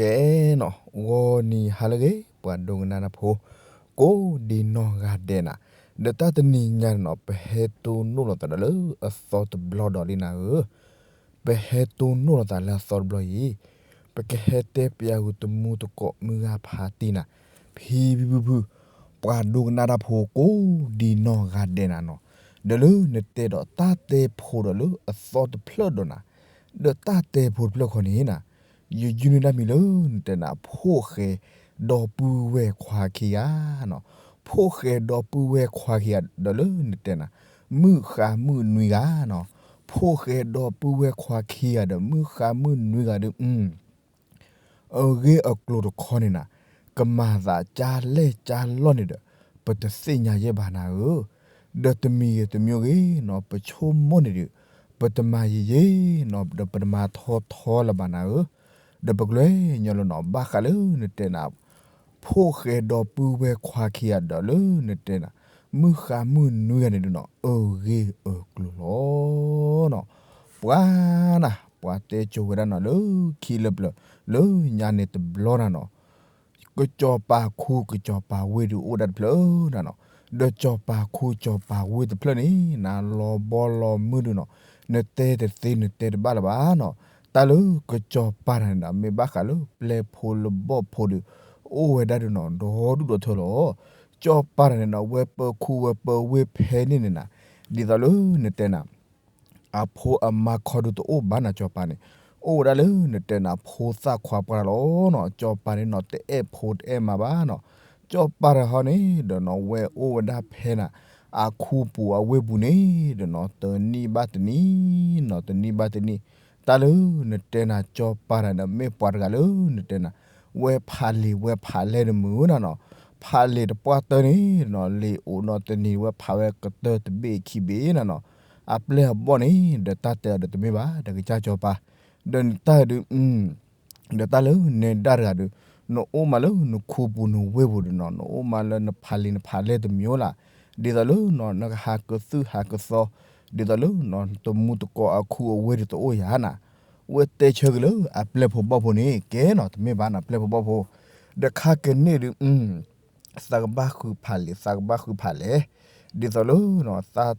ကဲနီၤ ဂီၤနံၤဟါလၢအဂ့ၤ ပှၤဒိကနၣ်တၢ်ဖိ ကိးဒံနီၢ်ဂၤဒဲးနၤ, ဒီးတၢ်တနံၤညါန့ၣ်နီၤ ပဟဲတိၢ်နီၣ်လိာ်သးဒီးလၢအသီတဘျီဒီးလံနၤဧၢ, ပဟဲတိၢ်နီၣ်လိာ်သးလၢအသီတဘျီအံၤ, ပကဟဲတဲပျးဂုာ်တမူတကိးမုၢ်ဂၤဖးတံၢ်နၤ, ဖံဖုဖုဖု ပှၤဒိကနၣ်တၢ်ဖိကိးဒံနီၢ်ဂၤဒဲးနၤနီၤ, ဒီးလၢနတဲဒီးတၢ်တဲဖိဒီးလၢအသီတဖျၢၣ်ဒီးနၤ, ဒီးတၢ်တဲဖိတဖျၢၣ်ခီန့ၣ်နၤ, ယယုၢ်န့ၢ်တၢ်မံၤလၢနတဲနၤ ဖိၣ်ဃဲဒီပုၢ်ဝဲၢ်ခွါခံဂၤနီၤ, ဖိၣ်ဃဲဒီပုၢ်ဝဲၢ်ခွါခံဂၤဒီးလၢနတဲနၤ မုၣ်ဃါမုၣ်နွံဂၤနီၤ, ဖိၣ်ဃဲဒီပုၢ်ဝဲၢ်ခွါခံဂၤဒီးမုၣ်ဃါမုၣ်နွံဂၤဒီး အဂ့ၢ်အကျိၤတခီန့ၣ်နၤ, ကမၤသးကၢ်လဲၢ်ကၢ်လီၢ်န့ၣ်ဒီး ပတသ့ၣ်ညါယဲၢ်ဘၣ်နၤဧၢ, ဒီးတမံၤဂ့ၤတမံၤဂ့ၤနီၤ ပဆိကမိၣ်န့ၣ်ဒီး ပတမၤယံာ်ယံာ်နီၤ ဒီးပတမၤထီထီလၢၤဘၣ်နၤဧၢ, ဒီးပကလဲၤညီလီၤနီၤ ဘၣ်ဃးလၢနတဲနၤ ဖိၣ်ဃဲဒီပုၢ်ဝဲၢ်ခွါခံဂၤဒီးလၢနတဲနၤ မုၣ်ဃါမုၣ်နွံဂၤန့ၣ်ဒီးနီၤ အဂ့ၢ်အကျိၤလီၤ. ပှၤနၤ ပှၤတဲစိၤဝဲဒၣ်နီၤ လၢခံလၢပျၢၤ လၢညါန့ၣ်တဘျီနၤနီၤ, ကစီၤပၤခူကစီၤပၤဝ့ၢ်ဒုးအိၣ်ဒၣ်တဖျၢၣ်နၤနီၤ, ဒီးစီၤပၤခူစီၤပၤဝ့ၢ်တဖျၢၣ်န့ၣ် နၤလီၤဘီလီၤမုၢ်ဒုးနီၤ, နတဲတသ့နတဲတဘၣ်လၢၤဘၣ်နီၤ, တၢ်လၢကစီၤပၤတဂၤန့ၣ်ဒီး မ့ၢ်ဘၣ်ဃးလၢပျဲၢ်ဖိလၢဘီၣ်ဖိဒုး အိၣ်ဝဲဒၣ်ဒုးနီၤ ဒီဒူၣ်ဒီထၢလီၤ. စီၤပၤတဂၤန့ၣ်ဒီး ဝဲပၢခူဝဲပၢဝ့ၢ်ဖဲန့ၣ်န့ၣ်နၤ, ဒ်သိးလၢနတဲနၤ အဖိအမါခီဒုးတအိၣ်ဘၣ်နၤ စီၤပၤန့ၣ်, အိၣ်ဝဲဒၣ်လၢနတဲနၤဖိသၣ်ခွါပှၢ်လီၤနီၤ, စီၤပၤန့ၣ်နီၤ တအဲၣ်ဖိတအဲၣ်မါဘၣ်နီၤ, စီၤပၤတဂၤဟီန့ၣ်ဒီးနီၤ ဝဲအိၣ်ဝဲဒၣ်ဖဲနၤ အခူပူၤအဝ့ၢ်ပူၤန့ၣ်ဒီးနီၤ တနံၣ်ဘၣ်တနံၣ်နီၤ တနံၣ်ဘၣ်တနံၣ်, တၢ်လၢနတဲနၤ စီၤပၤတဂၤန့ၣ် မ့ၢ်ပှၤတဂၤလၢနတဲနၤ ဝဲဖးလံာ်ဝဲဖးလဲၢ်တမုာ်နၤနီၤ, ဖးလံာ်တပှၢ်တၢၢ်န့ၣ်ဒီးနီၤ လံာ်အိၣ်နီၤ တနံၤဝဲဖးဝဲကတၢၢ်တဘ့ၣ်ခံဘ့ၣ်နၤနီၤ, အပျဲၢ်အဘီၣ်န့ၣ်ဒီး တၢ်တဲအီၤဒီးတမ့ၢ်ဘၣ် ဒီးကစၢ်စီၤပၤ, ဒီးနတၢ်ဒုး ဒီးတၢ်လၢနဲဒၣ်တဂၤဒီး နအိၣ်မးလၢနခူပူၤနဝ့ၢ်ပူၤဒီးနီၤ နအိၣ်မးလၢနဖးလံာ်နဖးလဲၢ်တမံၤလၢ်, ဒ်သိးလၢနီၤ နကဟးကသုၣ်ဟးကသီ, ဒ်သိးလၢနီၤ တမူတကိးအခူအဝ့ၢ်ဒုးတအိၣ်ယၤနၤ, ဝဲတဲဆၢက့ၤလၢအပျဲၢ်ဖိဘီၣ်ဖိန့ၣ် ကဲနီၤ တမ့ၢ်ဘၣ်နီၤ ပျဲၢ်ဖိဘီၣ်ဖိ, ဒီးခါကန့ၢ်ဒုး သးကဘၣ်ဃုဖးလံာ် သးကဘၣ်ဃုဖးလဲၢ်, ဒ်သိးလၢ ဒ်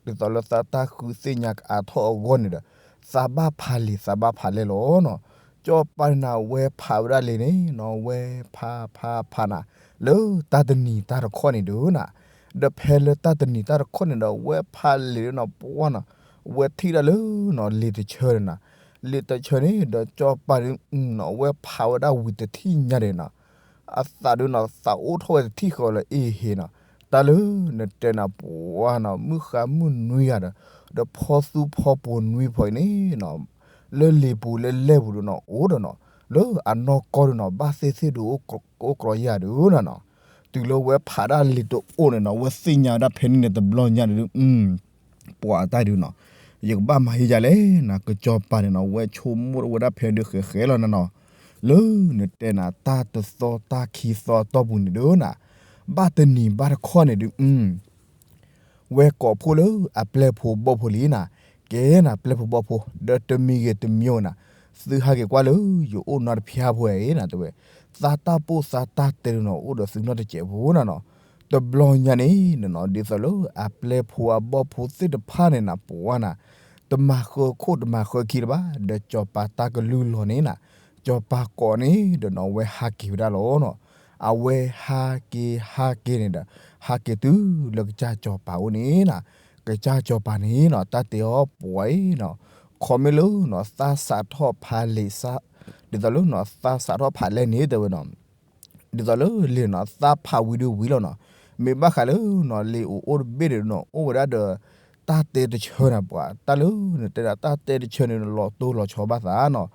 သိးလၢသးတၢ်ဃုသ့ၣ်ညါကအါထီၣ်အဂီၢ်န့ၣ်ဒီး သးဘၣ်ဖးလံာ်သးဘၣ်ဖးလဲၢ်လီၤနီၤ, စီၤပၤန့ၣ်နၤ ဝဲဖးဝဲဒၣ်လံာ်န့ၣ်နီၤ ဝဲဖးဖးဖးနၤ လၢတၢ်တနံၤတၢ်တခီန့ၣ်ဒုးနၤ, ဒီးဖဲလၢတၢ်တနံၤတၢ်တခီန့ၣ်ဒီး ဝဲဖးလံာ်ဒုးနီၤ ပှၤနီၤ, ဝဲထံၣ်ဒၣ်လၢနီၤ လံာ်တဆၢန့ၣ်နၤ, လံာ်တဆၢန့ၣ်ဒီး စီၤပၤဒုးနီၤ ဝဲဖးဝဲဒၣ်ဝံၤတထံၣ်ညါဒဲးနီၤ အသးဒုးနီၤ သးအိၣ်ထီၣ်ဝဲတထံၣ်ဃီလၢအ့ၣ်ဟ့နီၤ, တၢ်လၢနတဲနၤ ပှၤနီၤ မုၣ်ဃါမုၣ်နွံဂၤဒီး ဒီးဖီသူဖီပိၤနွံဖီအံၤန့ၣ်နီၤ, လၢလံာ်ပူၤလၢလဲၢ်ပူၤဒုးနီၤ အိၣ်ဒီးနီၤ လၢအနီၢ်ကီၢ်ဒုးနီၤ ဘၣ်သ့ၣ်သ့ၣ်ဒုး အိၣ်ကြီယၤဒုးနီၤနီၤ, တုၤလၢဝဲဖးဒၣ်လံာ်တအိၣ်န့ၣ်နီၤ ဝဲသ့ၣ်ညါဝဲဒၣ်ဖဲန့ၣ်န့ၣ်တဘျီညါဒုး ပှၤအတၢ်ဒုးနီၤ, ယကဘၣ်မၤဟ့ယၤလဲၣ်နၤ ကစီၤပၤန့ၣ်နီၤ ဝဲဆိကမိၣ်ဝဲဒၣ်ဖဲဒုးဃဲးဃဲးလီၤနၤနီၤ, လၢနတဲနၤ တၢ်တသီတၢ်ခံသီအတီၢ်ပူၤန့ၣ်ဒုးနၤ, ဘၣ်တနံၤဘၣ်တခီန့ၣ်ဒုး ဝဲကိးဖှိၣ်လၢအပျဲၢ်ဖိဘီၣ်ဖိလံနၤ, ကဲနၤပျဲၢ်ဖိဘီၣ်ဖိ ဒီးတမံၤဂ့ၤတမံၤဂ့ၤနၤ, သုဟးက့ၤကွၢ်လၢယအိၣ်နီတဖျၢၣ်ဖိအံၤနၤ တဲဝဲ, သးတၢ်ပိၢ်သးတၢ်တဲဒုးနီၤ အိၣ်ဒီးသုနီတစဲးဖိနၤနီၤ, တဘျီညါန့ၣ်နနီၤ ဒ်သိးလၢအပျဲၢ်ဖိအဘီၣ်ဖိသ့ၣ်တဖၣ်န့ၣ်နၤ ပှၤနၤ, တမၤဃၢခိၣ်တမၤဃၢခံလၢၤဘၣ် ဒီးစီၤပၤတၢ်ကလုၢ်လီၤန့ၣ်နၤ, စီၤပၤကိးန့ၣ်ဒီးနီၤ ဝဲဟးက့ၤဝဲဒၣ်လီၤနီၤ, အဝဲဟးက့ၤဟးက့ၤန့ၣ်ဒီး ဟးက့ၤတုၤလၢကစၢ်စီၤပၤအိၣ်န့ၣ်နၤ, ကစၢ်စီၤပၤန့ၣ်နီၤ တၢ်တဲအီၤပှၤအံၤနီၤ, ခီမ့ၢ်လၢနီၤ သးစးထီၣ်ဖးလံာ်စး, ဒ်သိးလၢနီၤ သးစးထီၣ်ဖးလဲၢ်န့ၣ်တဲဝဲနီၤ ဒ်သိးလၢလံာ်နီၤ သးဖးဝံၤဒီးဝံၤလီၤနီၤ, မ့ၢ်ဘၣ်ဃးလၢနီၤ လံာ်အိၣ်အိၣ်တဘ့ၣ်ဒီးနီၤ အိၣ်ဝဲဒၣ်ဒီး တၢ်တဲတဆၢနၤ ပှၤ တၢ်လၢနတဲဒၣ်တၢ်တဲတဆၢန့ၣ် လီၤတိၢ်လီၤဆီဘၣ်သးနီၤ,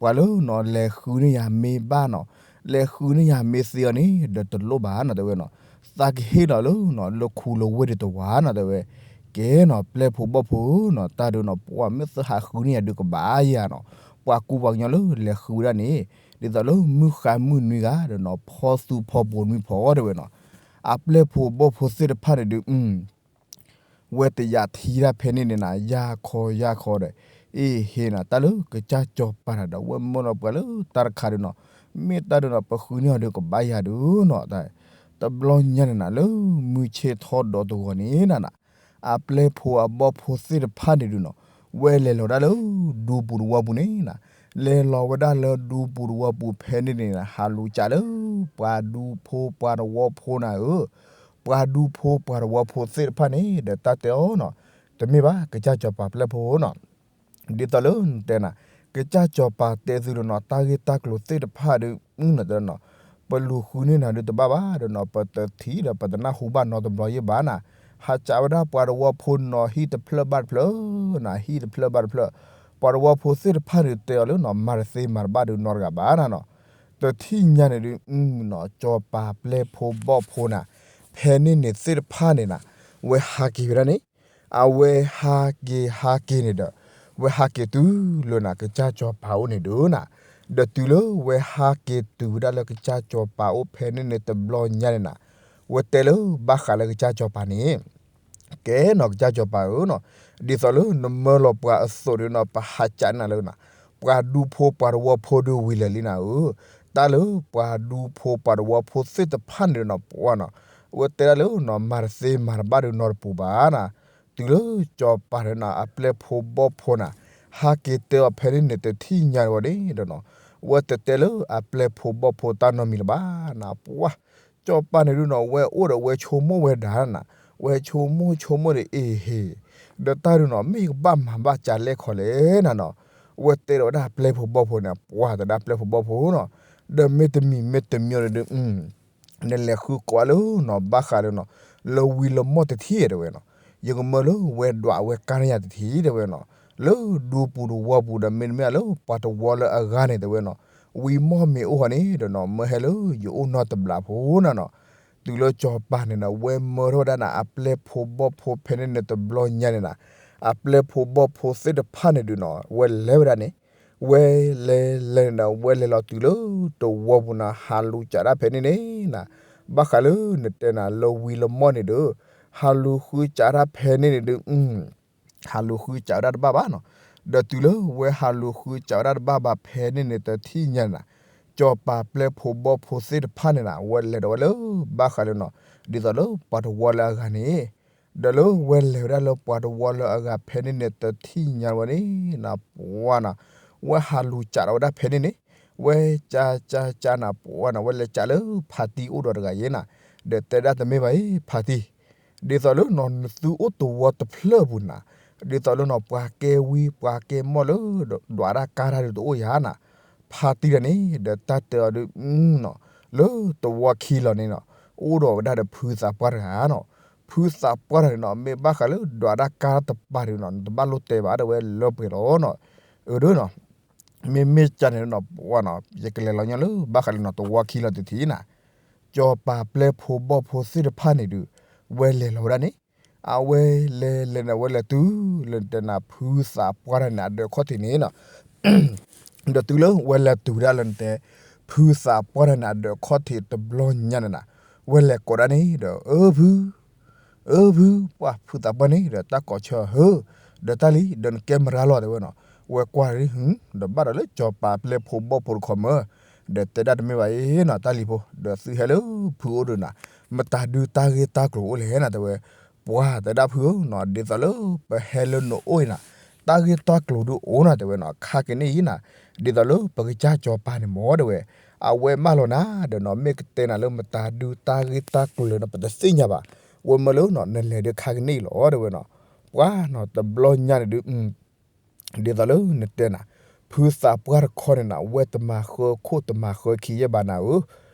ပှၤလၢနီၤ လဲၤဃုန့ၢ်ယၤမ့ၢ်ဘၣ်နီၤ, လဲၤဃုန့ၢ်ယၤမ့ၢ်သ့အီၤန့ၣ် ဒီးတလိၣ်ဘၣ်နီၤ တဲဝဲနီၤ, သးကဟ့ၣ်လီၤလၢနီၤ လၢခူလၢဝ့ၢ်ဒံးတဝၤနီၤ တဲဝဲ, ကဲနီၤ ပျဲၢ်ဖိဘီၣ်ဖိနီၤ တၢ်ဒုးနီၤ ပှၤမ့ၢ်သ့ဟးဃုန့ၢ်ယၤဒုးကဘၣ်ယၤနီၤ, ပှၤကူပှၤကညီလၢလဲၤဃုဝဲဒၣ်န့ၣ် ဒ်သိးလၢမုၢ်ဃါမုၢ်နွံဂၤဒီးနီၤ ဖီသူဖီပိၤနွံဖီတဲဝဲနီၤ, အပျဲၢ်ဖိဘီၣ်ဖိသ့ၣ်တဖၣ်န့ၣ်ဒုး ဝဲတယာ်ထံတၢ်ဖဲန့ၣ်န့ၣ်နၤ ယၢ်ခီယၢ်ခီဒီး အ့ၣ်ဟ့နၤ တၢ်လၢကစၢ်စီၤပၤတဂၤဒီး ဝဲမၢလီၤပှၤလၢတၢ်တခါဒုးနီၤ, မ့ၢ်တၢ်ဒုးနီၤ ပဃုန့ၢ်အီၤဒုးကဘၣ်ယၤဒုးနီၤ, တဘျီညါန့ၣ်နၤ လၢမုၢ်ဆ့ၣ်ထီၣ်ဒီးတဂီၤန့ၣ်နၤနၤ, အပျဲၢ်ဖိအဘီၣ်ဖိသ့ၣ်တဖၣ်န့ၣ်ဒုးနီၤ, ဝဲလဲၤလီၤဒၣ်လၢဒူပူၤတဝီပူၤန့ၣ်နၤ, လဲၤလီၤဝဲဒၣ်လၢဒူပူၤတဝီပူၤဖဲန့ၣ်န့ၣ်နၤ ဟးလူၤကးလၢ ပှၤဒူဖိပှၤတဝီဖိနၤဧၢ, ပှၤဒူဖိပှၤတဝီဖိသ့ၣ်တဖၣ်န့ၣ် ဒီးတၢ်တဲအီၤနီၤ, တမ့ၢ်ဘၣ် ကစၢ်စီၤပၤပျဲၢ်ဖိနီၤ ဒ်သိးလၢနတဲနၤ, ကစၢ်စီၤပၤတဲသုလီၤနီၤ တၢ်ဂ့ၢ်တၢ်ကျိၤသ့ၣ်တဖၣ်ဒီး နတဲနီၤ, ပလူၤဃုန့ၢ်နၤဒုးတဘၣ်ဘၣ်ဒီးနီၤ ပတထံၣ်ဒီးပတနၢ်ဟူဘၣ်နီတဘျီယဲၢ်ဘၣ်နၤ, ဟးကးဝဲဒၣ်ပှၤတဝီဖိနီၤ ဟံၣ်တဖျၢၣ်ဘၣ်တဖျၢၣ်နၤ, ဟံၣ်တဖျၢၣ်ဘၣ်တဖျၢၣ်, ပှၤတဝီဖိသ့ၣ်တဖၣ်န့ၣ်တဲအီၤလၢနီၤ မၤတသ့မၤတဘၣ်ဒီးနီတဂၤဘၣ်နၤနီၤ, တထံၣ်ညါန့ၣ်ဒုး နီၤ စီၤပၤပျဲၢ်ဖိဘီၣ်ဖိနၤ, ဖဲန့ၣ်န့ၣ်သ့ၣ်တဖၣ်န့ၣ်နၤ, ဝဲဟးက့ၤဝဲဒၣ်န့ၣ် အဝဲဟးက့ၤဟးက့ၤန့ၣ်ဒီး, ဝဲဟးက့ၤတုၤလၢနၤ ကစၢ်စီၤပၤအိၣ်န့ၣ်ဒုးနၤ, ဒီးတုၤလၢဝဲဟးက့ၤတုၤဝဲဒၣ်လၢကစၢ်စီၤပၤအိၣ်ဖဲန့ၣ်န့ၣ်တဘျီညါန့ၣ်နၤ, ဝဲတဲလၢဘၣ်ဃးလၢကစၢ်စီၤပၤန့ၣ် ကဲနီၤ ကစၢ်စီၤပၤဧၢနီၤ, ဒ်သိးလၢနမၢလီၤပှၤအသိးဒီးနီၤ ပဟးကးန့ၢ်နၤလၢနၤ, ပှၤဒူဖိပှၤတဝီဖိဒုးဝံၤလၢာ်လံနၤဧၢ, တၢ်လၢပှၤဒူဖိပှၤတဝီဖိသ့ၣ်တဖၣ်န့ၣ်ဒီးနီၤ ပှၤနီၤ, ဝဲတဲဒၣ်လၢနီၤ မၤတသ့မၤတဘၣ်ဒီးနီတပူၤဘၣ်နၤ, တုၤလၢစီၤပၤန့ၣ်နၤ အပျဲၢ်ဖိဘီၣ်ဖိနၤ, ဟးက့ၤတဲအီၤဖဲန့ၣ်န့ၣ်တထံၣ်ညါဝဲန့ၣ်ဒီးနီၤ, ဝဲတတဲလၢအပျဲၢ်ဖိဘီၣ်ဖိတၢ်နီတမံၤလၢၤဘၣ်နၤ, ပှၤ စီၤပၤန့ၣ်ဒုးနီၤ ဝဲအိၣ်ဒီးဝဲဆိကမိၣ်ဝဲဒၣ်နၤ, ဝဲဆိကမိၣ်ဆိကမိၣ်ဒီးအ့ဟ့ၣ်, ဒီးတၢ်ဒုးနီၤ မ့ၢ်ယကဘၣ်မၤဘၣ်ကလဲၣ်ခီလဲၣ်နၤနီၤ, ဝဲတဲဒီးဝဲဒၣ်အပျဲၢ်ဖိဘီၣ်ဖိန့ၣ် ပှၤတဲဒၣ်ပျဲၢ်ဖိဘီၣ်ဖိနီၤ, ဒီးမ့တမံၤမ့တမံၤဒီးဒုး နလဲၤဃုကိးလၢနီၤဘၣ်ဃးလၢနီၤ, လၢဝံၤလၢမီၢ်တထံၣ်တဲဝဲနီၤ, ယကမၢလၢဝဲဒွးဝဲကါန့ၢ်ယၤတထံၣ်တဲဝဲနီၤ, လၢဒူပူၤတဝီပူၤဒီးမ့တမ့ၢ်လၢပှၤတဝီလၢအဂၤန့ၣ်တဲဝဲနီၤ, ဝံၤမီၢ်မ့ၢ်အိၣ်ဃီန့ၣ်ဒီးနီၤ မၢဟဲလၢယအိၣ်နီတဘျီဖိနၤနီၤ, တုၤလၢစီၤပၤန့ၣ်ဒီး ဝဲမၢထီၣ်ဝဲဒၣ်နၤ အပျဲၢ်ဖိဘီၣ်ဖိဖဲန့ၣ်န့ၣ်တဘျီညါန့ၣ်နၤ, အပျဲၢ်ဖိဘီၣ်ဖိသ့ၣ်တဖၣ်န့ၣ်ဒုးနီၤ ဝဲလဲၤဝဲဒၣ်န့ၣ် ဝဲလဲၤလဲၤန့ၣ်ဒီး ဝဲလဲၤလီၤတုၤလၢတဝီပူၤနၤ ဟးလူၤကးတၢ်ဖဲန့ၣ်န့ၣ်နၤ, ဘၣ်ဃးလၢနတဲနၤလၢဝံၤလၢမီၢ်န့ၣ်ဒီး ဟးလူၤဃုကးတၢ်ဖဲန့ၣ်န့ၣ်ဒုး ဟးလူၤဃုကးဝဲဒၣ်တဘၣ်ဘၣ်နီၤ, ဒီးတုၤလၢဝဲဟးလူၤဃုကးဝဲဒၣ်တဘၣ်ဘၣ်ဖဲန့ၣ်န့ၣ်တထံၣ်ညါန့ၣ်နၤ, စီၤပၤပျဲၢ်ဖိဘီၣ်ဖိသ့ၣ်တဖၣ်န့ၣ်နၤ ဝဲလဲၤဒီးဝဲလၢ ဘၣ်ဃးလၢနီၤ ဒ်သိးလၢပှၤတဝီလၢအဂၤန့ၣ် ဒီးလၢဝဲလဲၤဝဲဒၣ်လၢပှၤတဝီလၢအဂၤဖဲန့ၣ်န့ၣ်တထံၣ်ညါဝဲန့ၣ်နၤ ပှၤနီၤ, ဝဲဟးလူၤကးဒီးဝဲဒၣ်ဖဲန့ၣ်န့ၣ်, ဝဲကးကးကးနၤ ပှၤနီၤ ဝဲလဲၤကးလၢဖါတံၢ်အိၣ်ဒီးတဂၤယဲနၤ, ဒီးတဲဒၣ်တမ့ၢ်ဘၣ်အံၤ ဖါတံၢ်, ဒ်သိးလၢနီၤ နသုအိၣ်တဝီတဖျၢၣ်ပူၤနၤ, ဒ်သိးလၢနီၤ ပှၤကဲဝံပှၤကဲမီၢ်လၢ ဒွးတၢ်ကါတၢ်ဒုးတအိၣ်ယၤနၤ, ဖါတံၢ်တဂၤန့ၣ် ဒီးတၢ်တဲအီၤဒုး နီၤ လၢတဝီခံလီၤန့ၣ်နီၤ, အိၣ်ဒီးဝဲဒၣ်ဒီးဖုသးပှၢ်တဂၤနီၤ, ဖုသးပှၢ်တဂၤန့ၣ်နီၤ မ့ၢ်ဘၣ်ဃးလၢဒွးတၢ်ကါတပၤဒုးနီၤ နတဘၣ်လိၣ်တဲဘၣ်ဒီးဝဲလၢပှဲၤလီၤနီၤ, အၢဒၢနီၤ, မ့မ့ၢ်ကန့ၣ်နီၤ ပှၤနီၤ ယကလဲၤလီၤညီလၢဘၣ်ဃးလၢနီၤ တဝီခံလီၤတထံၣ်နၤ, စီၤပၤပျဲၢ်ဖိဘီၣ်ဖိသ့ၣ်တဖၣ်န့ၣ်ဒုး ဝဲလဲၤလီၤဝဲဒၣ်န့ၣ်, အဝဲလဲၤလဲၤန့ၣ် ဝဲလဲၤတုၤလၢနတဲနၤ ဖုသးပှၢ်တဂၤန့ၣ် အဒၢးခီၣ်ထံးန့ၣ်နီၤ ဒီးတုၤလၢဝဲလဲၤတုၤဝဲဒၣ်လၢနတဲ ဖုသးပှၢ်တဂၤန့ၣ် အဒၢးခီၣ်ထံးတဘျီညါန့ၣ်နၤ, ဝဲလဲၤကိးဒၣ်န့ၣ်ဒီး အၢ ဖု, အၢ ဖု, ပှၤဖုသးပှၢ်န့ၣ်ဒီးတၢ်ကိးဆၢ ဧၢ, ဒီးတၢ်လံ ဒီးနကဲမရၤလီၤတဲဝဲနီၤ, ဝဲကွၢ်ဒ် ဒီးဘၣ်ဒီးလၢစီၤပၤပျဲၢ်ဖိဘီၣ်ဖိတခီမၢ်, ဒီးတဲဒၣ်တမ့ၢ်ဘၣ်အံၤနီၤ တၢ်လံၤဖိ ဒီးသုဟဲလၢဖုအိၣ်ဒီးနၤ, မတၤဒုးတၢ်ဂ့ၢ်တၢ်ကျိၤအိၣ်လဲၣ်နီၤတဲဝဲ ပှၤတဲဒၣ်ဖုဧၢနီၤ ဒ်သိးလၢပဟဲလၢနအိၣ်အံၤနၤ, တၢ်ဂ့ၢ်တၢ်ကျိၤဒုးအိၣ်နီၤတဲဝဲနီၤ ခါကန့ၣ်အံၤနၤ, ဒ်သိးလၢပကစၢ်စီၤပၤန့ၣ်မၢ်တဲဝဲ, အဝဲမၢလီၤနၤဒီးနီၤ မ့ၢ်ကတဲနၤလၢမတၤဒုးတၢ်ဂ့ၢ်တၢ်ကျိၤလၢနီၤ ပတသ့ၣ်ညါဘၣ်, ဝဲမၢလၢနီၤ နလဲၤဒုးခါကန့ၣ်အံၤလီၤတဲဝဲနီၤ, ပှၤနီၤ တဘျီညါန့ၣ်ဒုး ဒ်သိးလၢနတဲနၤ, ဖုသးပှၢ်တခီန့ၣ်နၤ ဝဲတမၤဃၢခိၣ်တမၤဃၢခံယဲၢ်ဘၣ်နၤဧၢ,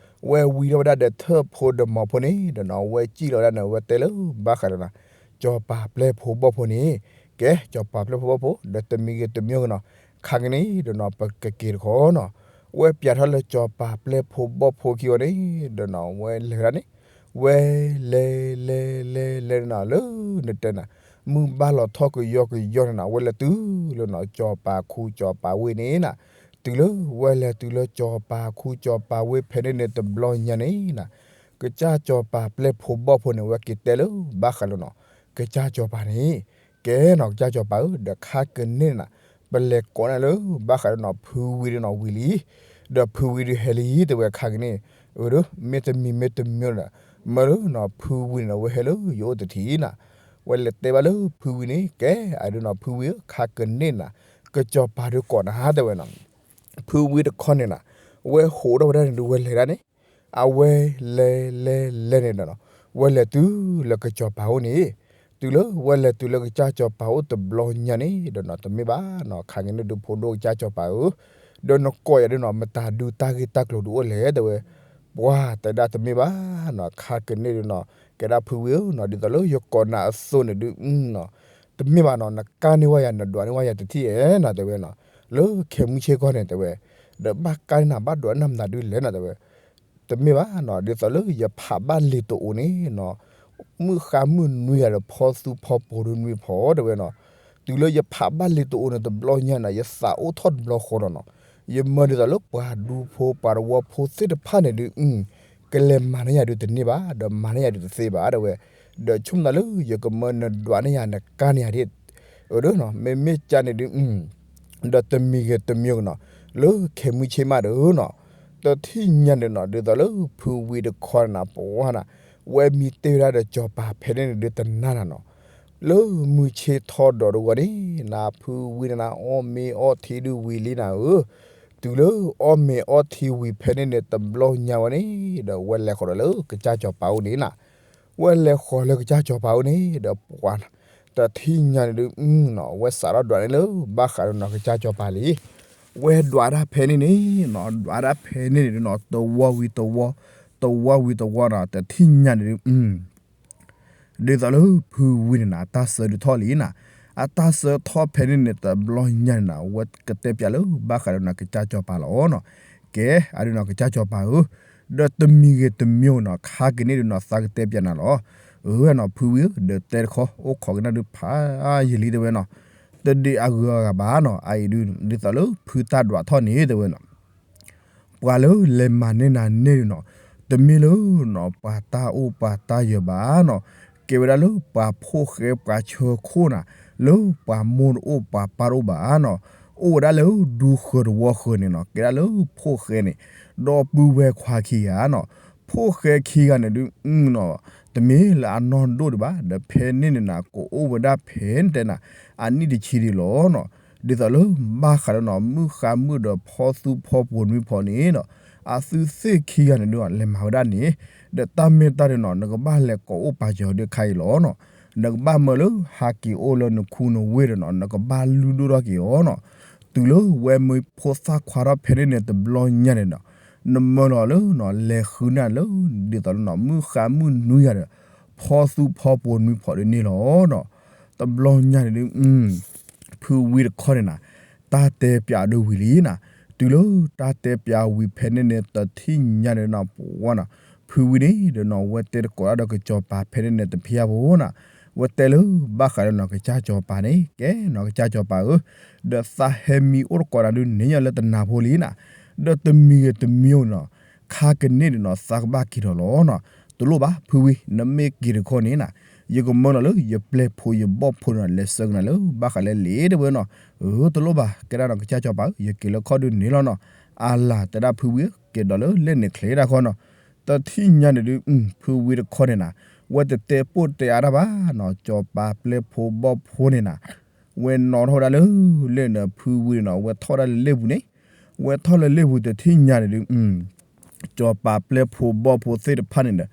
ဝဲဝံထီၣ်ဝဲဒၣ်ဒီးထၢၣ်ဖိဒီးမီၤဖိန့ၣ်ဒီးနီၤ ဝဲစံၣ်လီၤဝဲဒၣ်န့ၣ် ဝဲတဲလၢဘၣ်ဃးဒီးနၤ, စီၤပၤပျဲၢ်ဖိဘီၣ်ဖိန့ၣ်, ကဲ စီၤပၤပျဲၢ်ဖိဘီၣ်ဖိ ဒီးတမံၤဂ့ၤတမံၤဂ့ၤနီၤ, ခါကန့ၣ်ဒီးနီၤ ပကက့ၤတခီနီၤ, ဝဲပၠးထီၣ်လၢစီၤပၤပျဲၢ်ဖိဘီၣ်ဖိခံဝဲန့ၣ်ဒီးနီၤ ဝဲလဲၤဝဲဒၣ်န့ၣ် ဝဲလဲၤလဲၤလဲၤလဲၤနီၤ လၢနတဲနၤ မုၢ်ဘၣ်လီၤထီၣ်ကယီကယီန့ၣ်နၤ ဝဲလဲၤတုၤလၢနီၤ စီၤပၤခူစီၤပၤဝ့ၢ်န့ၣ်နၤ, တုၤလၢဝဲလဲၤတုၤလၢစီၤပၤခူစီၤပၤဝ့ၢ်ဖဲန့ၣ်န့ၣ်တဘျီညါန့ၣ်နၤ, ကစၢ်စီၤပၤပျဲၢ်ဖိဘီၣ်ဖိန့ၣ် ဝဲက့ၤတဲလၢဘၣ်ဃးလၢနီၤ, ကစၢ်စီၤပၤန့ၣ်, ကဲနီၤ ကစၢ်စီၤပၤဧၢ ဒီးခါကန့ၣ်နၤ, ပလဲၤကိးနၤလၢဘၣ်ဃးလၢနီၤ ဖုဝံၤဒီးနီၤဝံၤလံ ဒီးဖုဝံဒုးဟဲလံ တဲဝဲခါကန့ၣ်, အၢ မ့ၢ်တမံၤမ့ၢ်တမံၤဒီး မၢလၢနီၤ ဖုဝံန့ၣ်နီၤ ဝဲဟဲလၢယအိၣ်တထံၣ်နၤ, ဝဲလဲၤတဲဘၣ်လၢဖုဝံန့ၣ် ကဲ အဒုးနီၤ ဖုဝံဧၢ ခါကန့ၣ်နၤ ကစီၤပၤဒုးကိးနၤ တဲဝဲနီၤ, ဖုဝံတခီန့ၣ်နၤ ဝဲဟိးထီၣ်ဝဲဒၣ်န့ၣ်ဒုး ဝဲလဲၤဒၣ်န့ၣ် အဝဲလဲၤလဲၤလဲၤလဲၤန့ၣ်ဒီးနီၤ ဝဲလဲၤတုၤလၢကစီၤပၤအိၣ်န့ၣ်, တုၤလၢဝဲလဲၤတုၤလၢကစၢ်စီၤပၤအိၣ်တဘျီညါန့ၣ်ဒီးနီၤ တမ့ၢ်ဘၣ်နီၤ ခါကန့ၣ်ဒုး ဖိဒိၣ်ကစၢ်စီၤပၤဧၢ, ဒီးနကိးယၤဒုးနီၤ မတၤဒုးတၢ်ဂ့ၢ်တၢ်ကျိၤဒုးအိၣ်လဲၣ် တဲဝဲ, ပှၤတဲဒၣ်တမ့ၢ်ဘၣ်နီၤ ခါကန့ၣ်ဒုးနီၤ ကဲဒၣ်ဖုဝံဧၢနီၤ ဒ်သိးလၢယကိးနၤအသိးန့ၣ်ဒုးနီၤ တမ့ၢ်ဘၣ်နီၤ နကါန့ၢ်ဝဲယၤ နဒွးန့ၢ်ဝဲယၤတထံၣ်ဧဲနီၤ တဲဝဲနီၤ, လၢခဲမုၢ်ဆ့ၣ်ကီၢ်န့ၣ် တဲဝဲ, ဒီးဘၣ်ကါန့ၢ်နၤ ဘၣ်ဒွးန့ၢ်နၤမတၤဒုးလဲၣ်နီၤ တဲဝဲ, တမ့ၢ်ဘၣ်နီၤ ဒ်သိးလၢယဖးဘၣ်လံာ်တအိၣ်န့ၣ်နီၤ မုၢ်ဃါမုၢ်နွံယၤဒီး ဖီသူဖီပိၤဒုးနွံဖီ တဲဝဲနီၤ, တုၤလၢယဖးဘၣ်လံာ်တအိၣ်န့ၣ် တဘျီညါနီၤ ယသးအိၣ်ထီၣ်တဘျီဃီဒီးနီၤ ယမၢဒ်သိးလၢပှၤဒူဖိပှၤတဝီဖိသ့ၣ်တဖၣ်န့ၣ်ဒုး ကလဲၤမၤန့ၢ်ယၤဒုးတန့ၢ်ဘၣ် ဒီးမၤန့ၢ်ယၤဒုးတသ့ဘၣ် တဲဝဲ, ဒီးဆိကမိၣ်သးလၢယကမၢနဒွးန့ၢ်ယၤ နကါန့ၢ်ယၤဒ် အၢ မ့မ့ၢ်ကါန့ၣ်ဒုး ဒီးတမံၤဂ့ၤတမံၤဂ့ၤနီၤ လၢခဲမုၢ်ဆ့ၣ်မးဒီးနီၤ တထံၣ်ညါန့ၣ်နီၤ ဒ်သိးလၢဖုဝံတခီန့ၣ်နၤ ပဝါနၤ ဝဲမံတ့ၢ်ဝဲဒၣ်ဒီးစီၤပၤဖဲန့ၣ်န့ၣ်ဒုးတနၤနၤနီၤ လၢမုၢ်ဆ့ၣ်ထီၣ်ဒီးတဂီၤန့ၣ် နၤဖုဝံန့ၣ်နၤ အီၣ်မ့ၤအီထံဒုးဝံၤလံနၤဧၢ, တုၤလၢအီၣ်မ့ၤအီထံဝံၤဖဲန့ၣ်န့ၣ် တဘျီညါဝဲန့ၣ် ဒီးဝဲလဲၤဃီၤဒီးလၢကစၢ်စီၤပၤအိၣ်န့ၣ်နၤ ဝဲလဲၤဃီၤလၢကစၢ်စီၤပၤအိၣ်န့ၣ် ဒီးပှၤနၤ တထံၣ်ညါန့ၣ်ဒုး ဝဲစးထီၣ်ဒွးန့ၢ်လၢ ဘၣ်ဃးဒီးနီၤ ကစၢ်စီၤပၤလံ, ဝဲဒွးဒၣ်ဖဲန့ၣ်န့ၣ်နီၤ ဒွးဒၣ်ဖဲန့ၣ်န့ၣ်ဒုးနီၤ တဝီဝံၤတဝီ, တဝီဝံၤတဝီနီၤ တထံၣ်ညါန့ၣ်ဒုး ဒ်သိးလၢဖုဝံန့ၣ်နၤ အတၢ်ဆၢဒုးထီၣ်လံနၤ, အတၢ်ဆၢထီၣ်ဖဲန့ၣ်န့ၣ် တဘျီညါန့ၣ်နၤ ဝဲကတဲပၠးလၢ ဘၣ်ဃးဒီးနီၤ ကစၢ်စီၤပၤလီၤနီၤ, ကဲ အဒုးနီၤ ကစၢ်စီၤပၤဧၢ, ဒီးတမံၤဂ့ၤတမံၤဂ့ၤနီၤ ခါကန့ၣ်ဒုးနီၤ သးကတဲပၠးနၤလီၤ, အၢနီၤ ဖုဝံဧၢ ဒီးတဲတခီ အိၣ်ခိးကနၣ်ဒုးဖးယံာ်လံ တဲဝဲနီၤ, တဒံးအဂုၤအဂၤဘၣ်နီၤ အအံၤဒုး ဒ်သိးလၢဖုတၢ်ဒွးထီၣ်န့ၣ် တဲဝဲနီၤ ပှၤလၢလဲၤမၤန့ၢ်နၤန့ၣ်ဒုးနီၤ တမ့ၢ်လၢနီၤ ပှၤတၢ်အိၣ်ပှၤတၢ်ယၢၤဘၣ်နီၤ, ကဲဝဲဒၣ်လၢပှၤဖိၣ်ဃဲပှၤဆၢခိၣ်နၤ, လၢပှၤမိၢ်တအိၣ်ပှၤပၢ်တအိၣ်ဘၣ်နီၤ, အိၣ်ဝဲဒၣ်လၢဒူဃၢၤတဝီဃၢၤန့ၣ်နီၤ ကဲဒၣ်လၢဖိၣ်ဃဲန့ၣ် ဒီပုၢ်ဝဲၢ်ခွါခံဂၤနီၤ, ဖိၣ်ဃဲခံဂၤန့ၣ်ဒုးနီၤ တမ့ၢ်လၢအနီၢ်ဒိၣ်ဒံးဘၣ် ဒီးဖဲန့ၣ်န့ၣ်နၤ ကအိၣ်ဝဲဒၣ်ဖဲန့ၣ်တဲနၤ အနံၣ်တဆံဒံးလီၤနီၤ, ဒ်သိးလၢဘၣ်ဃးဒီးနီၤ မုၢ်ဃါမုၢ်ဒီးဖီသူဖီပိၤနွံဖီန့ၣ်နီၤ, အသုသ့ၣ်ခံဂၤန့ၣ်ဒုး လဲၤမၤဝဲဒၣ်န့ၣ်, ဒီးတၢ်မ့ၢ်တၢ်ဒုးနီၤ နကဘၣ်လဲၤကိးအိၣ်ပာ်စၢၤဒုးခါအံၤလီၤနီၤ, နကဘၣ်မၢလၢဟးက့ၤအိၣ်လၢနခူနဝ့ၢ်ဒီးနီၤ နကဘၣ်လုၢ်ဒိၣ်ထီၣ်က့ၤအီၤနီၤ, တုၤလၢဝဲမ့ၢ်ဖိသၣ်ခွါထီၣ်ဖဲန့ၣ်န့ၣ် တဘျီညါန့ၣ်ဒီး နမၢလီၤလၢနီၤ လဲၤဃုန့ၢ်လၢ ဒ်သိးလၢနီၤ မုၢ်ဃါမုၢ်နွံယၤဒီး ဖီသူဖီပိၤနွံဖီဒုးန့ၣ်လီၤနီၤ, တဘျီညါန့ၣ်ဒုး ဖုဝံတခီန့ၣ်နၤ တၢ်တဲပၠးဒုးဝံၤလံနၤ, တုၤလၢတၢ်တဲပၠးဝံၤဖဲန့ၣ်န့ၣ် တထံၣ်ညါန့ၣ်နီၤ ပဝါနီၤ ဖုဝံန့ၣ်ဒီးနီၤ ဝဲတဲတကိးဒၣ်ဒီးကစီၤပၤဖဲန့ၣ်န့ၣ် တဖျါဖိနၤ, ဝဲတဲလၢဘၣ်ဃးဒီးနီၤ ကစၢ်စီၤပၤန့ၣ် ကဲနီၤ ကစၢ်စီၤပၤဧၢ, ဒီးသးဟဲမံအိၣ်တကိးနၤဒုးန့ၣ်ညါလၢတနၤဖိလံနၤ, ဒီးတမံၤဂ့ၤတမံၤဂ့ၤနီၤ ခါကန့ၣ်ဒီးနီၤ သးကဘၣ်က့ၤထီၣ်လီၤနီၤ, တလိၣ်ဘၣ်ဖုဝံ နမ့ၢ်က့ၤတခီန့ၣ်နၤ ယကမၢလီၤလၢယပျဲၢ်ဖိယဘီၣ်ဖိန့ၣ်နီၤ လဲၤဆှၢကနၤလၢ ဘၣ်ဃးလၢလံ တဲဝဲနီၤ, အၢ တလိၣ်ဘၣ် ကဲဒၣ်နီၤ ကစၢ်စီၤပၤဧၢ ယက့ၤလၢခီၣ်ဒုးန့ၣ်လီၤနီၤ, အလၤ တဲဒၣ်ဖုဝံဧၢ က့ၤဒီးလၢလဲၣ်န့ၣ်ချ့ဒၣ်ခီနီၤ, တထံၣ်ညါန့ၣ်ဒုး ဖုဝံတခီန့ၣ်နၤ ဝဲတတဲပိၢ်တဲအါတၢ်ဘၣ်နီၤ စီၤပၤပျဲၢ်ဖိဘီၣ်ဖိန့ၣ်နၤ ဝဲနီၤထီၣ်ဝဲဒၣ်လၢ လဲၣ်န့ၣ် ဖုဝံန့ၣ်နီၤ ဝဲထီၣ်ဝဲဒၣ်လၢလ့ၣ်ပူၤန့ၣ်, ဝဲထီၣ်လၢလ့ၣ်ပူၤတထံၣ်ညါန့ၣ်ဒုး စီၤပၤပျဲၢ်ဖိဘီၣ်ဖိသ့ၣ်တဖၣ်န့ၣ်ဒီး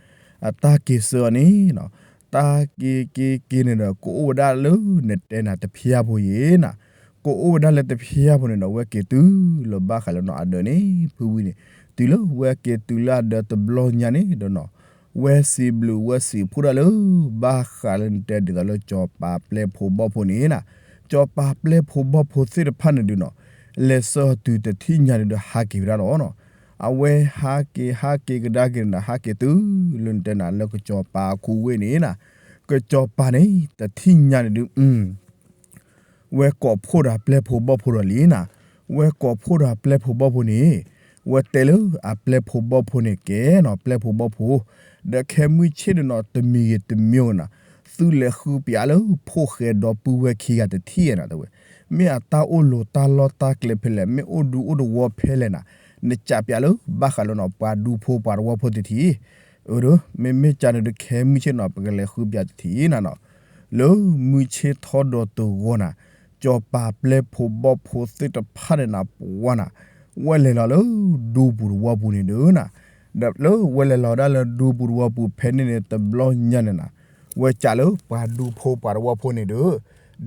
အတၢ်က့ၤဆှၢအီၤန့ၣ်နီၤ, တၢ်က့ၤက့ၤက့ၤန့ၣ်ဒီး ကအိၣ်ဝဲဒၣ်လၢနတဲနၤတဖျါဖိယ့ၤနၤ, ကအိၣ်ဝဲဒၣ်လၢတဖျါဖိန့ၣ်ဒီး ဝဲက့ၤတုၤလၢဘၣ်ဃးလၢနီၤအဒၢးန့ၣ် ဖုဝံန့ၣ်, တုၤလၢဝဲက့ၤတုၤလၢအဒၢးတဘျီညါန့ၣ်ဒီးနီၤ ဝဲစံးဘျုးဝဲစံးဖှိၣ်ဒၣ်လၢ ဘၣ်ဃးလၢနတဲဒ်သိးလၢစီၤပၤပျဲၢ်ဖိဘီၣ်ဖိန့ၣ်နၤ, စီၤပၤပျဲၢ်ဖိဘီၣ်ဖိသ့ၣ်တဖၣ်န့ၣ်ဒုးနီၤ လဲၤဆှၢအီၤတုၤတထံၣ်ညါန့ၣ်ဒီးဟးက့ၤဝဲဒၣ်လီၤနီၤ, အဝဲဟးက့ၤဟးက့ၤကဒါက့ၤန့ၣ်ဒီး ဟးက့ၤတုၤလၢနတဲနၤလၢကစီၤပၤအခူဝ့ၢ်န့ၣ်နၤ, ကစီၤပၤန့ၣ် တထံၣ်ညါန့ၣ်ဒုး ဝဲကိးဖှိၣ်ဒီးပျဲၢ်ဖိဘီၣ်ဖိဒီးလံနၤ, ဝဲကိးဖှိၣ်ဒီးပျဲၢ်ဖိဘီၣ်ဖိန့ၣ်, ဝဲတဲလၢအပျဲၢ်ဖိဘီၣ်ဖိန့ၣ်ကဲနီၤ ပျဲၢ်ဖိဘီၣ်ဖိ, ဒီးခဲမုၢ်ဆ့ၣ်န့ၣ်နီၤ တမံၤဂ့ၤတမံၤဂ့ၤနၤ, သုလဲၤဃုပျးလၢဖိၣ်ဃဲဒီပုၢ်ဝဲၢ်ခံဂၤတထံၣ်နၤ တဲဝဲ, မ့ၢ်အတၢ်အိၣ်လိၤတၢ်လီၢ်တၢ်ကျဲဖဲလဲၣ် မ့ၢ်အိၣ်ဒူအိၣ်တဝီဖဲလဲၣ်နၤ, နကးပၠးလၢဘၣ်ဃးလၢနီၤ ပှၤဒူဖိပှၤတဝီဖိတထံၣ်, အၢ မ့မ့ၢ်ကန့ၣ်ဒုးခဲမုၢ်ဆ့ၣ်နီၤ ပကလဲၤဃုပၠးတထံၣ်နၤနီၤ, လၢမုၢ်ဆ့ၣ်ထီၣ်ဒီးတဂီၤနၤ, စီၤပၤပျဲၢ်ဖိဘီၣ်ဖိသ့ၣ်တဖၣ်န့ၣ်နၤ ပဝါနၤ, ဝဲလဲၤလီၤလၢဒူပူၤတဝီပူၤန့ၣ်ဒုးနၤ, ဒီးလၢဝဲလဲၤလီၤဒၣ်လၢဒူပူၤတဝီပူၤဖဲန့ၣ်န့ၣ် တဘျီညါန့ၣ်နၤ, ဝဲကးလၢပှၤဒူဖိပှၤတဝီဖိန့ၣ်ဒုး,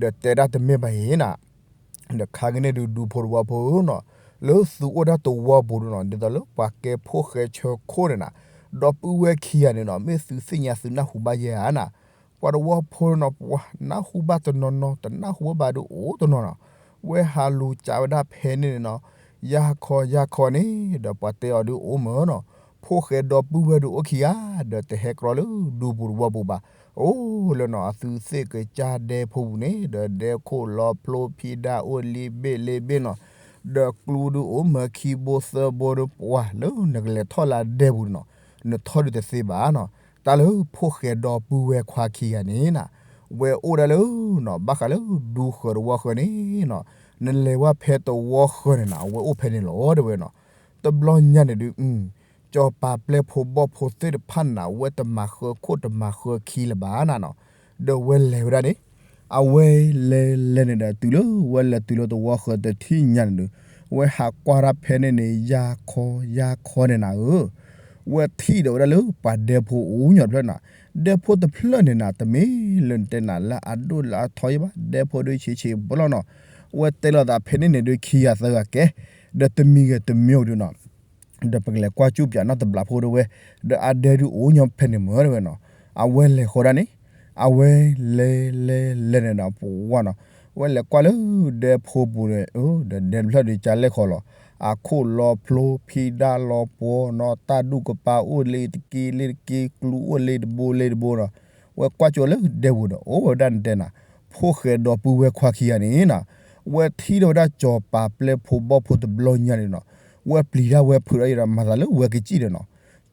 ဒီးတဲဒၣ်တမ့ၢ်ဘၣ်အံၤနၤ ဒီးခါကန့ၣ်ဒုးဒူဖိတဝီဖိနီၤ, လၢသုအိၣ်ဒၣ်တဝီပူၤဒုးနီၤ ဒ်သိးလၢပှၤကဲဖိၣ်ဃဲဆၢခိၣ်န့ၣ်နၤ, ဒီပုၢ်ဝဲၢ်ခံဂၤန့ၣ်နီၤ မ့ၢ်သုသ့ၣ်ညါသုနၢ်ဟူဘၣ်ယဲဧါနၤ, ပှၤတဝီဖိနီၤ ပှၤနၢ်ဟူဘၣ်တနီၤနီၤ တနၢ်ဟူဘၣ်ဘၣ်ဒုးအိၣ်တနီၤနီၤ, ဝဲဟးလူၤကးဝဲဒၣ်ဖဲန့ၣ်န့ၣ်နီၤ, ယါခီယါခီန့ၣ် ဒီးပှၤတဲအီၤဒုးအိၣ်မၢ်နီၤ, ဖိၣ်ဃဲဒီပုၢ်ဝဲၢ်ဒုးအိၣ်ခံဂၤ, ဒီးတဟဲကြီလၢဒူပူၤတဝီပူၤဘၣ်, အိၣ်လၢနီၤ အသုသ့ၣ်ကစၢ်ဒဲဖိပူၤန့ၣ် ဒီးဒဲခိၣ်လီၤဖျိဖံးဒါအိၣ်လံဘ့ၣ်လ့ဘ့ၣ်နီၤ, ဒီးကျူဒုးအိၣ်မၢခံဘိသၢဘိဒုးပှၤလၢနကလဲၤထီၣ်လၢအဒဲပူၤနီၤ, နထီၣ်ဒုးတသ့ဘၣ်နီၤ, တၢ်လၢဖိၣ်ဃဲဒီပုၢ်ဝဲၢ်ခွါခံဂၤန့ၣ်နၤ, ဝဲအိၣ်ဒၣ်လၢနီၤ ဘၣ်ဃးလၢဒူဃၢၤတဝီဃၢၤန့ၣ်နီၤ, နလဲၤဝဲဖဲတဝီဃၢၤန့ၣ်နၤ အဝဲအိၣ်ဖဲန့ၣ်လီၤတဲဝဲနီၤ, တဘျီညါန့ၣ်ဒုး စီၤပၤပျဲၢ်ဖိဘီၣ်ဖိသ့ၣ်တဖၣ်န့ၣ်နၤ အဝဲတမၤဃၢခိၣ်တမၤဃၢခံလၢၤဘၣ်နၤနီၤ, ဒီးဝဲလဲၤဝဲဒၣ်န့ၣ်, အဝဲလဲၤလဲၤန့ၣ်ဒီးတုၤလၢဝဲလဲၤတုၤလၢတဝီဃၢၤတထံၣ်ညါန့ၣ်ဒုး, ဝဲဟးကွၢ်တၢ်ဖဲန့ၣ်န့ၣ် ယါခီယါခီန့ၣ်နၤဧၢ ဝဲထံၣ်ဒီးဝဲဒၣ်လၢပှၤဒဲဖိအိၣ်ညီတဖျၢၣ်နၤ, ဒဲဖိတဖျၢၣ်န့ၣ်နၤ တမ့ၢ်လၢနတဲနၤလၢအဒိၣ်လၢအထီယဲဘၣ်, ဒဲဖိဒုးဆံးဆံးဘျီနီၤ, ဝဲတဲလိာ်သးဖဲန့ၣ်န့ၣ်ဒုးခံဂၤသၢဂၤကဲ, ဒီးတမံၤဂ့ၤတမံၤဒုးနီၤ ဒီးပကလဲၤကွၢ်ကၠူၣ်ပၠးနီတဘျီဖိဒၣ်ဝဲ, ဒီးအဒဲဒုးအိၣ်ညီဖဲန့ၣ်မၢတဲဝဲနီၤ, အဝဲလဲၤဃီဒၣ်န့ၣ်, အဝဲလဲၤလဲၤလဲၤန့ၣ်ဒီးပဝါနီၤ, ဝဲလဲၤကွၢ်လၢဒဲဖိပူၤန့ၣ်, ဒီးဒဲတဖျၢၣ်ဒုးကလဲၣ်ဃီလီၤ, အခိၣ်လီၤဖျိဖံးဒါလီၤပှီၤနီၤ, တၢ်ဒူၣ်ကပၤအိၣ်လ့ၤတက့ၢ်လ့ၤတက့ၢ်, ကျူအိၣ်လ့ၤတဘိလ့ၤတဘိနီၤ, ဝဲကွၢ်ကၠိလၢဒဲပူၤဒီး အိၣ်ဝဲဒၣ်နတဲနၤ, ဖိၣ်ဃဲဒီပုၢ်ဝဲၢ်ခွါခံဂၤန့ၣ်နၤ, ဝဲထံၣ်ဒီးဝဲဒၣ်စီၤပၤပျဲၢ်ဖိဘီၣ်ဖိတဘျီညါန့ၣ်နီၤ, ဝဲပျံၤတၢ်ဝဲဖုးဒီးယဒီးမၤသးလၢဝဲကစံၣ်ဒီးနီၤ,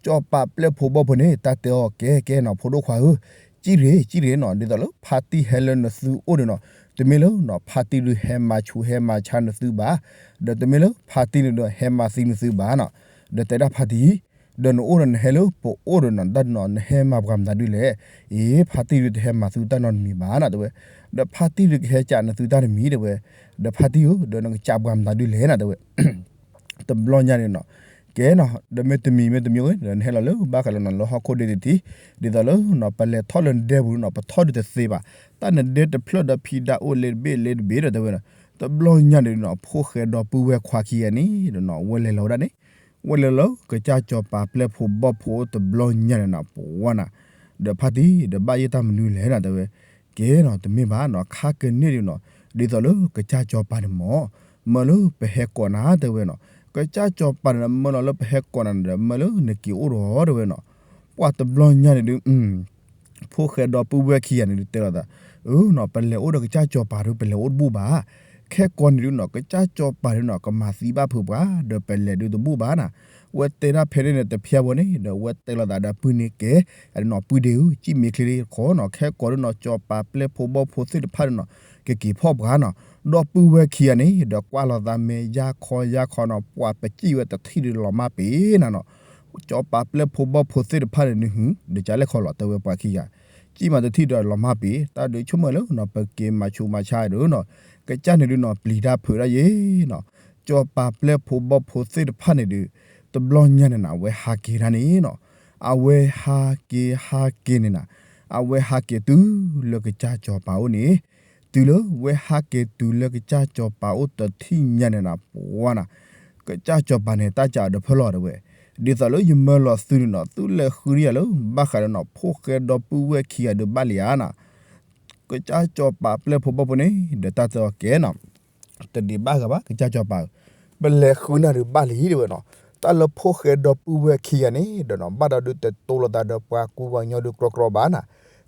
စီၤပၤပျဲၢ်ဖိဘီၣ်ဖိန့ၣ် တၢ်တဲအီၤကဲကဲနီၤ ဖိဒိၣ်ခွါဧၢ, ကံၣ်ရ့ၣ်ကံၣ်ရ့ၣ်နီၤ, ဒ်သိးလၢဖါတံၢ်ဟဲလၢနသုအိၣ်န့ၣ်နီၤ, တမ့ၢ်လၢနီၤ ဖါတံၢ်ဒုးဟဲမၤဆူးဟဲမၤဆါနသုဘၣ်, ဒီးတမ့ၢ်လၢဖါတံၢ်န့ၣ်ဒီးဟဲမၤသံနသုဘၣ်နီၤ, ဒီးတဲဒၣ်ဖါတံၢ်, ဒီးနအိၣ်ဒီးနဟဲလၢပအိၣ်ဒီးနီၤ တၢ်ဒုးနီၤ နဟဲမၤပှၤမတၤဒုလဲၣ်, အ့ ဖါတံၢ်ဒုးတဟဲမၤသုတၢ်နီတမံၤဘၣ်နီၤ တဲဝဲ, ဒီးဖါတံၢ်ဒုးကဟဲကးနသုတၢ်တမံၤတဲဝဲ, ဒီးဖါတံၢ်ဧၢ ဒီးနကစးပှၤမတၤဒုလဲၣ်နီၤ တဲဝဲ တဘျီညါန့ၣ်နီၤ, ကဲနီၤ ဒီးမ့ၢ်တမံၤမ့ၢ်တမံၤဝဲ ဒီးနဟဲလီၤလၢဘၣ်ဃးလၢနီၤ လၢဟီၣ်ခိၣ်ဒ့တထံၣ်, ဒ်သိးလၢနီၤ ပလဲၤထီၣ်လၢနဒဲပူၤနီၤ ပထီၣ်ဒုးတသ့ဘၣ်, တၢ်နဒဲတဖျၢၣ်ဒီးဖံးဒါအိၣ်လ့ၤတဘ့ၣ်လ့ၤတဘ့ၣ်ဒီးတဲဝဲနီၤ, တဘျီညါန့ၣ်နီၤ ဖိၣ်ဃဲဒီပုၢ်ဝဲၢ်ခွါခံဂၤန့ၣ်ဒီးနီၤ ဝဲလဲၤလီၤဝဲဒၣ်န့ၣ်, ဝဲလဲၤလီၤကစၢ်စီၤပၤပျဲၢ်ဖိဘီၣ်ဖိတဘျီညါန့ၣ်နီၤ ပဝါနၤ, ဒီးဖါတံၢ် ဒီးဘၣ်ယဲၢ်တၢ်မနုၤလဲၣ်နီၤ တဲဝဲ, ကဲနီၤ တမ့ၢ်ဘၣ်နီၤ ခါကန့ၢ်ဒုးနီၤ ဒ်သိးလၢကစၢ်စီၤပၤန့ၣ်မၢ်, မၢလၢပဟဲကိးနၤတဲဝဲနီၤ, ကစၢ်စီၤပၤန့ၣ် မၢလီၤလၢပဟဲကိးနၤန့ၣ်ဒီး မၢလၢနက့ၤအိၣ်ဒီးတဲဝဲနီၤ, ပှၤတဘျီညါန့ၣ်ဒုး ဖိၣ်ဃဲဒီပုၢ်ဝဲၢ်ခံဂၤန့ၣ်ဒုးတဲလိာ်သး, အၢနီၤ ပလဲၤအိၣ်ဒီးကစၢ်စီၤပၤဒုး ပလဲၤအိၣ်တဘူၣ်ဘၣ်, ခဲကိးန့ၣ်ဒုးနီၤ ကစၢ်စီၤပၤဒုးနီၤ ကမၤသံဘၣ်ဖုးပှၤ ဒီးပလဲၤဒုးတဘူၣ်ဘၣ်နၤ, ဝဲတဲဒၣ်ဖဲန့ၣ်န့ၣ် တဖျါဘိန့ၣ် ဒီးဝဲတဲလိာ်သးဒီးပုၢ်န့ၣ်ကဲ, အနီၤပုၢ်ဒ့ဧၢ ကံၣ်မ့ၢ်ချ့လံတခီနီၤ ခဲကိးဒုးနီၤ စီၤပၤပျဲၢ်ဖိဘီၣ်ဖိသ့ၣ်တဖၣ်ဒုးနီၤ ကက့ၤဖီၣ်ပှၤနီၤ, ဒီပုၢ်ဝဲၢ်ခံဂၤန့ၣ် ဒီးကွၢ်လိာ်သးမဲာ်ယါခီယါခီနီၤ ပှၤပစံၣ်ဝဲတထံၣ်ဒုးလီၤမၢ်ပ့ၤနၤနီၤ စီၤပၤပျဲၢ်ဖိဘီၣ်ဖိသ့ၣ်တဖၣ်န့ၣ်ဒုး ဒီးကလဲၣ်ခီလီၤ တဲဝဲပှၤခံဂၤ, စံၣ်မးတထံၣ်ဒီးလီၤမၢ်ပ့ၤ တၢ်ဒုးဆိကမိၣ်လၢနီၤ ပက့ၤမၤဆူးမၤဆါဒုးနီၤ, ကစၢ်န့ၣ်ဒုးနီၤ ပျံၤတၢ်ဖုးတၢ်ယဲနီၤ, စီၤပၤပျဲၢ်ဖိဘီၣ်ဖိသ့ၣ်တဖၣ်န့ၣ်ဒုး တဘျီညါန့ၣ်နၤ အဝဲဟးက့ၤတၢ်န့ၣ်နီၤ, အဝဲဟးက့ၤဟးက့ၤန့ၣ်နၤ, အဝဲဟးက့ၤတုၤလၢကစၢ်စီၤပၤအိၣ်န့ၣ်, တုၤလၢဝဲဟးက့ၤတုၤလၢကစၢ်စီၤပၤအိၣ်တထံၣ်ညါန့ၣ်နၤ ပဝါနၤ, ကစၢ်စီၤပၤန့ၣ် တၢ်ကးအီၤဒီးဖၢလီၤတဲဝဲ, ဒ်သိးလၢယမၢလီၤသုန့ၣ်နီၤ သုလဲၤဃုဒံးယၤလၢ ဘၣ်ဃးဒီးနီၤ ဖိၣ်ဃဲဒီပုၢ်ဝဲၢ်ခံဂၤဒုးဘၣ်လံဧါနၤ, ကစၢ်စီၤပၤပျဲၢ်ဖိဘီၣ်ဖိန့ၣ် ဒီးတၢ်တဲအီၤကဲနီၤ တဒံးဘၣ်ဂၤဘၣ် ကစၢ်စီၤပၤဧၢ, ပလဲၤဃုနၤဒုးဘၣ်လံတဲဝဲနီၤ, တၢ်လၢဖိၣ်ဃဲဒီပုၢ်ဝဲၢ်ခံဂၤန့ၣ်ဒီးနီၤ ဘၣ်ဒီးဒုးတတိလိာ်သးဒီးပှၤကူပှၤကညီဒုးကြီကြီဘၣ်နၤ,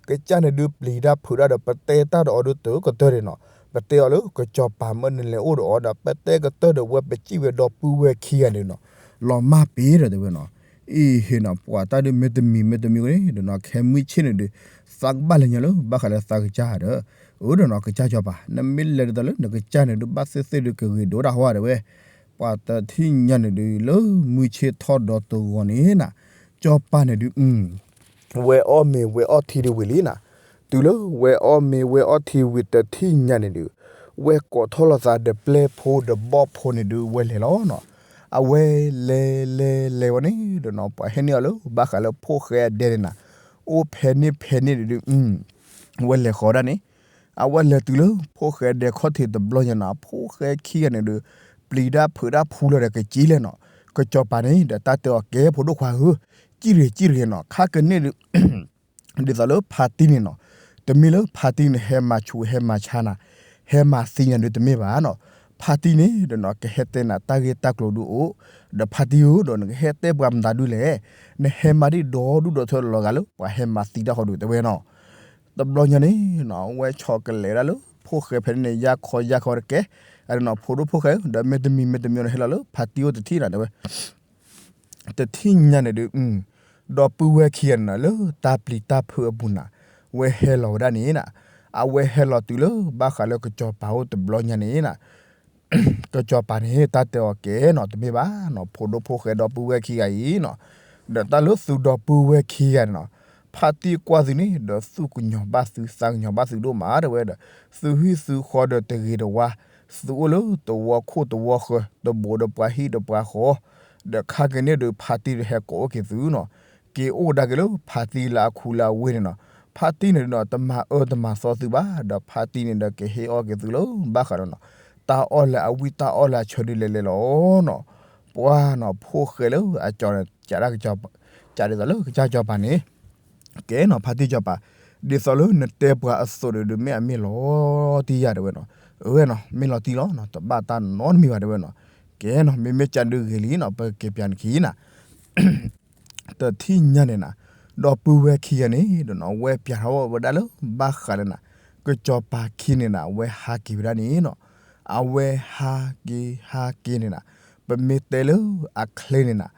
ကစၢ်န့ၣ်ဒုးပျံၤတၢ်ဖုးတၢ်ဒီး ပတဲတၢ်ဒီးအီၤဒုးတၢ်ကတၢၢ်န့ၣ်နီၤ, ပတဲအီၤလၢကစီၤပၤမၢနလဲၤအိၣ်ဒီးအီၤဒီး ပတဲကတၢၢ်ဒီးဝဲပစံၣ်ဝဲဒီပုၢ်ဝဲၢ်ခံဂၤန့ၣ်နီၤ, လီၤမၢ်ပ့ၤဒီးတဲဝဲနီၤ, အံၤဟ့ၣ်နီၤ ပှၤတၢ်ဒုးမ့ၢ်တမံၤမ့ၢ်တမံၤဝဲန့ၣ်ဒီးနီၤ ခဲမုၢ်ဆ့ၣ်န့ၣ်ဒုး သးကဘၣ်လဲၤညီလၢ ဘၣ်ဃးလၢသးကစၢ်ဒီး, အၢဒီးနီၤ ကစၢ်စီၤပၤ နမ့ၢ်လဲၤဒ်သိးလၢနကစၢ်န့ၣ်ဒုး ဘၣ်သ့ၣ်သ့ၣ်ဒုးကဂ့ၤဒိၣ်တၢ်ဟီတဲဝဲ, ပှၤတထံၣ်ညါန့ၣ်ဒုး လၢမုၢ်ဆ့ၣ်ထီၣ်ဒီတဂီၤန့ၣ်နၤ, စီၤပၤန့ၣ်ဒုး ဝဲအီၣ်မ့ၤဝဲအီထံဒုးဝံၤလံနၤ, တုၤလၢဝဲအီၣ်မ့ၤဝဲအီထံဝံၤတထံၣ်ညါန့ၣ်ဒုး ဝဲကိးထီၣ်လိာ်သးဒီးပျဲၢ်ဖိဒီးဘီၣ်ဖိန့ၣ်ဒုး ဝဲလဲၤလီၤနၤ. အဝဲလဲၤလဲၤလဲၤဝဲန့ၣ်ဒီးနၤ ပှၤဟဲန့ၢ်အီၤလၢဘၣ်ဃးလၢဖိၣ်ဃဲအဒဲန့ၣ်နၤ, အိၣ်ဖဲန့ၣ်ဖဲန့ၣ်ဒုး ဝဲလဲၤဃီၤဒၣ်န့ၣ်, အဝဲလဲၤတုၤလၢဖိၣ်ဃဲဒဲခီၣ်ထံးတဘျီညါန့ၣ် ဖိၣ်ဃဲခံဂၤန့ၣ်ဒုး ပျံၤတၢ်ဖုးတၢ်ဖူလီၤဒီးကက့ၤလဲၣ်နၤ, ကစီၤပၤန့ၣ်ဒီးတၢ်တဲအီၤ ကဲဖိဒိၣ်ခွါဧၢ, စံၣ်တဂ့ၤ စံၣ်တဂ့ၤနၤ, ခါကန့ၣ်ဒုး ဒ်သိးလၢဖါတံၢ်န့ၣ်နၤ, တမ့ၢ်လၢဖါတံၢ်န့ၣ် ဟဲမၤဆူးဟဲမၤဆါနၤ, ဟဲမၤသံနၤဒုးတမ့ၢ်ဘၣ်နၤ, ဖါတံၢ်န့ၣ်ဒီးနၤ ကဟဲတဲနၤတၢ်ဂ့ၢ်တၢ်ကျိၤဒုးအိၣ်, ဒီးဖါတံၢ်ဧၢဒီး နကဟဲတဲပှၤမတၤဒုးလဲၣ်, နဟဲမၤဒ်ဒီဒူၣ်ဒီထၢလီၤဂာ်လၢ ပှၤဟဲမၤသံတၢ်ဃီဒုးတဲဝဲနၤ. တဘျီညါန့ၣ်နၤ ဝဲဆီၣ်ကလဲာ်ဒၣ်လၢ ဖိၣ်ဃဲဖဲန့ၣ်န့ၣ် ယါခီယါခီတကဲ, အဒုးနၤ ဖိဒိၣ်ဖိၣ်ဃဲဧၢ ဒီးမ့တမံၤမ့တမံၤန့ၣ် ဟဲလီၤလၢဖါတံၢ်အိၣ်တထံၣ်နၤတဲဝဲ တထံၣ်ညါန့ၣ်ဒုး ဒီပုၢ်ဝဲၢ်ခံဂၤန့ၣ်နၤ လၢတၢ်ပျံၤတၢ်ဖုးအပူၤနၤ ဝဲဟဲလီၤဝဲဒၣ်န့ၣ်နၤ, အဝဲဟဲလီၤတုၤလၢဘၣ်ဃးလၢကစီၤပၤအိၣ်တဘျီညါန့ၣ်နၤ, ကစီၤပၤန့ၣ် တၢ်တဲအီၤကဲနၤ တမ့ၢ်ဘၣ်နၤ, ဖိဒိၣ်ဖိၣ်ဃဲဒီပုၢ်ဝဲၢ်ခံဂၤအံၤနၤ, ဒီးတၢ်လၢသုဒီပုၢ်ဝဲၢ်ခံဂၤန့ၣ်နၤ, ဖါတံၢ်ကွၢ်သုန့ၣ် ဒီးသူၣ်ကညီၤဘၣ်သု သးကညီၤဘၣ်သုဒိၣ်မးတဲဝဲဒီး, သုဟံၣ်သုဃီဒီးတဂ့ၤတဝါ, သုအိၣ်လၢတဝီခိၣ်တဝီဃၢၤ တဘိးဒီးပှၤဟံၣ်ဒီးပှၤဃီ, ဒီးခါက့ၤန့ၣ်ဒုး ဖါတံၢ်ဒီးဟဲကိးအိၣ်က့ၤသုနၤ, က့ၤအိၣ်ကဒါက့ၤလၢဖါတံၢ်လၢအခူလၢအဝ့ၢ်န့ၣ်နၤ, ဖါတံၢ်န့ၣ်ဒုးနၤ တမၤအၢတမၤသီသုဘၣ်, ဒီးဖါတံၢ်န့ၣ်ဒီးကဟ့ၣ်အီၣ်က့ၤသုလၢဘၣ်ဃးဒီးနၤ, တၢ်အီၣ်လၢအဝံၣ်တၢ်အီၣ်လၢအဆၢဒုးလဲၤလဲၤလီၤနၤ, ပှၤနၤ ဖိၣ်ဃဲလၢအကၠီန့ၣ် ကးဒၣ်ကစၢ် ကးဒ်သိးလၢကစၢ်စီၤပၤန့ၣ် ကဲနၤ ဖါတံၢ်စီၤပၤ, ဒ်သိးလၢနတဲပှၤအသိးဒီး မ့ၢ်အမ့ၢ်လီၤတံၢ်ယၤတဲဝဲနၤ, အဝဲနၤ မ့ၢ်လီၤတံၢ်လီၤနၤ တဘၣ်တၢ်နီတမံၤဘၣ်တဲဝဲနၤ, ကဲနၤ မ့မ့ၢ်ကဒုးဂ့ၤလံနၤ ပကက့ၤပၠးနခံနၤ တထံၣ်ညါန့ၣ်နၤ, ဒီပုၢ်ဝဲၢ်ခံဂၤန့ၣ်ဒီးနၤ ဝဲပၠးထီၣ်ဝဲဒၣ်လၢဘၣ်ဃးလၢနၤ, ကစီၤပၤခံန့ၣ်နၤ အဝဲဟးက့ၤဝဲဒၣ်န့ၣ်နၤ, အဝဲဟးက့ၤဟးက့ၤန့ၣ်နၤ, ပမ့ၢ်တဲလၢအချ့န့ၣ်နၤ,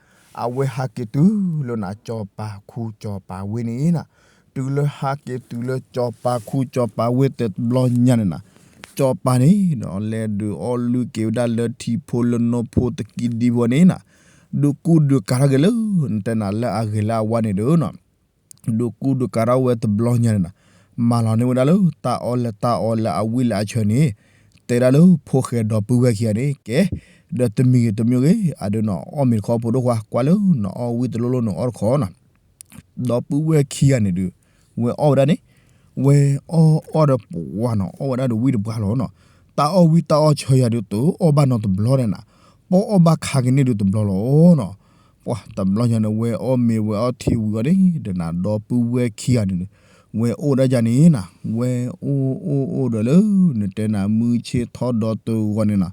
အဝဲဟးက့ၤတုၤလၢနၤ စီၤပၤခူစီၤပၤဝ့ၢ်န့ၣ်နၤ, တုၤလၢဟးက့ၤတုၤလၢစီၤပၤခူစီၤပၤဝ့ၢ်တဘျီညါန့ၣ်နၤ, စီၤပၤန့ၣ်ဒီး လဲၤဒုးအီၣ်လုၢ်က့ၤဝဲဒၣ်လၢထံဖိလၢနိဖိတကံဒံဖိန့ၣ်နၤ, ဒုးကူဒုးကၤထီၣ်က့ၤလၢ နတဲနၤလၢအဂ့ၤလၢအဝါန့ၣ်ဒီးနၤ ဒုးကူဒုးကၤထီၣ်ဝဲတဘျီညါန့ၣ်နၤ, မၤလီၤန့ၢ်ဝဲဒၣ်လၢတၢ်အီၣ်လၢတၢ်အီလၢအဝံၣ်လၢအဆၢန့ၣ်, တဲဒၣ်လၢဖိၣ်ဃဲဒီပုၢ်ဝဲၢ်ခံဂၤန့ၣ် ကဲ, ဒီးတမံၤဂ့ၤတမံၤဂ့ၤ အဒုးနၤ အီၣ်မ့ၤတခီဖိဒိၣ်ခွါ ကွၢ်လၢနအီၣ်ဝံၣ်တလိၣ်လိၣ်န့ၣ်အီၣ်တခီနၤ, ဒီပုၢ်ဝဲၢ်ခံဂၤန့ၣ်ဒုး ဝဲအီၣ်ဝဲဒၣ်န့ၣ်, ဝဲအီၣ်အီၣ်ဒီးပှၤနၤ အီၣ်ဝဲဒၣ်ဒီးဝံၣ်တပှၢ်လီၤနၤ, တၢ်အီၣ်ဝံၣ်တၢ်အီၣ်ဆၢယၤဒုးတအီၣ်ဘၣ်နီတဘျီန့ၣ်နၤ, ပီၣ်အီၣ်ဘၣ်ခါက့ၤန့ၣ်ဒုးတဘျီလီၤနၤ, ပှၤတဘျီညါန့ၣ် ဝဲအီၣ်မ့ၤဝဲအီၣ်ထံဝံၤအီၤန့ၣ် ဒီးနၤ ဒီပုၢ်ဝဲၢ်ခံဂၤန့ၣ်ဒုး ဝဲအိၣ်ဒၣ်ယၤန့ၣ်နၤ, ဝဲအိၣ်အိၣ်အိၣ်ဒီးလၢ နတဲနၤမုၢ်ဆ့ၣ်ထီၣ်ဒီတဂီၤန့ၣ်နၤ,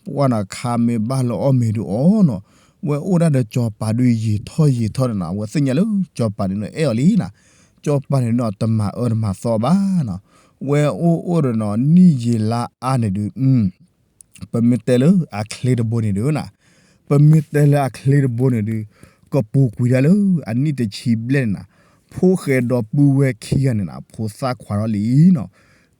ပှၤနၤ ခါမ့ၢ်ဘၣ်လၢအီၣ်မ့ၤဒုးအီၤနၤ, ဝဲအိၣ်ဒၣ်ဒီးစီၤပၤဒုးယံာ်ထီၣ်ယံာ်ထီၣ်န့ၣ်နၤ, ဝဲသ့ၣ်ညါလၢစီၤပၤန့ၣ်နၤ အဲၣ်အီၤလံနၤ, စီၤပၤန့ၣ်နၤ တမၤအၢတမၤသီဘၣ်နၤ, ဝဲအိၣ်အိၣ်ဒီးနၤ နံၣ်ယံာ်လါအါန့ၣ်ဒုး ပမ့ၢ်တဲလၢအချ့တဘိန့ၣ်ဒုးနၤ, ပမ့ၢ်တဲလၢအချ့တဘိန့ၣ်ဒုး ကပူၤကွံာ်ဒၣ်လၢအနံၣ်တဆံဘျဲၣ်န့ၣ်နၤ, ဖိၣ်ဃဲဒီပုၢ်ဝဲၢ်ခံဂၤန့ၣ်နၤ ဖိသၣ်ခွါထီၣ်လံနၤ,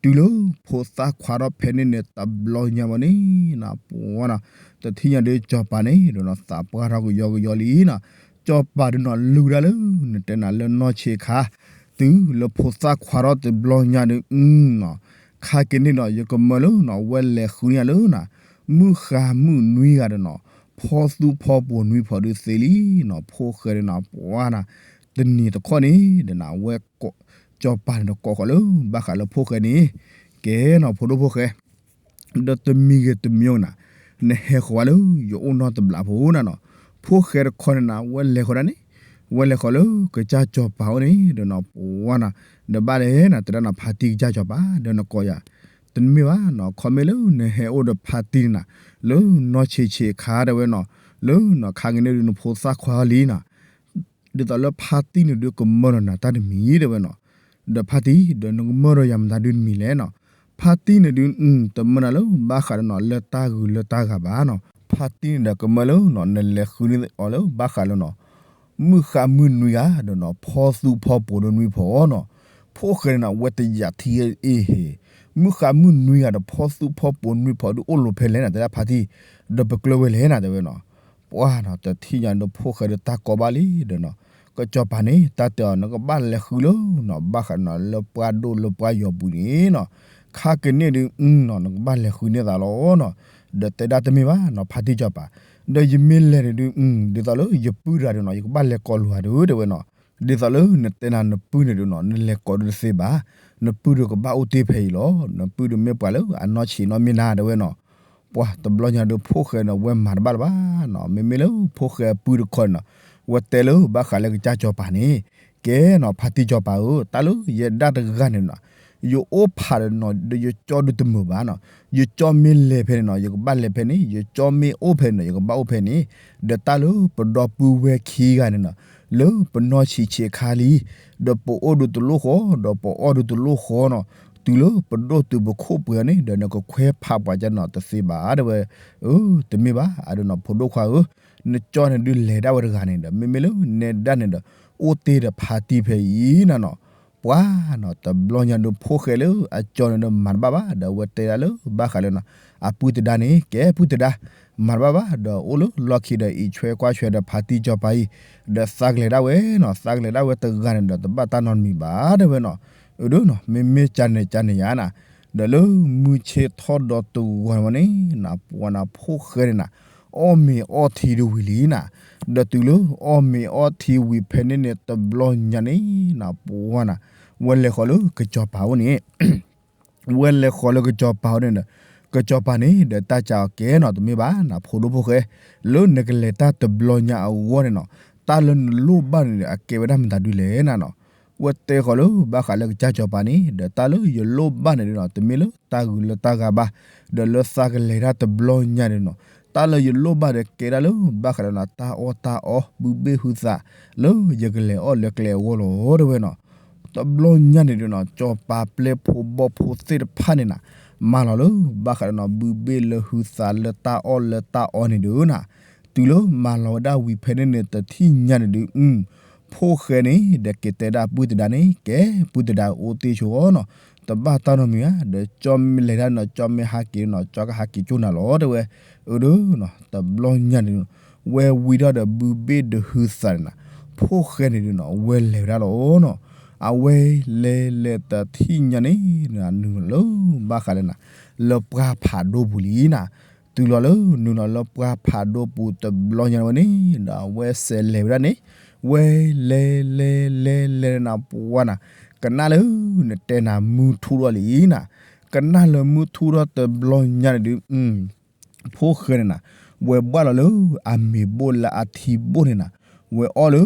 တုၤလၢဖိသၣ်ခွါထီၣ်ဖဲန့ၣ်န့ၣ် တဘျီညါဘၣ်န့ၣ်နၤ ပှၤနၤ တထံၣ်ညါဒုးစီၤပၤန့ၣ်ဒီးနၤ သးပှၢ်ထီၣ်ကယီကယီလံနၤ, စီၤပၤဒုးနၤ လူၤဒၣ်လၢ နတဲနၤလၢနီၢ်ဆံးခါ တုၤလၢဖိသၣ်ခွါထီၣ်တဘျီညါဒုး ခါက့ၤန့ၣ်ဒီး ယကမၢလၢနၤ ဝဲလဲၤဃုန့ၢ်ယၤလၢနၤ မုၣ်ဃါမုၣ်နွံဂၤဒီးနၤ ဖီသူဖီပိၤနွံဖီဒုးသ့လံနၤ, ဖိၣ်ဃဲန့ၣ်နၤ ပှၤနၤ တနံၤတခီန့ၣ်ဒီးနၤ ဝဲ စီၤပၤန့ၣ်ဒီးကိးဃီၤလၢ ဘၣ်ဃးလၢဖိၣ်ဃဲန့ၣ် ကဲနၤ ဖိဒိၣ်ဖိၣ်ဃဲ ဒီးတမံၤဂ့ၤတမံၤနၤ နဟဲဃီၤဝဲလၢယအိၣ်နီၢ်တဘျီဖိနၤနၤ, ဖိၣ်ဃဲတခီန့ၣ်နၤ ဝဲလဲၤဃီၤဒၣ်န့ၣ် ဝဲလဲၤဃီၤလၢကစၢ်စီၤပၤအိၣ်န့ၣ်ဒီးနၤ ပှၤနၤ ဒီးဘၣ်လဲၣ်နၤ တဲဒၣ်နၤ ဖါတံၢ်ကစၢ်စီၤပၤ ဒီးနကိးယၤ တမ့ၢ်ဘၣ်နၤ ခီမ့ၢ်လၢနဟဲအိၣ်ဒီးဖါတံၢ်န့ၣ်နၤ လၢနီၢ်ဆံးဆံးခါတဲဝဲနၤ လၢနၤ ခါက့ၤန့ၣ်ဒုး နဖိသၣ်ခွါလံနၤ ဒ်သိးလၢဖါတံၢ်န့ၣ်ဒုးကမၢဒီးနၤတၢ်တမံၤတဲဝဲနၤ, ဒီးဖါတံၢ် ဒီးနကမၢဒီးယၤမတၤဒုးတမံၤလဲၣ်နၤ, ဖါတံၢ်န့ၣ်ဒုး တမၢနၤလၢဘၣ်ဃးဒီးနၤ လၢတၢ်ဂုၤလၢတၢ်ဂၤဘၣ်နၤ, ဖါတံၢ်န့ၣ်ဒီးကမၢလၢနၤ နလဲၤဃုန့ၢ်အီၤလၢဘၣ်ဃးလၢနၤ မုၣ်ဃါမုၣ်နွံဂၤဒီးနၤ ဖီသူဖီပိၤဒီးနွံဖီနၤ, ဖိၣ်ဃဲန့ၣ်နၤ ဝဲတယာ်ထံအ့ၣ်ဟ့ၣ်, မုၢ်ဃါမုၢ်နွံဂၤဒီးဖီသူဖီပိၤနွံဖီဒုးအိၣ်လီၤဖဲလဲၣ်နီၤ တဲဒၣ်ဖါတံၢ်, ဒီးပကျၢၢ်ဝဲလဲၣ်နီၤ တဲဝဲနီၤ. ပှၢ်နီၤ တထံၣ်ညါဒီးဖိၣ်ဃဲဒီးတၢ်ကီဘၣ်လံဒီးနီၤ, ကစီၤပၤန့ၣ် တၢ်တဲအီၤ နကဘၣ်လဲၤဃုလၢနီၤ ဘၣ်ဃးနီၤ လၢပှၢ်ဒိၣ်လၢပှၢ်ယီၤပူၤန့ၣ်နီၤ, ခါကန့ၢ်ဒုးနီၤ နကဘၣ်လဲၤဃုန့ၢ်သးလီၤနီၤ. ဒီးတဲဒၣ်တမ့ၢ်ဘၣ်နီၤ ဖါတံၢ်စီၤပၤ, ဒီးယမ့ၢ်လဲၤန့ၣ်ဒုး ဒ်သိးလၢယပုၢ်တဂၤဒုးနီၤ ယကဘၣ်လဲၤကိးလိာ်သးဒုး တဲဝဲနီၤ. ဒ်သိးလၢနတဲနၤနပုၢ်န့ၣ်ဒုးနီၤ နလဲၤကိးဒုးတသ့ဘၣ်, နပုၢ်ဒုးကဘၣ်အိၣ်တ့ၢ်ဖဲအံၤလီၤ, နပုၢ်ဒုးမ့ၢ်ပှၤလၢအနီၢ်ဆံးနီၢ်မ့ၢ်နၤ တဲဝဲနီၤ. ပှၢ်တဘျီညါဒုးဖိၣ်ဃဲန့ၣ် ဝဲမၤတဘၣ်လၢၤဘၣ်နီၤ, မ့မ့ၢ်လၢဖိၣ်ဃဲအပုၢ်တခီန့ၣ်နီၤ, ဝဲတဲလၢဘၣ်ဃးလၢကစၢ်စီၤပၤန့ၣ်, ကဲနီၤ ဖါတံၢ်စီၤပၤဧၢ, တၢ်လၢယဲဒၣ်တဂၤန့ၣ်နီၤ, ယအိၣ်ဖးဒီးနီၤ ဒီးယကၠီဒုးတမုာ်ဘၣ်နီၤ, ယကၠီမ့ၢ်လဲၤဖဲန့ၣ်နီၤ ယကဘၣ်လဲၤဖဲန့ၣ်, ယကၠီမ့ၢ်အိၣ်ဖဲန့ၣ်နီၤ ယကဘၣ်အိၣ်ဖဲန့ၣ်, ဒီးတၢ်လၢပဒီပုၢ်ဝဲၢ်ခံဂၤန့ၣ်နီၤ လၢပနီၢ်ဆံးဆံးအခါလံ, ဒီးပအိၣ်ဒုးတလိၣ်ဃီ ဒီးပအီၣ်ဒုးတလိၣ်ဃီနီၤ, တုၤလၢပဒိၣ်တုၤပခိၣ်ပှဲၤအီၤန့ၣ် ဒီးနကခွဲးဖးပှၤကနီၤတသ့ဘၣ် တဲဝဲ, အၢ တမ့ၢ်ဘၣ် အဒိနီၤ ဖိဒိၣ်ခွါဧၢ, နကၠီန့ၣ်ဒုးလဲၤဒၣ်ဝဲတဂၤန့ၣ်ဒီး မ့မ့ၢ်လၢနဲဒၣ်န့ၣ်ဒီး အိၣ်တ့ၢ်ဒီးဖါတံၢ်ဖဲအံၤနၤနီၤ. ပှၢ်နီၤ တဘျီညါဒုးဖိၣ်ဃဲလၢအကၠီန့ၣ်ဒီးမၤတဘၣ်ဘၣ် ဒီးအဝဲတဲဒၣ်လၢဘၣ်ဃးလၢနီၤ အပုၢ်သဒါန့ၣ် ကဲပုၢ်သဒါ မၤတဘၣ်ဘၣ် ဒီးအိၣ်လၢလီၢ်ခံဒီးအံးဆွဲကွၢ်ဆွဲဒီးဖါတံၢ်စီၤပၤအံၤ, ဒီးသးကလဲၤဒၣ်ဝဲနီၤ သးကလဲၤဒၣ်ဝဲတဂၤန့ၣ်ဒီး တဘၣ်တၢ်နီတမံၤဘၣ် တဲဝဲနီၤ. အဒိနီၤ မ့မ့ၢ်ကန့ၣ်ကန့ၣ်ယါနၤ, ဒီးလၢမုၢ်ဆ့ၣ်ထီၣ်ဒီးတဂီၤန့ၣ်ဝဲန့ၣ်နၤ ပှၢ်နၤဖိၣ်ဃဲန့ၣ်နၤ အီၣ်မ့ၤအီထံဒုးဝံၤလံနၤ, ဒီးတုၤလၢအီၣ်မ့ၤအီထံဝံၤဖဲန့ၣ်န့ၣ် တဘျီညါန့ၣ်နၤ ပှၢ်နၤ ဝဲလဲၤဃီၤလၢကစီၤပၤအိၣ်န့ၣ် ဝဲလဲၤဃီၤလၢကစီၤပၤအိၣ်န့ၣ်ဒီး ကစီၤပၤန့ၣ်ဒီးတၢ်စံးအီၤ ကဲနီၤ တမ့ၢ်ဘၣ်နၤ ဖိဒိၣ်ဖိၣ်ဃဲ, လၢနကလဲၤတၢ်တဘျီညါအဂီၢ်န့ၣ်နီၤ တၢ်လၢနလိၣ်ဘၣ်န့ၣ်ဒီး အကဲဝဲဒၣ်မတၤဒုလဲၣ်နၤနီၤ. ဝဲတဲဃီၤလၢဘၣ်ဃးလၢကစၢ်စီၤပၤန့ၣ် ဒီးတၢ်လၢယလိၣ်ဘၣ်န့ၣ်ဒီးနီၤ တမ့ၢ်လၢတၢ်ဂုၤလၢတၢ်ဂၤဘၣ်, ဒီးလၢသးကလဲၤတၢ်တဘျီညါန့ၣ်နီၤ တၢ်လၢယလိၣ်ဘၣ်ဒီးကဲဒၣ်လၢဘၣ်ဃးလၢနၤ တၢ်အီၣ်တၢ်အီ ဘုဘ့ၣ်ဟုသး လၢယကလဲၤအီၣ်လၢကျဲအဂီၢ်လီၤ တဲဝဲနီၤ. တဘျီညါန့ၣ်ဒုးနီၤ စီၤပၤပျဲၢ်ဖိဘီၣ်ဖိသ့ၣ်တဖၣ်န့ၣ်နၤ မၤလီၤလၢဘၣ်ဃးဒီးနီၤ ဘုဘ့ၣ်လၢဟုသးလၢတၢ်အီၣ်လၢတၢ်အီန့ၣ်ဒုးနၤ, တုၤလၢမၤလီၤဝဲဒၣ်ဝံၤဖဲန့ၣ်န့ၣ် တထံၣ်ညါန့ၣ်ဒုး အု ဖိၣ်ဃဲန့ၣ် ဒီးက့ၤတဲဒၣ်ပုၢ်သဒါန့ၣ် ကဲပုၢ်သဒါအိၣ်တ့ၢ်ဆိအီၤနီၤ, တဘၣ်တၢ်နီတမံၤဧါ, ဒီးကၠီမ့ၢ်လဲၤဒၣ်နီၤ ကၠီမ့ၢ်ဟးက့ၤနီၤ ကၠီကဟးက့ၤကၠိနၤလီၤ တဲဝဲ. အဒိနီၤ တဘျီညါန့ၣ် ဝဲဝံၤထီၣ်ဒီးဘုဘ့ၣ်ဒီးဟုသးန့ၣ်နၤ ဖိၣ်ဃဲန့ၣ်ဒုးနီၤ ဝဲလဲၤဝဲဒၣ်လီၤနီၤ. အဝဲလဲၤလဲၤတထံၣ်ညါန့ၣ် နုာ်လီၤလၢဘၣ်ဃးလၢနၤ လၢပှၢ်ဖးဒိၣ်ပူၤလံနၤ, တုၤလီၤလၢနုာ်လီၤလၢပှၢ်ဖးဒိၣ်ပူၤတဘျီညါဝဲန့ၣ် ဒီးအဝဲစဲးလဲၤဝဲဒၣ်န့ၣ်, ဝဲလဲၤလဲၤလဲၤလဲၤနၤ ပှၢ်နၤ, ကနၣ်လၢနတဲနၤမုၢ်ထူၣ်ထီၣ်လံနၤ, ကနၣ်လၢမုၢ်ထူၣ်ထီၣ်တဘျီညါန့ၣ်ဒုး ဖိၣ်ဃဲန့ၣ်နၤ ဝဲဘၣ်လီၤလၢအမ့ၤဘိၣ်လၢအထံဘိၣ်န့ၣ်နၤ, ဝဲအီၣ်လၢ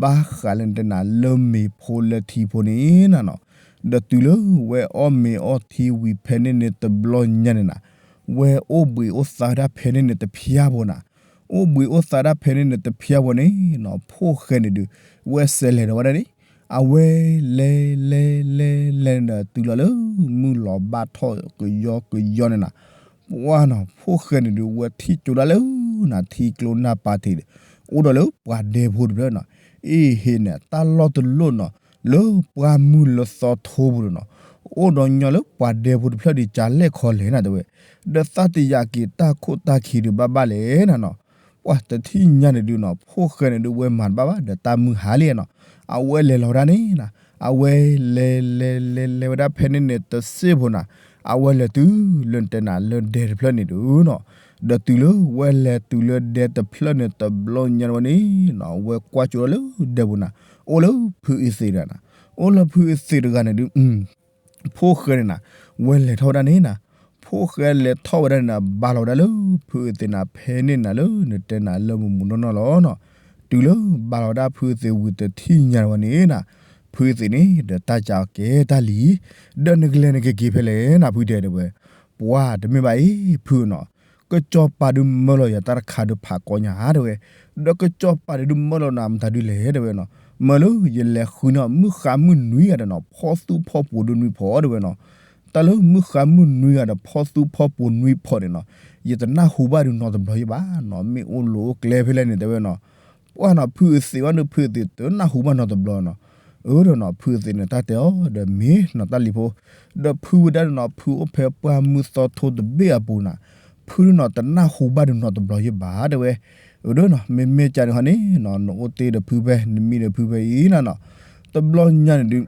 ဘၣ်ဃးလၢနတဲနၤလၢမ့ၤဖိလၢထံဖိန့ၣ်နၤနီၤ. ဒီးတုၤလၢဝဲအီၣ်မ့ၤအီထံဝံၤဖဲန့ၣ်န့ၣ်တဘျီညါန့ၣ်နၤ, ဝဲအိၣ်ဘှံးအိၣ်သါဝဲဒၣ်ဖဲန့ၣ်န့ၣ်တဖျါဖိနၤ, အိၣ်ဘှံးအိၣ်သါဒၣ်ဖဲန့ၣ်န့ၣ်တဖျါဖိန့ၣ်နီၤ ဖိၣ်ဃဲန့ၣ်ဒုး ဝဲစဲးလဲၤဒီးဝဲဒၣ်န့ၣ်, အဝဲလဲၤလဲၤလဲၤလဲၤန့ၣ်ဒီး တုၤလီၤလၢမုၢ်လီၤဘၣ်ထီၣ်ကယီကယီန့ၣ်နၤ, ပှၢ်နီၤ ဖိၣ်ဃဲန့ၣ်ဒုး ဝဲထံၣ်ကၠိဒၣ်လၢနၤ ထံကျိနၢ်ပၤထံးဒီး အိၣ်ဒီးလၢပှၤဒဲဖိတဖျၢၣ်နီၤ, အ့ဟ့န့ၣ် တၢ်လီၢ်တလီၢ်နီၤ လၢပှၢ်မုၢ်လၢသီထိပူၤန့ၣ်နီၤ, အိၣ်ဒီးညီလၢပှၤဒဲဖိတဖျၢၣ်ဒုး ကလဲၣ်ခီလဲၣ်နၤတဲဝဲ, ဒီးသးတယာ်က့ၤတၢ်ခိၣ်တၢ်ခံဒုးဘၣ်ဘၣ်လဲၣ်နၤနီၤ. ပှၢ်တထံၣ်ညါန့ၣ်ဒုးနီၤ ဖိၣ်ဃဲန့ၣ်ဒုး ဝဲမၤတဘၣ်ဘၣ် ဒီးတၢ်မုၢ်ဟါလံနီၤ, အဝဲလဲၤလီၤဝဲဒၣ်န့ၣ်နၤ, အဝဲလဲၤလဲၤလဲၤလဲၤဝဲဒၣ်ဖဲန့ၣ်န့ၣ်တစ့ၢ်ဖိနၤ, အဝဲလဲၤတုၤလၢနတဲနၤလၢဒဲတဖျၢၣ်န့ၣ်ဒုးနီၤ, ဒီးတုၤလၢဝဲလဲၤတုၤလၢဒဲတဖျၢၣ်န့ၣ်တဘျီညါဝဲန့ၣ်နီၤ ဝဲကွၢ်ကၠိဒီးလၢဒဲပူၤနၤ, အိၣ်လၢဖုအသ့းတဂၤနၤ, အိၣ်လၢဖုအသ့းတဂၤန့ၣ်ဒုး ဖိၣ်ဃဲန့ၣ်နၤ, ဝဲလဲၤထီၣ်ဝဲဒၣ်န့ၣ်နၤ, ဖိၣ်ဃဲလဲၤထီၣ်ဝဲဒၣ်န့ၣ်နၤ ဘၣ်လီၤဝဲဒၣ်လၢဖုအသ့းနၤ ဖဲန့ၣ်နၤလၢနတဲနၤလၢမုၢ်မုၢ်နီၢ်နီၢ်လီၤနီၤ. တုၤလၢဘၣ်လီၤဝဲဒၣ်ဖုအသ့းဝံၤတထံၣ်ညါဝဲန့ၣ်နၤ, ဖုအသ့းန့ၣ်ဒီးတၢ်စံးအီၤ ကဲတၢ်လံၤ, ဒီးနကလဲၤနကက့ၤဖဲလဲၣ်နၤ ဖုတဲတဲဝဲ, ပှၢ်တမ့ၢ်ဘၣ်အံၤ ဖုနီၤ ကစီၤပၤဒုးမၢလီၤယၤတၢ်တခါဒုးဖးကီညါတဲဝဲ, ဒီးကစီၤပၤဒုးမၢလီၤနၤမတၤဒုလဲၣ်တဲဝဲနီၤ, မၢလၢယလဲၤဃုန့ၢ်မုၢ်ဃါမုၢ်နွံဂၤဒီးနီၤ ဖီသူဖီပိၤဒုးနွံဖီတဲဝဲနီၤ, တၢ်လၢမုၢ်ဃါမုၢ်နွံဂၤဒီးဖီသူဖီပိၤနွံဖီန့ၣ်နီၤ, ယတနၢ်ဟူဘၣ်ဒုးနီတဘျီယဘၣ်နီၤ, မ့ၢ်အိၣ်လီၤအိၣ်ကျဲဖဲလဲၣ်န့ၣ်တဲဝဲနီၤ, ပှၢ်နီၤ ဖုအသ့းဘၣ်န့ၣ် ဖုအသ့းတနၢ်ဟူဘၣ်နီတဘျီနီၤ, အၢဒီးနီၤ ဖုအသ့ၣ်န့ၣ် တၢ်တဲအီၤဒီးမ့ၢ်နီၤ တၢ်လံၤဖိ, ဒီးဖုဝဲဒၣ်ဒီးနီၤ ဖုအိၣ်ဖဲပှၢ်မုၢ်သီထိတဘ့ၣ်အပူၤနၤ, ဖုဒုးနီၤ တနၢ်ဟူဘၣ်ဒီးနီၤတဘျီယဲၢ်ဘၣ်တဲဝဲ. အၢဒီးနီၤ မ့မ့ၢ်ကန့ၣ်ဟီန့ၣ်နီၤ နအိၣ်တ့ၢ်ဒီးဖုဖဲ နမံဒီးဖုဖဲအံၤနၤနီၤ, တဘျီညါန့ၣ်ဒုး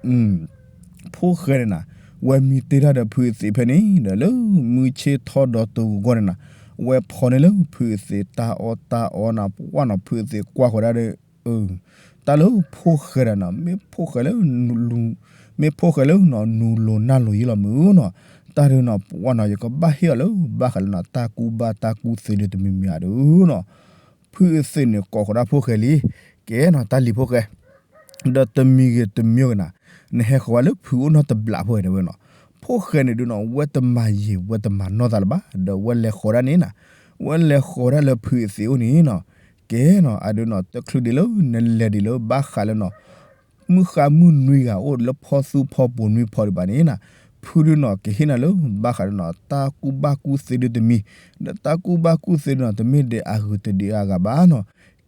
ဖိၣ်ဃဲန့ၣ်နၤ ဝဲမံတ့ၢ်တၢ်ဒီးဖုအသ့ၣ်ဖဲန့ၣ်ဒီး လၢမုၢ်ဆ့ၣ်ထီၣ်ဒီးတဂီၤဂီၢ်န့ၣ်နၤ, ဝဲဖီန့ၣ်လၢဖုအသ့ၣ်တၢ်အီၣ်တၢ်အီနၤ ပှၢ်နီၤ ဖုအသ့ၣ်ကွၢ်ဃီၤဒၣ်ဒီး တၢ်လၢဖိၣ်ဃဲဒီးနီၤ မ့ၢ်ဖိၣ်ဃဲလၢ မ့ၢ်ဖိၣ်ဃဲလၢနီၤ နူလိၤနၢ်လိၤယံလီၤမုၢ်နီၤ, တၢ်ဒုးနီၤ ပှၢ်နီၤ ယကဘၣ်ဟ့ၣ်အီၤလၢ ဘၣ်ဃးလၢနီၤတၢ်ကူၣ်ဘၣ်တၢ်ကူၣ်သ့ဒုးတမံၤမံၤဧါဒုးနီၤ, ဖုအသ့ၣ်န့ၣ် ကိးဃီၤဒၣ်ဖိၣ်ဃဲလံ, ကဲနီၤ တၢ်လံၤဖိၣ်ဃဲ ဒီးတမံၤဂ့ၤတမံၤဂ့ၤနၤ, နဟဲဃီၤဝဲလၢဖုအိၣ်နီတဘျီဖိၣ်ဃဲတဲဝဲနီၤ, ဖိၣ်ဃဲန့ၣ်ဒုးနီၤ ဝဲတမၤယံာ် ဝဲတမၤနီၢ်သးလၢၤဘၣ် ဒီးဝဲလဲၤဃီၤဒၣ်န့ၣ်နၤ, ဝဲလဲၤဃီၤဒၣ်လၢဖုအသ့ၣ်အိၣ်န့ၣ်နီၤ, ကဲနီၤ အဒုးနီၤ တချုးဒံးလၢ နလဲၤဒံးလၢဘၣ်ဃးလၢနီၤ မုၢ်ဃါမုၢ်နွံဂၤအိၣ်လၢဖီသူဖီပိာ်နွံဖီဒံးဘၣ်န့ၣ်နၤ, ဖုဒုးနီၤ ကဟ့ၣ်နၤလၢ ဘၣ်ဃးလၢနီၤ တၢ်ကူၣ်ဘၣ်ကူၣ်သ့ဒုးတမံၤ, ဒီးတၢ်ကူၣ်ဘၣ်ကူၣ်သ့ဒုးနီၤ တမ့ၢ်ဒဲးအဂုၤတဒံးအဂၤဘၣ်နီၤ,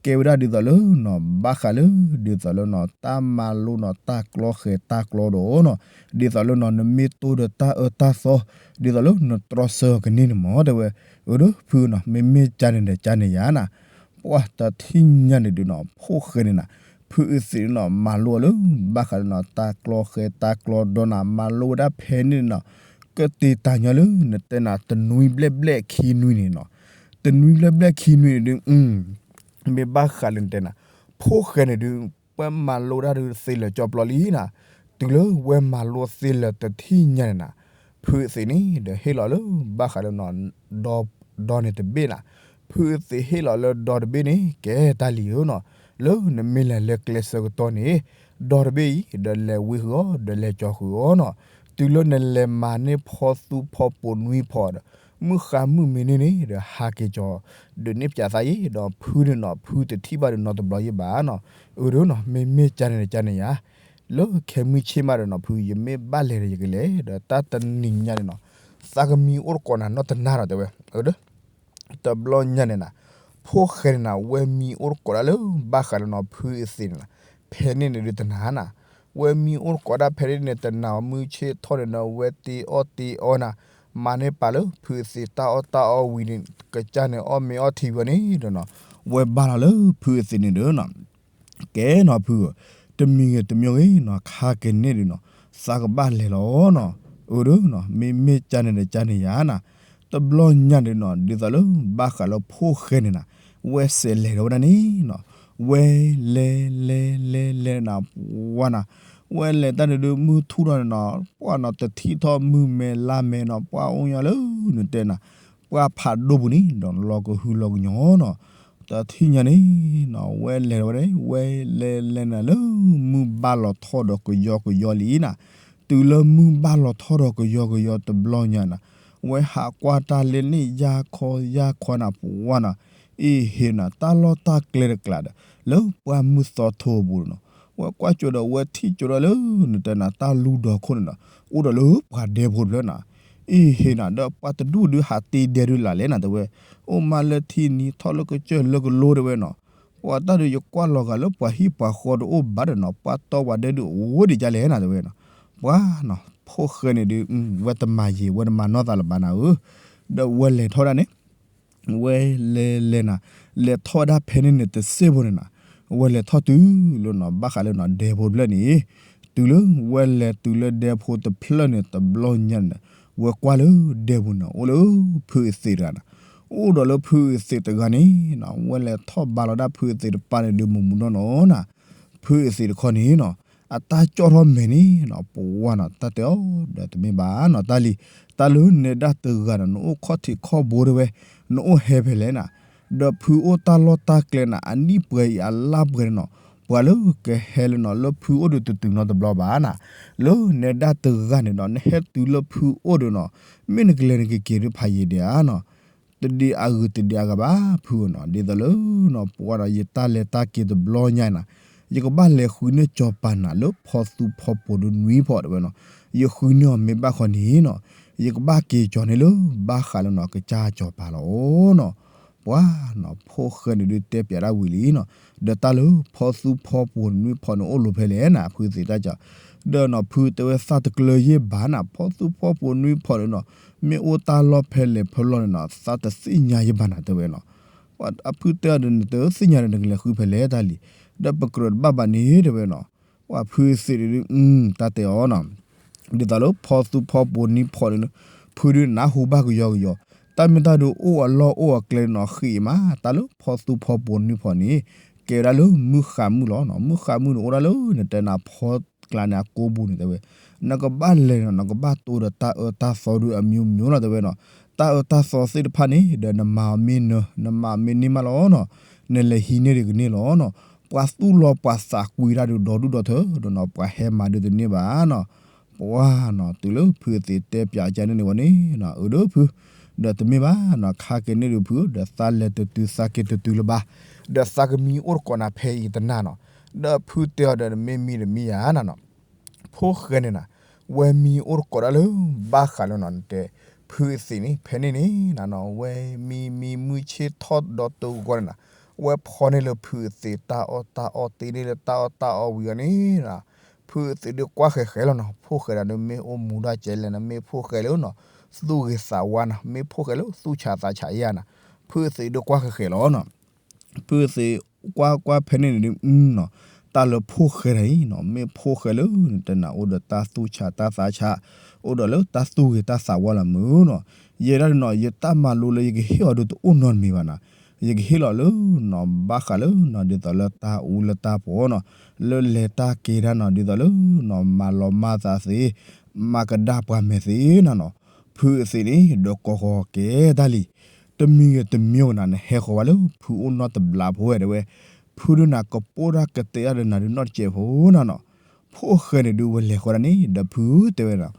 ကဲဝဲဒၣ်ဒ်သိးလၢနီၤ ဘၣ်ဃးလၢ ဒ်သိးလၢနီၤ တၢ်မၤလိနီၤ တၢ်ကျီဃဲၤတၢ်ကျီဒီးနီၤ, ဒ်သိးလၢနီၤ နမ့ၢ်တိၢ်ဒီးတၢ်အၢတၢ်သီ, ဒ်သိးလၢနတြီဆၢအီၤကန့ၢ်န့ၣ်မ့ၢ်တဲဝဲ, အၢဒီးဖုနီၤ မ့မ့ၢ်ကန့ၣ်ဒီးကန့ၣ်ယါနၤ ပှၢ်တထံၣ်ညါန့ၣ်ဒုးနီၤ ဖိၣ်ဃဲန့ၣ်နၤ, ဖုအသ့ၣ်နီၤ မၤလိအီၤလၢ ဘၣ်ဃးလၢနီၤ တၢ်ကျီဃဲၤတၢ်ကျီဒီးနၤ မၤလိဝဲဒၣ်ဖဲန့ၣ်နီၤ, ကတ့တၢ်ညီလၢ နတဲနၤ တနွံဘျဲၣ်ဘျဲၣ်ခံနွံန့ၣ်နီၤ, တနွံဘျဲၣ်ဘျဲၣ်ခံနွံန့ၣ်ဒုး မ့ၢ်ဘၣ်ဃးလၢနတဲနၤ, ဖိၣ်ဃဲန့ၣ်ဒုး ပှၤမၤလိဒၣ်ဒုးသ့လၢာ်ကၠီပျီလံနၤ, တုၤလၢဝဲမၤလိသ့လၢာ်တထံၣ်ညါန့ၣ်နၤ, ဖုအသ့ၣ်န့ၣ် ဒီးဟ့ၣ်လီၤလၢ ဘၣ်ဃးလၢနီၤ ဒီ ဒီန့ၣ်တဘ့ၣ်နၤ, ဖုအသ့ၣ်ဟ့ၣ်လီၤလၢဒီတဘ့ၣ်န့ၣ် ကဲတၢ်လံၤဧၢနီၤ, လၢနမ့ၢ်လဲၤလၢကျဲဆၢကတီၢ်န့ၣ် ဒီတဘ့ၣ်အံၤ ဒီးလဲၤဝံဃုာ်အီၤ ဒီးလဲၤကၠီဃုာ်အီၤနီၤ, တုၤလၢနလဲၤမၤန့ၢ်ဖီသူဖီပိာ်နွံဖီဒီး မုၢ်ဃါမုၢ်မံၤန့ၣ်န့ၣ် ဒီးဟးက့ၤကၠီ ဒုးန့ၢ်ပၠးသးအံၤ ဒီးဖုန့ၣ်နီၤ ဖုတထံၣ်ဘၣ်ဒီးနီတဘျီယဲၢ်ဘၣ်နီၤ, အၢဒီးနီၤ မ့မ့ၢ်ကန့ၣ်ဒီးကန့ၣ်ယါ, လၢခဲမုၢ်ဆ့ၣ်မးဒီးနီၤ ဖုယမ့ၢ်ဘၣ်လဲၤဒီးယကလဲၤ ဒီးတၢ်တနံၤညါန့ၣ်နီၤ, သးကမံအိၣ်တကိးနၤနီတနၤဒီးတဲဝဲ, အၢဒီး တဘျီညါန့ၣ်နၤ, ဖိၣ်ဃဲန့ၣ်နၤ ဝဲမံအိၣ်တကိးဒၣ်လၢ ဘၣ်ဃးလၢနီၤ ဖုအသ့ၣ်န့ၣ်နၤ, ဖဲန့ၣ်န့ၣ်ဒုးတနၤနၤ, ဝဲမံအိၣ်တကိးဒၣ်ဖဲန့ၣ်န့ၣ် တနၤမုၢ်ဆ့ၣ်ထီၣ်န့ၣ်ဒီး ဝဲတ့အီၣ်တ့အီနၤ, မၤန့ၢ်ပာ်လၢဖုအသ့ၣ်တၢ်အီၣ်တၢ်အီဝံၤန့ၣ် ကစၢ်န့ၣ်အီၣ်မ့ၤအီထံဝံၤန့ၣ်ဒီးနီၤ, ဝဲဘါလီၤလၢဖုအသ့ၣ်န့ၣ်ဒီးနီၤ ကဲနီၤဖုဧၢ, တမံၤဂ့ၤတမံၤဂ့ၤနီၤ ခါက့ၤန့ၣ်ဒုးနီၤ သးကဘၣ်လဲၤလီၤနီၤ, အၢဒီးနီၤ မ့မ့ၢ်ကန့ၣ်ဒီးကန့ၣ်ယါနၤ, တဘျီညါန့ၣ်နီၤ ဒ်သိးလၢဘၣ်ဃးလၢဖိၣ်ဃဲန့ၣ်နၤ, ဝဲစဲးလဲၤဒီးဝဲဒၣ်န့ၣ်နီၤ, ဝဲလဲၤလဲၤလဲၤလဲၤနၤ ပှၢ်နၤ, ဝဲလဲၤတၢ်န့ၣ်ဒုးမုၢ်ထူၣ်ထီၣ်န့ၣ်နီၤ ပှၢ်နီၤ တထံၣ်ထီၣ်မုၢ်မဲလါမဲနီၤ ပှၢ်အိၣ်ညီလၢ နတဲနၤ ပှၢ်ဖးဒိၣ်ပူၤန့ၣ်ဒီးလီၤကဟုလီၤကညီၤနီၤ, တထံၣ်ညါန့ၣ်နီၤ ဝဲလဲၤဝဲဒၣ် ဝဲလဲၤလဲၤနၤလၢမုၢ်ဘၣ်လီၤထီၣ်ဒီးကယီကယီလံနၤ, တုၤလၢမုၢ်ဘၣ်လီၤထီၣ်ဒီးကယီကယီတဘျီညါနၤ, ဝဲဟးကွၢ်တၢ်လၢန့ၣ်ယါခီယါခီနၤ ပှၢ်နၤ, အ့ၣ်ဟ့ၣ်နၤ တၢ်လီၢ်တၢ်ကျဲတကျးဒီး လၢပှၢ်မုၢ်သီထိပူၤန့ၣ်နီၤ, ဝဲကွၢ်ကၠိဒီးဝဲထံၣ်ကၠိဒီးလၢ နတဲနၤ တၢ်လူဒီခိၣ်န့ၣ်ဒီး အိၣ်ဒီးလၢပှၤဒဲဖိတဖျၢၣ်နၤ, အ့ၣ်ဟ့ၣ်နၤ ဒီးပှၤတဒူၣ်ဒုးဟးတ့ဒဲဒုးလၢ်လဲၣ်နၤ တဲဝဲ, အိၣ်မးလၢထံနံၤ ထီၣ်လၢကစၢၢ်လၢကလိတဲဝဲနီၤ, ပှၤတၢ်ဒုးယကွၢ်လီၤဂာ်လၢပှၤဟံၣ်ပှၤဃီတအိၣ်ဘၣ်ဒီးနီၤ ပှၤတီပှၤဒဲဒုးအိၣ်ဒံးဒ်လဲၣ်နၤ တဲဝဲနီၤ, ပှၤနီၤ ဖိၣ်ဃဲန့ၣ်ဒုး ဝဲတမၤယံာ် ဝဲတမၤနီၢ်သးလၢၤဘၣ်နၤဧၢ, ဒီးဝဲလဲၤထီၣ်ဒၣ်န့ၣ် ဝဲလဲၤလဲၤနၤ, လဲၤထီၣ်ဝဲဒၣ်ဖဲန့ၣ်န့ၣ်တစ့ၢ်ဖိန့ၣ်နၤ, ဝဲလဲၤထီၣ်တုၤလၢနီၤ ဘၣ်ဃးလၢနီၤ ဒဲဖိတဖျၢၣ်န့ၣ်, တုၤလၢဝဲလဲၤတုၤလၢဒဲဖိတဖျၢၣ်န့ၣ် တဘျီညါန့ၣ်, ဝဲကွၢ်လၢဒဲပူၤန့ၣ် အိၣ်လၢဖုအသ့ၣ်တဂၤနၤ, အိၣ်ဒီးလၢဖုအသ့ၣ်တဂၤန့ၣ်, ဝဲလဲၤထီၣ်ဘါလီၤဒၣ်ဖုအသ့ၣ်တပၤန့ၣ်ဒုး မုၢ်မုၢ်နီၢ်နီၢ်နၤ, ဖုအသ့ၣ်တခီန့ၣ်နီၤ အတၢ်ကၠီၣ်ထီၣ်မဲာ်န့ၣ်နီၤ ပဝါနီၤ တၢ်တဲအီၤဒီးတမ့ၢ်ဘၣ်နီၤ တၢ်လံၤ, တၢ်လၢနဲဒၣ်တဂၤဒီး နအိၣ်ခီၣ်ထံးခီၣ်ဘိတဲဝဲ, နအိၣ်ဟဲဖဲလဲၣ်နၤ, ဒီးဖုအိၣ်တၢ်လီၢ်တၢ်ကျဲနၤ အနံၣ်ပှဲၤအံၤအလါပှဲၤန့ၣ်နီၤ, ပှၤလၢကဟဲလၢနီၤ လၢဖုအိၣ်ဒီးတတုၤနီတဘျီဘၣ်နၤ, လၢနဲဒၣ်တဂၤန့ၣ်ဒီး နဟဲတုၤလၢဖုအိၣ်ဒီးနီၤ, မ့ၢ်နကလဲၤနကက့ၤဒုးဖးယံာ်ဒံးဧါနီၤ တဒံးအဂုၤတဒံးအဂၤဘၣ် ဖုဧၢနီၤ, ဒ်သိးလၢနီၤ ပဝါဒီး ယတၢ်လဲၤတၢ်က့ၤတဘျီညါနၤ, ယကဘၣ်လဲၤဃုန့ၢ်စီၤပၤနၤလၢဖီသူဖီပိာ်ဒုးနွံဖီတဲဝဲနီၤ, ယဃုန့ၢ်အီၤမ့ၢ်ဘၣ်ခီန့ၣ်နီၤ, ယကဘၣ်က့ၤကၠီၤန့ၢ်လၢဘၣ်ဃးလၢနီၤ ကစၢ်စီၤပၤလီၤနီၤ, ပှၤနီၤ ဖိၣ်ဃဲန့ၣ်ဒုးတဲပၠးဒၣ်ဝံၤလံနီၤ, ဒီးတၢ်လၢဖီသူဖီပိၤနွံဖီန့ၣ်အိၣ်လိၤဖဲလဲၣ်နၤ ဖုသ့ၣ်တၢ်ကီ, ဒီးနီၤ ဖုတဲဝဲသးတကျၢၤယဲၢ်ဘၣ်နၤ ဖီသူဖီပိၤနွံဖီန့ၣ်နီၤ, မ့ၢ်အိၣ်တၢ်လီၢ်ဖဲလဲၣ်ဖဲလဲၣ်န့ၣ်နီၤ သးတသ့ၣ်ညါယဲၢ်ဘၣ်နၤတဲဝဲနီၤ, အဖုတဲအီၤဒီး နတသ့ၣ်ညါဒီးနကလဲၤဃုဖဲလဲၣ်တၢ်လံ, ဒီးပကြၢးတဘၣ်ဘၣ်န့ၣ်တဲဝဲနီၤ, ပှၤဖုသ့ၣ်ဒုး တၢ်တဲအီၤနီၤ ဒ်သိးလၢဖီသူဖီပိၤနွံဖီန့ၣ် ဖုဒုးနၢ်ဟူဘၣ်ကယီကယီ, တၢ်မ့ၢ်တၢ်ဒုးအိၣ်အလီၢ်အိၣ်အကျဲန့ၣ်နီၤ ဃ့မး တၢ်လၢဖီသူဖီပိၤနွံဖီန့ၣ် ကဲဝဲဒၣ်လၢမုၢ်ဃးမုၢ်လီၤနီၤ, မုၢ်ဃးမုၢ်န့ၣ်အိၣ်ဒၣ်လၢနတဲနၤဖီကျါန့ၣ်အကိပူၤန့ၣ်တဲဝဲ, နကဘၣ်လဲၤနီၤ နကဘၣ်တိဒီးတၢ်အၢတၢ်သီဒုးအမျိုးမျိုးလီၤတဲဝဲနီၤ, တၢ်အၢတၢ်သီသ့ၣ်တဖၣ်န့ၣ် ဒီးနမၤအီၤမ့ၢ်နၢၤ နမၤအီၤမ့ၢ်န့ၢ်မးလီၤနီၤ, နလဲၤဟံးန့ၢ်ဒံးကန့ၢ်လီၤနီၤ, ပှၤသူၣ်လီၤပှၤသးကွံတၢ်ဒုးဒီဒူၣ်ဒီထၢဒီးနီၤ ပှၤဟဲမၤဒုးတန့ၢ်ဘၣ်နီၤ, ပှၤနီၤ တုၤလၢဖုအသ့ၣ်တဲပၠးကန့ၣ်န့ၣ်ဝဲန့ၣ် အၢဒုးဖု, ဒီးတမ့ၢ်ဘၣ်နီၤ ခါက့ၤန့ၣ်ဒုးဖု ဒီးသးလဲၤတတုၤသးက့ၤတတုၤလၢၤဘၣ်, ဒီးသးကမံအိၣ်တကိးနၤဖဲအံၤတနၤနီၤ, ဒီးဖုတဲအီၤဒီးမ့ၢ်မံဒီးမံယၤနၤနီၤ ဖိၣ်ဃဲန့ၣ်နၤ, ဝဲမံအိၣ်တကိးဒၣ်လၢ ဘၣ်ဃးလၢနီၤ နတဲ ဖုအသ့ၣ်န့ၣ် ဖဲန့ၣ်န့ၣ်နၤနီၤ ဝဲမံမံမုၢ်ဆ့ၣ်ထီၣ်ဒီးတဂီၤန့ၣ်နၤ, ဝဲဖီန့ၢ်လၢဖုအသ့ၣ်တၢ်အီၣ်တၢ်အီ တ့န့ၢ်လၢတၢ်အီၣ်တၢ်အီဝံၤအီၤန့ၣ်နၤ, ဖုအသ့ၣ်ဒုးကွၢ်ဃဲၤဃဲၤလီၤနီၤ ဖိၣ်ဃဲဒၣ်ဒုးမ့ၢ်အိၣ်မူဒၣ်ကဲလဲၣ်နၤ မ့ၢ်ဖိၣ်ဃဲလၢနီၤ သူၣ်ဂ့ၤသးဝါနၤ မ့ၢ်ဖိၣ်ဃဲလၢသူၣ်ဆးသးဆးယဲၢ်နၤ, ဖုအသ့ၣ်ဒုးကွၢ်ဃဲၤဃဲၤလီၤနီၤ ဖုသ့ၣ်ကွၢ်ကွၢ်ဖဲန့ၣ်န့ၣ်ဒုးနီၤ, တၢ်လၢဖိၣ်ဃဲတၢ်အံၤနီၤ မ့ၢ်ဖိၣ်ဃဲလၢနတဲနၤအိၣ်ဒီးတၢ်သူၣ်ဆးတၢ်သးဆး, အိၣ်ဒီးလၢတၢ်သူၣ်ဂ့ၤတၢ်သးဝါလီၤမုၢ်နီၤ, ယဲဒၣ်ဒုးနီၤ ယတၢ်မၤလိလၢယကဟ့ၣ်အီၤဒုးတအိၣ်နီတမံၤဘၣ်နီၤ, ယကဟ့ၣ်လီၤလၢနီၤ ဘၣ်ဃးလၢနီၤ ဒ်သိးလၢတၢ်အူလၢတၢ်ပီၤနီၤ, လၢလဲၤတၢ်က့ၤတၢ်နီၤ ဒ်သိးလၢနီၤ မၤလီၤမၢ်သးသ့, မၤကဒါပှၤမဲာ်သ့နၤနီၤ, ဖုအသ့ၣ်န့ၣ် ဒီးကိးဃီၤကဲတၢ်လံ တမံၤဂ့ၤတမံၤဂ့ၤနၤ နဟဲဃီၤဝဲလၢဖုအိၣ်နီတဘျီဖိဝဲတဲဝဲ, ဖုဒုးနၤကပိၢ်တၢ်ကတဲတၢ်ဒီးနၤဒုးနီတစဲးဖိနၤနီၤ, ဖိၣ်ဃဲန့ၣ်ဒုးဝဲလဲၤဃီၤဒၣ်န့ၣ် ဒီးဖုတဲဝဲနီၤ,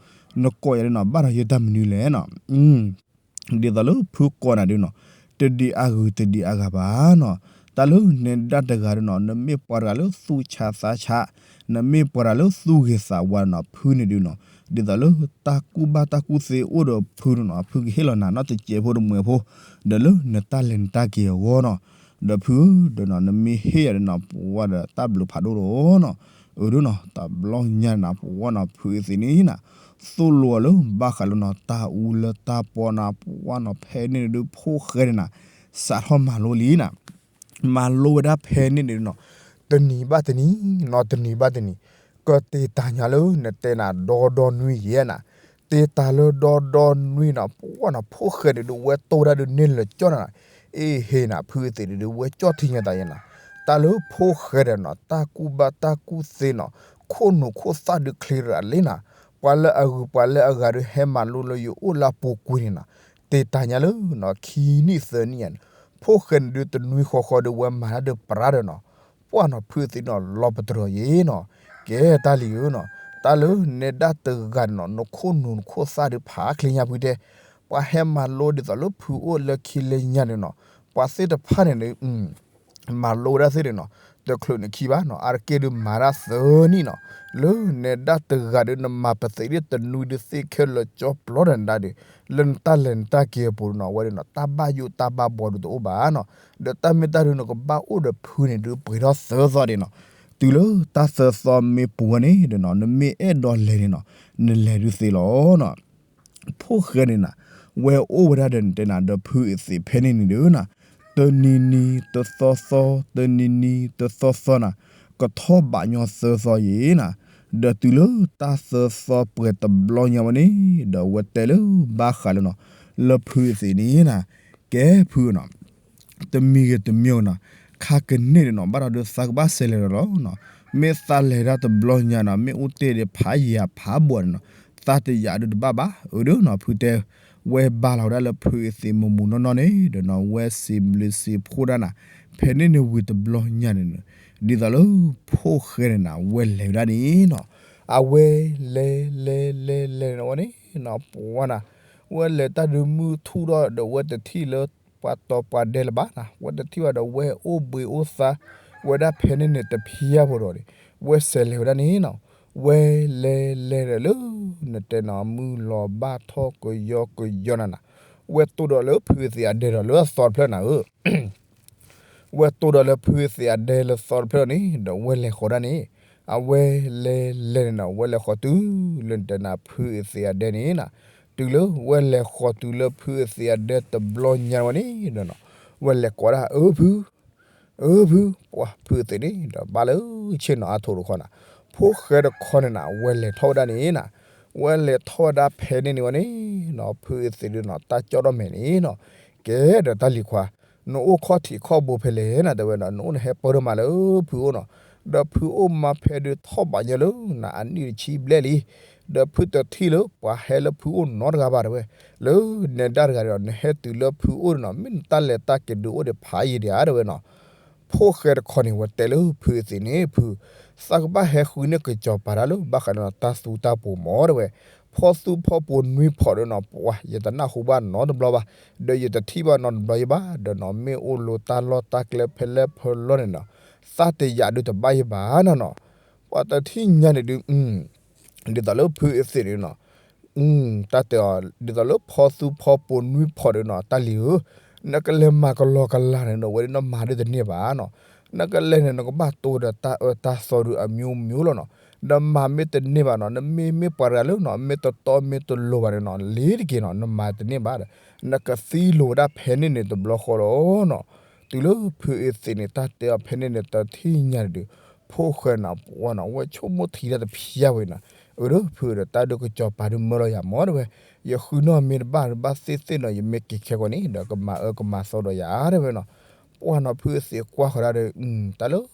နကိးယၤဒုးနီၤ ဘၣ်ဒီးယတၢ်မနုၤလဲၣ်နီၤ ဒ်သိးလၢဖုကိးနၤဒုးနီၤ, တဒံးအဂုၤတဒံးအဂၤဘၣ်နီၤ, တၢ်လၢနဲဒၣ်တဂၤဒုးနီၤ နမ့ၢ်ပှၤတဂၤလၢသူၣ်ဆးသးဆး, နမ့ၢ်ပှၤတဂၤလၢသူၣ်ဂ့ၤသးဝါနီၤ ဖုန့ၣ်ဒုးနီၤ, ဒ်သိးလၢတၢ်ကူၣ်ဘၣ်တၢ်ကူၣ်သ့အိၣ်ဒီးဖုဒုးနီၤ ဖုကဟ့ၣ်လီၤနၤနီတစဲးဖိတမှဲၤဖိ, ဒီးလၢနတၢ်လဲၤနတၢ်က့ၤအဂီၢ်နီၤ, ဒီးဖုဧၢ ဒီးနီၤ နမ့ၢ်ဟ့ၣ်ယၤဒုးနီၤ ပဝဲဒီးတၢ်ဘျုးဖးဒိၣ်လီၤနီၤ, အၢဒုးနီၤ တဘျီညါနၤ ပဝဲနီၤ ဖုအသ့ၣ်န့ၣ်နၤ သိၣ်လိအီၤလၢဘၣ်ဃးလၢနီၤ တၢ်အူလၢတၢ်ပီနၤ ပဝဲနီၤ ဖဲန့ၣ်ဒုး ဖိၣ်ဃဲန့ၣ်နၤ စးထီၣ်မၤလိလံနၤ, မၤလိဝဲဒၣ်ဖဲန့ၣ်န့ၣ်နီၤ, တနံၤဘၣ်တနံၤ နီၤတနံၤဘၣ်တနံၤ, ကတ့တၢ်ညါလၢနတဲနၤ ဒီဒီနွံယဲၢ်နၤ, တ့တၢ်လၢဒီဒီနွံနီၤ ပဝဲနီၤ ဖိၣ်ဃဲန့ၣ်ဒုး ဝဲတိၢ်ဝဲဒၣ်ဒုးန့ၢ်လၢာ်ကၠီနၤ, အ့ဟ့နၤ ဖုအသ့ၣ်ဒုး ဝဲကၠီထံညါတၢ်ယဲၢ်နၤ, တၢ်လၢဖိၣ်ဃဲဒီးနီၤ တၢ်ကူၣ်ဘၣ်တၢ်ကူၣ်သ့နီၤ ခိၣ်နူာ်ခိၣ်သၣ်ဒုးချ့ရၤလံနၤ, ပှၤလၢအဂုၤပှၤလၢအဂၤဒုး ဟဲမၤလိလၢယအိၣ်လၢအပူၤကွံာ်န့ၣ်နီၤ, တ့တၢ်ညါလၢနီၤ ခံနံၣ်သၢနံၣ်ယဲၢ်န့ၣ်, ဖိၣ်ဃဲန့ၣ်ဒုး တနွံဃီဃီဒုး ဝဲမၤတၢ်ဒုးပရၢ်ဒီးနီၤ, ပှၤနီၤ ဖုသ့ၣ်နီၤ လီၤပတြၢၤယဲၢ်နီၤ, ကဲတၢ်လံဧၢနီၤ, တၢ်လၢနဲဒၣ်တဂၤန့ၣ်နီၤ နခိၣ်နူာ်နခိၣ်သၣ်ဒုးဖးချ့ညါဖုတဲ, ပှၤဟဲမၤလိဒ်သိးလၢဖုအိၣ်လၢခံလၢညါန့ၣ်နီၤ, ပှၤသ့ၣ်တဖၣ်န့ၣ်ဒုး မၤလိဝဲဒၣ်သ့ၣ်န့ၣ်နီၤ, တချုးန့ၣ်ခံဘၣ်နီၤ, အါတက့ၢ်ဒုးမၤတၢ်သၢနံၣ်နီၤ, လၢနဲဒၣ်တဂၤဒုး နမၤပသ့ၣ်ဒုးတနွံဒုးသ့ၣ်ခဲလၢာ်ကၠီပျီဒီးနဒၣ်ဒုး, လၢနတၢ်လဲၤနတၢ်က့ၤအပူၤနီၤ အဝဲဒၣ်နီၤ တၢ်ဘၣ်ယိၣ်တၢ်ဘၣ်ဘှီဒုးတအိၣ်ဘၣ်နီၤ, ဒီးတၢ်မ့ၢ်တၢ်ဒုး နကဘၣ်အိၣ်ဒီးဖုန့ၣ်ဒုး ပှဲၤထီၣ်သၢသီဒံးနီၤ, တုၤလၢတၢ်သၢသီမ့ၢ်ပူၤဝဲန့ၣ်ဒီးနီၤ နမ့ၢ်အဲၣ်ဒိးလဲၤန့ၣ်နီၤ နလဲၤဒုးသ့လီၤနီၤ. ဖိၣ်ဃဲန့ၣ်နၤ ဝဲအိၣ်ဝဲဒၣ်ဒီးနတဲနၤ ဒီးဖုအသ့ၣ်ဖဲန့ၣ်န့ၣ်ဒုးနၤ, တနံၤနံၤတသီသီ တနံၤနံၤတသီသီနၤ, ကထီၣ်ဘးညီသၢသီယံၤနၤ, ဒီးတုၤလၢတၢ်သၢသီပှဲၤတဘျီညါဝဲန့ၣ် ဒီးဝဲတဲလၢဘၣ်ဃးလၢနီၤ လၢဖုအသ့ၣ်န့ၣ်နၤ, ကဲဖုနီၤ တမံၤဂ့ၤတမံၤဂ့ၤနီၤ, ခါကန့ၢ်န့ၣ်နီၤ ဘၣ်ဒီးဒုးသးကဘၣ်စဲးလဲၤဒီးလီၤနီၤ, မ့ၢ်သးလဲၤဒၣ်တဘျီညါနီၤ မ့ၣ်အူတ့ၢ်ဒီးဖးယံၤဖးဘီန့ၣ်နီၤ, သးတယာ်ဒုးတဘၣ်ဘၣ်, အၢဒုးနီၤ ဖုတဲ, ဝဲဘါလီၤဝဲဒၣ်လၢဖုအသ့ၣ်မုၢ်မုၢ်နီၢ်နီၢ်န့ၣ်ဒီးနီၤ ဝဲစံးဘျုးစံးဖှိၣ်ဒၣ်နၤ, ဖဲန့ၣ်န့ၣ်ဝံၤတဘျီညါန့ၣ်, ဒ်သိးလၢဖိၣ်ဃဲန့ၣ်နၤ ဝဲလဲၤဝဲဒၣ်န့ၣ်နီၤ, အဝဲလဲၤလဲၤလဲၤလဲၤန့ၣ် အဝဲန့ၣ်နီၤ ပဝဲနၤ ဝဲလဲၤတၢ်ဒုးမုၢ်ထူၣ်ဒီး ဒီးဝဲတထံၣ်လၢပှၤတီၤပှၤဒဲလၢၤဘၣ်နၤ, ဝဲတထံၣ်ဘၣ်ဒီးဝဲအိၣ်ဘှံးအိၣ်သါ ဝဲဒၣ်ဖဲန့ၣ်န့ၣ်တဖျၢၣ်ဖိဒီးန့ၣ်, ဝဲစဲးလဲၤဝဲဒၣ်န့ၣ်နီၤ, ဝဲလဲၤလဲၤဒီးလၢ နတဲနီၤ မုၢ်လီၤဘၣ်ထီၣ်ကယီကယီနၤနၤ, ဝဲတိၢ်ဒီးလၢဖုအသ့ၣ်အဒဲဒီးလၢအသီတဖျၢၣ်နၤဧၢ ဝဲတိၢ်ဒီးလၢဖုအသ့ၣ်အဒဲလၢသီတဖျၢၣ်န့ၣ် ဒီးဝဲလဲၤဃီၤဒၣ်န့ၣ် အဝဲလဲၤလဲၤန့ၣ်ဒီး ဝဲလဲၤဃီၤတုၤလၢနတဲနၤဖုအသ့ၣ်အဒဲန့ၣ်နၤ, တုၤလၢဝဲလဲၤဃီၤတုၤလၢဖုအသ့ၣ်အဒဲတဘျီညါဝဲန့ၣ်ဒီးနီၤ, ဝဲလဲၤကိးဒၣ်အၢဖု အၢဖု, ပှၤဖုအသ့ၣ်န့ၣ်ဒီးဘၣ်လၢဆ့ၣ်နီၤအါထိးတခီနၤ, ဖိၣ်ဃဲတခီန့ၣ်နၤ ဝဲလဲၤထီၣ်ဝဲဒၣ်န့ၣ်နၤ, ဝဲလဲၤထီၣ်ဝဲဒၣ်ဖဲန့ၣ်န့ၣ်ဝဲန့ၣ်နီၤ, ဖုအသ့ၣ်ဒုးနီၤ တၢ်ကၠီၣ်ထီၣ်မဲာ်န့ၣ်နီၤ, ကဲဒီးတၢ်လံၤခွါ, နအိၣ်ခီၣ်ထံးခီၣ်ဘိဖဲလဲၣ်နၤ တဲဝဲနီၤ, နအိၣ်နဟဲပၢၢ်ထီၣ်မးလၢဖုအိၣ်နီၤ, ဒီးဖုအိၣ်မါဖဲဒုးထီၣ်ဘးညီလၢနၤအနံၣ်တဆံဘျဲၣ်လံ, ဒီးဖုတထံၣ်လၢပှၤဟဲလၢဖုအိၣ်နီတဂၤဘၣ်တဲဝဲ, လၢနဲဒၣ်တဂၤဒီး နဟဲတုၤလၢဖုအိၣ်ဒီးနီၤ မ့ၢ်နတၢ်လဲၤတၢ်က့ၤဒုးအိၣ်ဒံးဖးယံာ်ဒံးဧါတဲဝဲနီၤ, ဖိၣ်ဃဲတခီန့ၣ် ဝဲတဲလၢဖုအသ့ၣ်န့ၣ် ဖု, သးကဘၣ်ဟဲဃုန့ၢ်ကစီၤပၤတၢ်လၢ ဘၣ်ဃးဒီးတၢ်သူတၢ်ပှိၤမးတဲဝဲ, ဖီသူဖီပိာ်နွံဖီးဒီးနီၤ ပှၤ ယတနၢ်ဟူဘၣ်နီတဘျီဘၣ်, ဒီးယတထံၣ်ဘၣ်နီတဘျီယဘၣ်, ဒီးနီၤ မ့ၢ်အိၣ်လိၤတၢ်လီၢ်တၢ်ကျဲဖဲလဲၣ်ဖဲလဲၣ်န့ၣ်နီၤ, သးတယာ်ဒုးတဘၣ်ယဘၣ်နၤနီၤ, ပှၤတထံၣ်ညါန့ၣ်ဒုး ဒ်သိးလၢဖုအသ့ၣ်န့ၣ်နီၤ, တၢ်တဲအီၤ ဒ်သိးလၢဖီသူဖီပိာ်နွံဖီးဒီးနီၤ တၢ်လံၤဧၢ, နကလဲၤမၤကလီကလီန့ၣ်ဒီး ဝဲဒၣ်နမၤဒုးတန့ၢ်ဘၣ်နီၤ, နကလဲၤန့ၣ် နကဘၣ်တိၢ်ဒီးတၢ်အၢတၢ်သီဒုးအမျိုးမျိုးလီၤနီၤ, ဒီးမၤမ့ၢ်တန့ၢ်ဘၣ်နီၤ နမ့ၢ်မ့ၢ်ပှၤတဂၤလၢနီၤ မ့ၢ်တတီမ့ၢ်တလိၤဘၣ်န့ၣ်နီၤ လ့ၤတက့ၤနီၤ နမၤတန့ၢ်ဘၣ်ဒီး နကသံလိာ်ဝဲဒၣ်ဖဲန့ၣ်န့ၣ်တဘျီဃီလီၤနီၤ, တုၤလၢဖုအသ့ၣ်န့ၣ် တၢ်တဲအီၤဖဲန့ၣ်န့ၣ် တထံၣ်ညါန့ၣ်ဒုး ဖိၣ်ဃဲနၤ ပှၤနီၤ ဝဲဆိကမိၣ်ထံတၢ်တဖျါဝဲနီၤ, အၢ ဒီးဖုဒီး တၢ်ဒုးကစီၤပၤဒုးမၢလီၤယၤမးတဲဝဲ, ယဃုနီၢ်မ့ၢ်တဘၣ်ဘၣ်သ့ၣ်သ့ၣ်နီၤ ယမ့ၢ်က့ၤခဲကီးန့ၣ် ဒီးကမၤအၢကမၤသီဒီးယၤတဲဝဲနီၤ, ပှၤနီၤ ဖုအသ့ၣ်ကွၢ်ဃီၤဒၣ်ဒီး တၢ်လၢ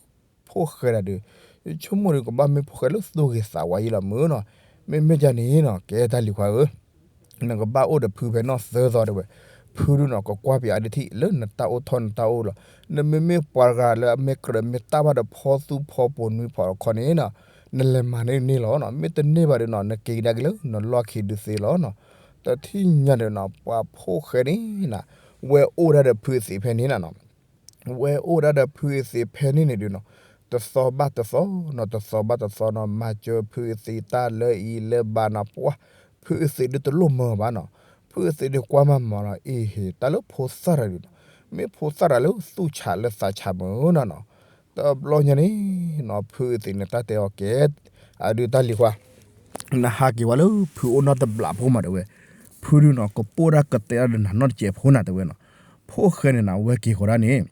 ဖိၣ်ဃဲဒၣ်ဒီး ယဆိကမိၣ်ဒီး ကဘၣ်မ့ၢ်ဖိၣ်ဃဲလၢသူၣ်ဂ့ၤသးဝါယံလီၤမးနီၤ, မ့မ့ၢ်ဒ်န့ၣ်နီၤ ကဲတၢ်လံၤခွါဧၢ နကဘၣ်အိၣ်ဒီးဖုဖဲနီၢ်သၢသီတဲဝဲ, ဖုဒုးနီၤ ကကွၢ်ပယီၤအါဒံထံၣ် လၢနတၢ်အိၣ်ထီၣ်နတၢ်အိၣ်လီၤ, နမ့မ့ၢ်ပှၤတဂၤလၢအမ့ၢ်ကြၢးမ့ၢ်တၢ်ဘၣ်ဒီးဖီသူဖီပိာ်နွံဖီးတခီန့ၣ်နီၤ, နလဲၤမၤန့ၢ်န့ၣ်လီၤနီၤ, မ့ၢ်တန့ၢ်ဘၣ်ဒီးနီၤ နက့ၤကဒါက့ၤလၢနလီၢ်ခံဒုးသ့လီၤနီၤ, တထံၣ်ညါဒီးနီၤ ပှၤဖိၣ်ဃဲန့ၣ်နၤ, ဝဲအိၣ်ဒၣ်ဒီးဖုအသ့ၣ်ဖဲန့ၣ်နၤနီၤ ဝဲအိၣ်ဒၣ်ဒီးဖုအသ့ၣ်ဖဲန့ၣ်န့ၣ်ဒုးနီၤ, တသီဘၣ်တသီနီၤ တသီဘၣ်တသီနီၤ မၤစၢၤဖုအသ့ၣ်တၢ်လၢအံၤလၢဘၣ်နီၤ ပှၤ ဖုအသ့ၣ်ဒုးတလိၣ်မၢဘၣ်နီၤ, ဖုအသ့ၣ်ဒုးကွၢ်မးမးနီၤ အ့ဟ့ၣ် တၢ်လၢဖိသၣ်တဂၤဒုးနီၤ, မ့ၢ်ဖိသၣ်တဂၤလၢသူၣ်ဆးလၢသးဆးမးနီၤနီၤ, တဘျီညါန့ၣ်နီၤ ဖုအသ့ၣ်န့ၣ် တၢ်တဲအီၤကဲ အဒုးတၢ်လံၤခွါ နဟးက့ၤဝဲလၢဖုအိၣ်နီတဘျီဖိမးတဲဝဲ, ဖုဒုးနီၤ ကပိၢ်တၢ်ကတဲတၢ်ဒီးနၤနီတစဲးဖိနၤတဲဝဲနီၤ, ဖိၣ်ဃဲန့ၣ်နၤ ဝဲက့ၤဃီၤဒၣ်န့ၣ်,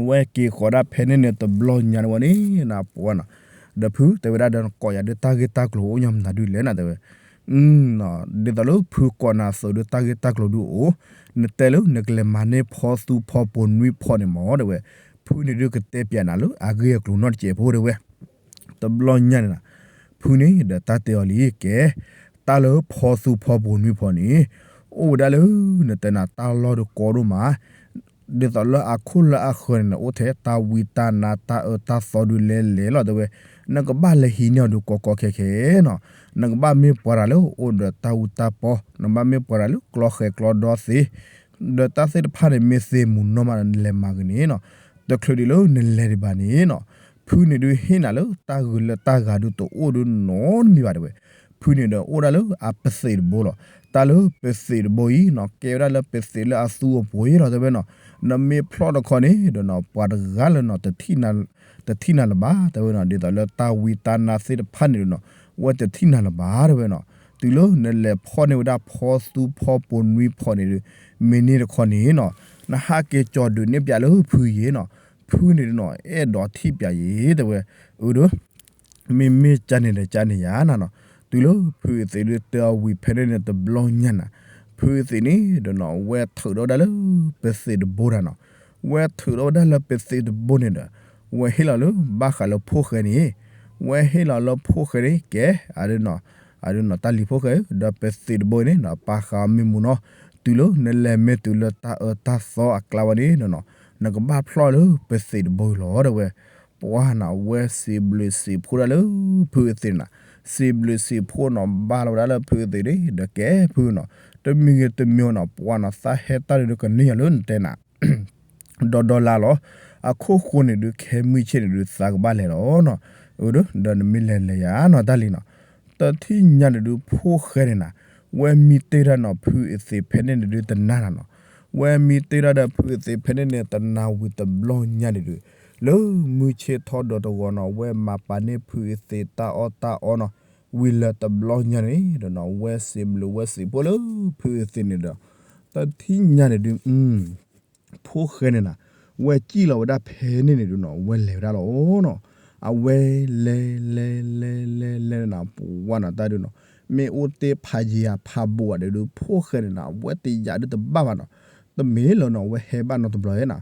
ဝဲက့ၤဃီၤဒၣ်ဖဲန့ၣ်န့ၣ် တဘျီညါန့ၣ်ဝဲန့ၣ် နပှၤနီၤ, ဒီးဖုတဲဝဲဒၣ်ဒီး နကိးယၤဒုးတၢ်ဂ့ၢ်တၢ်ကျိၤအိၣ်ညီမနုၤဒုးလဲၣ်နၤတဲဝဲ, ဒ်သိးလၢဖုကိးနၤအသိးဒုးတၢ်ဂ့ၢ်တၢ်ကျိၤဒုးအိၣ်, နတဲလၢနကလဲၤမၤန့ၢ်ဖီသူဖီပိာ်နွံဖီးန့ၣ်မးတဲဝဲ, ဖုန့ၣ်ဒုးကတဲပျးနၤလၢအဂ့ၢ်အကျိၤနီတစဲးဖိတဲဝဲ တဘျီညါန့ၣ်နၤ, ဖုန့ၣ်ဒီးတၢ်တဲအီၤလံကဲ, တၢ်လၢဖီသူဖီပိာ်နွံဖီးန့ၣ်, အိၣ်ဝဲဒၣ်လၢ နတဲနၤတၢ်လီၢ်ဒုးကီဒိၣ်မး, ဒ်သိးလၢအခိၣ်လၢအဃၢၤန့ၣ် နအိၣ်ထဲတၢ်ဝံတၢ်နါတၢ်အၢတၢ်သီဒုးလဲၤလဲၤလီၤတဲဝဲ, နကဘၣ်လဲၤဟံးန့ၢ်အီၤဒုးကီကီခဲခဲနီၤ, နကဘၣ်မ့ၢ်ပှၤတဂၤလၢအိၣ်ဒီးတၢ်အူတၢ်ပီ, နဘၣ်မ့ၢ်ပှၤတဂၤလၢကျီဃဲၤကျီဒီသ့ ဒီးတၢ်သ့ၣ်တဖၣ်န့ၣ် မ့ၢ်သ့မုၢ်နီၢ်မး နလဲၤမၤဂ့ၤန့ၣ်နီၤ, တချုးဒံးလၢနလဲၤဒံးဘၣ်န့ၣ်နီၤ, ဖုန့ၣ်ဒုးဟ့ၣ်နၤလၢတၢ်ဂုာ်လၢတၢ်ဂၤဒုးတအိၣ်ဒုးနီတမံၤဘၣ်တဲဝဲ, ဖုန့ၣ်ဒီးအိၣ်ဒၣ်လၢအပသ့ၣ်တဘိလီၤ, တၢ်လၢပသ့ၣ်တဘိအံၤနီၤ ကဲဝဲဒၣ်လၢပသ့ၣ်လၢအသူအပှ့ၤလီၤတဲဝဲနီၤ, နမ့ၢ်ဖျီၣ်တခီန့ၣ်ဒီးနီၤ ပှၤတဂၤလၢနီၤ တထံၣ်နၤလၢၤဘၣ်တဲဝဲနီၤ, ဒ်သိးလၢတၢ်ဝံတၢ်နါသ့ၣ်တဖၣ်န့ၣ်ဒီးနီၤ ဝဲတထံၣ်နၤလၢၤဘၣ်တဲဝဲနီၤ, တုၤလၢနလဲၤဖီၣ်န့ၢ်ဝဲဒၣ်ဖီသူဖီပိာ်နွံဖီးန့ၣ်ဒုး မ့ၢ်န့ၢ်တခီန့ၣ်နီၤ, နဟးက့ၤကၠီၤဒုးနဲၣ်ပၠးလၢဖုယံၤနီၤ, ဖုန့ၣ်ဒုးနီၤ အဲၣ်ဒိးထံၣ်ပၠးယံၤတဲဝဲ, အၢဒီး မ့မ့ၢ်ကန့ၣ်ဒီးကန့ၣ်ယါနၤနီၤ, တုၤလၢဖုအသ့ၣ်ဒုးတဲအီၤဝံၤဖဲန့ၣ်န့ၣ်တဘျီညါနၤ, ဖုအသ့ၣ်န့ၣ်ဒီးနီၤ ဝဲထုးထီၣ်ဝဲဒၣ်လၢပသ့ၣ်တဘိတၢ်နီၤ, ဝဲထုးထီၣ်ဝဲဒၣ်လၢပသ့ၣ်တဘိန့ၣ်ဒီး ဝဲဟ့ၣ်လီၤလၢဘၣ်ဃးလၢဖိၣ်ဃဲန့ၣ်, ဝဲဟ့ၣ်လီၤလၢဖိၣ်ဃဲန့ၣ်ကဲ, အဒုးနီၤ, အဒုးနီၤ တၢ်လံၤဖိၣ်ဃဲဧၢ, ဒီးပသ့ၣ်တဘိအံၤန့ၣ်ဒီး ပာ်ဃာ်မ့ၢ်မူနီၤ, တုၤလၢနလဲၤမ့ၢ်တုၤလၢတၢ်အၢတၢ်သီအကျါဝဲန့ၣ်ဒီးနီၤ, နကဘၣ်ဖျီၣ်လၢပသ့ၣ်တဘိအံၤလီၤတဲဝဲ ပှၤနီၤ ဝဲစံးဘျုးစံးဖှိၣ်ဒၣ်လၢဖုအသ့ၣ်န့ၣ်နၤ, စံးဘျုးစံးဖှိၣ်နီၤ ဘၣ်လီၤဝဲဒၣ်လၢဖုအသ့ၣ်န့ၣ် ဒီးကဲဖုနီၤ, တမံၤဂ့ၤတမံၤနီၤ ပှၤနီၤ သးဟဲတၢ်ဒုးကန့ၢ်ယၤလၢနတဲနၤ ဒီးဒီးလါလီၤ, အခိၣ်ဃိန့ၣ်ဒုး ခဲမုၢ်ဆ့ၣ်န့ၣ်ဒုး သးကဘၣ်လဲၤလီၤနီၤ, အၢ ဒီးနမ့ၢ်လဲၤလဲၤယၤနီၤ တၢ်လံၤနီၤ, တထံၣ်ညါန့ၣ်ဒုး ဖိၣ်ဃဲန့ၣ်နၤ, ဝဲမံတ့ၢ်တၢ်နီၤ ဖုအသ့းဖဲန့ၣ်န့ၣ်ဒုးတနၤနၤနီၤ. ဝဲမံတ့ၢ်တၢ်ဒီးဖုအသ့းဖဲန့ၣ်န့ၣ် တနၤဝံၤတဘျီညါန့ၣ်ဒုး လၢမုၢ်ဆ့ၣ်ထီၣ်ဒီးတဂီၤနီၤ ဝဲမၤပာ်န့ၢ်ဖုအသ့းတၢ်အီၣ်တၢ်အီနီၤ. ဝံၤလၢတဘျီညါန့ၣ်ဒီးနီၤ ဝဲစံးဘျုးဝဲစံးဖှိၣ်လၢဖုအသ့းန့ၣ်ဒီး တထံၣ်ညါန့ၣ်ဒုး ဖိၣ်ဃဲန့ၣ်နၤ ဝဲစံၣ်လီၤဝဲဒၣ်ဖဲန့ၣ်န့ၣ်ဒုးနီၤ ဝဲလဲၤဝဲဒၣ်လီၤနီၤ. အဝဲလဲၤလဲၤလဲၤလဲၤလဲၤနၤ ပှၤနီၤ တၢ်ဒုးနီၤ မ့ၢ်အိၣ်တ့ၢ်ဖးယံၤဧါ ဖးဘိဧါဒီး ဖိၣ်ဃဲန့ၣ်နၤ ဝဲတယာ်ဒုးတဘၣ်ဘၣ်နီၤ. တမ့ၢ်လၢနီၤ ဝဲဟဲဘၣ်နီတဘျီဧါနၤ.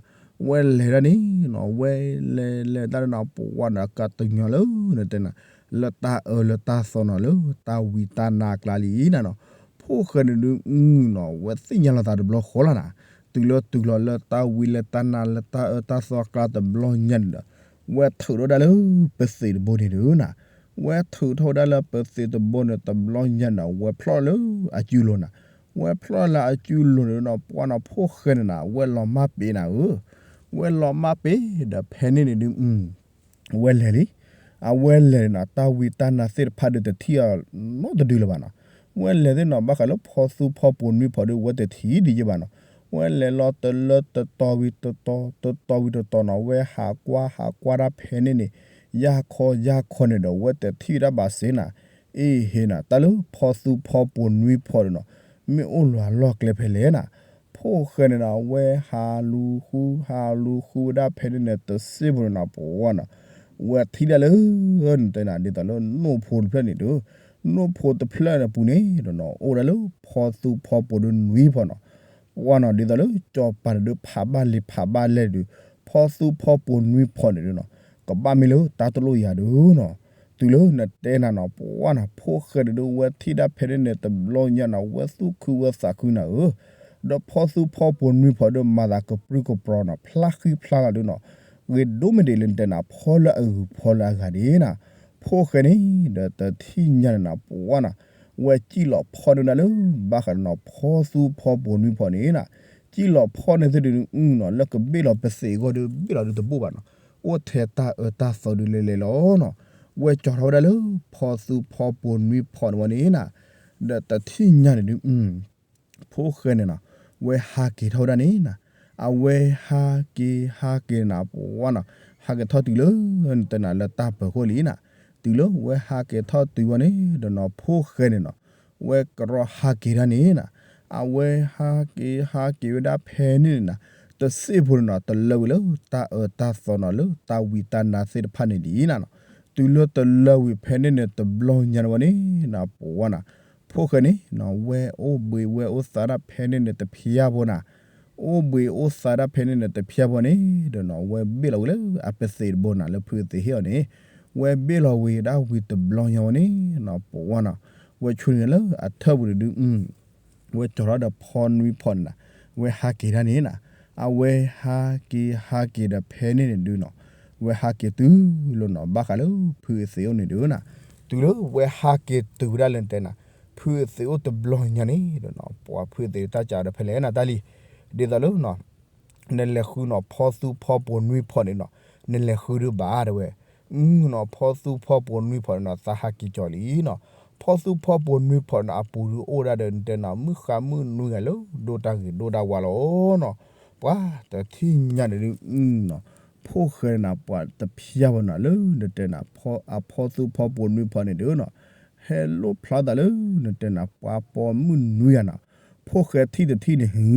ဝဲလဲၤဒၣ်န့ၣ်နီၤ ဝဲလဲၤလဲၤတၢ်ဒုးနီၤ ပှၤနီၤ ကတညီလၢနတဲနၤ လၢတၢ်အၢလၢတၢ်သီနီၤ လၢတၢ်ဝံတၢ်နါအကျါလံနၤနီၤ. ဖိၣ်ဃဲန့ၣ်ဒုးနီၤ ဝဲသ့ၣ်ညါလီၤသးတဘျီဃီလီၤနၤ. တုၤလၢတုၤလီၤလၢတၢ်ဝံလၢတၢ်နါလၢတၢ်အၢတၢ်သီအကျါတဘျီညါန့ၣ်ဒီး ဝဲထုးထီၣ်ဝဲဒၣ်လၢပသ့းတဘိန့ၣ်ဒုးနၤ. ဝဲထုးထီၣ်ဝဲဒၣ်လၢပသ့းတဘိန့ၣ် တဘျီညါန့ၣ် ဝဲဖျီၣ်လၢအစုလိၤနၤ. ဝဲဖျီၣ်လၢအစုလိၤန့ၣ်နီၤ ပှၤနီၤ ဖိၣ်ဃဲန့ၣ်နၤ ဝဲလီၤမၢ်ပ့ၤနၤဧၢ. ဝဲလီၤမၢ်ပ့ၤဒီးဖဲန့ၣ်န့ၣ်ဒုး ဝဲလဲၤလံ. အဝဲလဲၤန့ၣ်နီၤ တၢ်ဝံတၢ်နါသ့ၣ်တဖၣ်ဒုးတထံၣ်အီၤနီတဒုလၢၤဘၣ်နီၤ. ဝဲလဲၤသ့ၣ်နီၤ ဘၣ်ဃးလၢဖီသူဖီပိာ်နွံဖီဒုး ဝဲတထံၣ်ဒံးယဲၢ်ဘၣ်နီၤ. ဝဲလဲၤလီၤတလၢတတီၤဝံၤတတီၤ တတီၤဝံၤတတီၤနီၤ ဝဲဟးကွၢ်ဟးကွၢ်တၢ်ဖဲန့ၣ်န့ၣ် ယၢ်ခီယၢ်ခီန့ၣ်ဒီး ဝဲတထံၣ်ဝဲဒၣ်ဘၣ်စ့ၢ်နၤ. အ့ဟ့နၤ တၢ်လၢဖီသူဖီပိာ်နွံဖီဒုးနီၤ မ့ၢ်အိၣ်လီၤအလီၢ်ကျဲဖဲလဲၣ်နၤ. ဖိၣ်ဃဲန့ၣ်နီၤ ဝဲဟးလူၤဃု ဟးလူၤဃုဝဲဒၣ်ဖဲန့ၣ်န့ၣ် တစ့ၢ်ဖိန့ၣ်နီၤ ပှၤနီၤ ဝဲထံၣ်ဒၣ်လၢ နတဲနၤ ဒ်သိးလၢနိၣ်ဖိတဖျၢၣ်န့ၣ်ဒုး နိၣ်ဖိတဖျၢၣ်န့ၣ်ပူၤန့ၣ်ဒီးနီၤ အိၣ်ဒၣ်လၢဖီသူဖီပိာ်ဒုးနွံဖီနီၤ. ပှၤနီၤ ဒ်သိးလၢကၠီၤပၤန့ၣ်ဒုး ဖးဘၣ်လံၤဖးဘၣ်လဲၢ်ဒုး ဖီသူဖီပိာ်နွံဖီန့ၣ်ဒုးနီၤ ကဘၣ်မ့ၢ်လၢတၢ်တလိၣ်ယၤဒုးနီၤ. တုၤလၢနတဲနၤနီၤ ပှၤနီၤ ဖိၣ်ဃဲန့ၣ်ဒုး ဝဲထံၣ်ဒၣ်ဖဲန့ၣ်န့ၣ် တဘျီညါနီၤ ဝဲသူၣ်ခုဝဲသးခုနၤဧၢ. ဒီးဖီသူဖီပိာ်နွံဖီဒုး မၤသးကပြုၢ်ကပြီၤနီၤ ဖျါဃံဖျါလၤဒုးနီၤ ဂ့ၤဒိၣ်မ့ၢ်ဒ်လဲၣ်နတဲနၤ ဖီလၢအဂုၤဖီလၢအဂၤန့ၣ်နၤ. ဖိၣ်ဃဲန့ၣ်ဒီးတထံၣ်ညါန့ၣ်နၤ ပှၤနီၤ ဝဲစံၣ်လီၤဖီၣ်န့ၢ်ဒၣ်လၢ ဘၣ်ဃးဒီးနီၤ ဖီသူဖီပိာ်နွံဖီန့ၣ်နၤ. စံၣ်လီၤဖီၣ်န့ၢ်သ့ၣ်ဒုးနုၤနီၤ လၢကဘ့ၣ်လီၤပသ့းအဂီၢ်ဒုး ဘ့ၣ်လီၤဒုးတဘိၣ်ဘၣ်နီၤ. အိၣ်ထဲတၢ်အၢတၢ်သီဒုးလဲၤလဲၤလီၤနီၤ. ဝဲကၠီၤထီၣ်ဝဲဒၣ်လၢ ဖီသူဖီပိာ်နွံဖီန့ၣ်ဝဲန့ၣ်နၤ ဒီးတထံၣ်ညါန့ၣ်ဒုး ဖိၣ်ဃဲန့ၣ်နီၤ ဝဲဟးက့ၤထီၣ်ဝဲဒၣ်န့ၣ်နၤ. အဝဲဟးက့ၤဟးက့ၤနၤ ပှၤနီၤ ဟးက့ၤထီၣ်တုၤလၢ နတဲနၤလၢတၢ်ပၢၤခိၣ်လံနၤ. တုၤလၢဝဲဟးက့ၤထီၣ်တုၤဝဲန့ၣ်ဒီးနီၤ ဖိၣ်ဃဲန့ၣ်နီၤ ဝဲကရီဟးက့ၤဒၣ်န့ၣ်နၤ. အဝဲဟးက့ၤဟးက့ၤဝဲဒၣ်ဖဲန့ၣ်န့ၣ်နၤ တစ့ၢ်ဖိန့ၣ်နီၤ တလၢဝံၤလၢတၢ်အၢတၢ်သီနီၤ လၢတၢ်ဝံတၢ်နါသ့ၣ်တဖၣ်န့ၣ်ဒ်နၤနီၤ. တုၤလၢတလၢဝံၤဖဲန့ၣ်န့ၣ် တဘျီညါန့ၣ်ဝဲန့ၣ်နၤ ပှၤနီၤ ဖိၣ်ဃဲန့ၣ်နီၤ ဝဲအိၣ်ဘှံးဝဲအိၣ်သါဒၣ်ဖဲန့ၣ်န့ၣ် တဖျါဖိနၤ. အိၣ်ဘှံးအိၣ်သါဒၣ်ဖဲန့ၣ်န့ၣ် တဖျါဖိန့ၣ်ဒီးနီၤ ဝဲဘ့ၣ်လီၤဝံၤလၢအပသ့းတဘိနၤ လၢဖုအသ့းဟ့ၣ်အီၤန့ၣ် ဝဲဘ့ၣ်လီၤဝံၤဒၣ်ဝံၤတဘျီညါဝဲန့ၣ်နီၤ ပှၤနီၤ ဝဲဆိန့ၣ်လၢအထၢၣ်ပူၤန့ၣ်ဒုး ဝဲကၠီၤထီၣ်ဒီးဖီနွံဖီန့ၣ်နၤ ဝဲဟးက့ၤဒၣ်န့ၣ်နၤ. အဝဲဟးက့ၤဟးက့ၤဒီးဖဲန့ၣ်န့ၣ်ဒုးနီၤ ဝဲဟးက့ၤတုၤလီၤနီၤ ဘၣ်ဃးလၢဖုအသ့းအိၣ်န့ၣ်ဒုးနၤ. တုၤလၢဝဲဟးက့ၤတုၤဝဲဒၣ်လၢနတဲနၤ ဖုအသ့းအိၣ်တဘျီညါန့ၣ်ဒီးနီၤ ပှၤဖုအသ့းတၢ်ကးဒီးဖဲလဲၣ်နၤတၢ်လံ ဒ်သိးလၢနီၤ နလဲၤဃုနီၤ ဖီသူဖီပိာ်နွံဖီန့ၣ်နီၤ နလဲၤဃုဒုးဘၣ်တဲဝဲ နီၤ ဖီသူဖီပိာ်နွံဖီန့ၣ်နီၤ သးဟးက့ၤကၠီၤလံနီၤ. ဖီသူဖီပိာ်နွံဖီန့ၣ်နီၤ အပူၤဒုးအိၣ်ဒၣ်ဒီး နတဲနီၤ မုၣ်ဃါမုၣ်နွံဂၤလၢ ဒိၣ်တၢ်ဂ့ၤဒိၣ်တၢ်ဝါလီၤနီၤ. ပှၤတထံၣ်ညါန့ၣ်ဒုးနီၤ ဖိၣ်ဃဲန့ၣ်နၤ ပှၤတဖျါဖိန့ၣ်နၤ လၢနတဲနၤ အဖီသူဖီပိာ်နွံဖီန့ၣ်ဒုးနီၤ ဟဲလိၣ်ဖျါသးလၢ နတဲနၤ ပှၤပိာ်မုၣ်နွံဂၤနီၤ. ဖိၣ်ဃဲထံၣ်တထံၣ်န့ၣ် ဟူ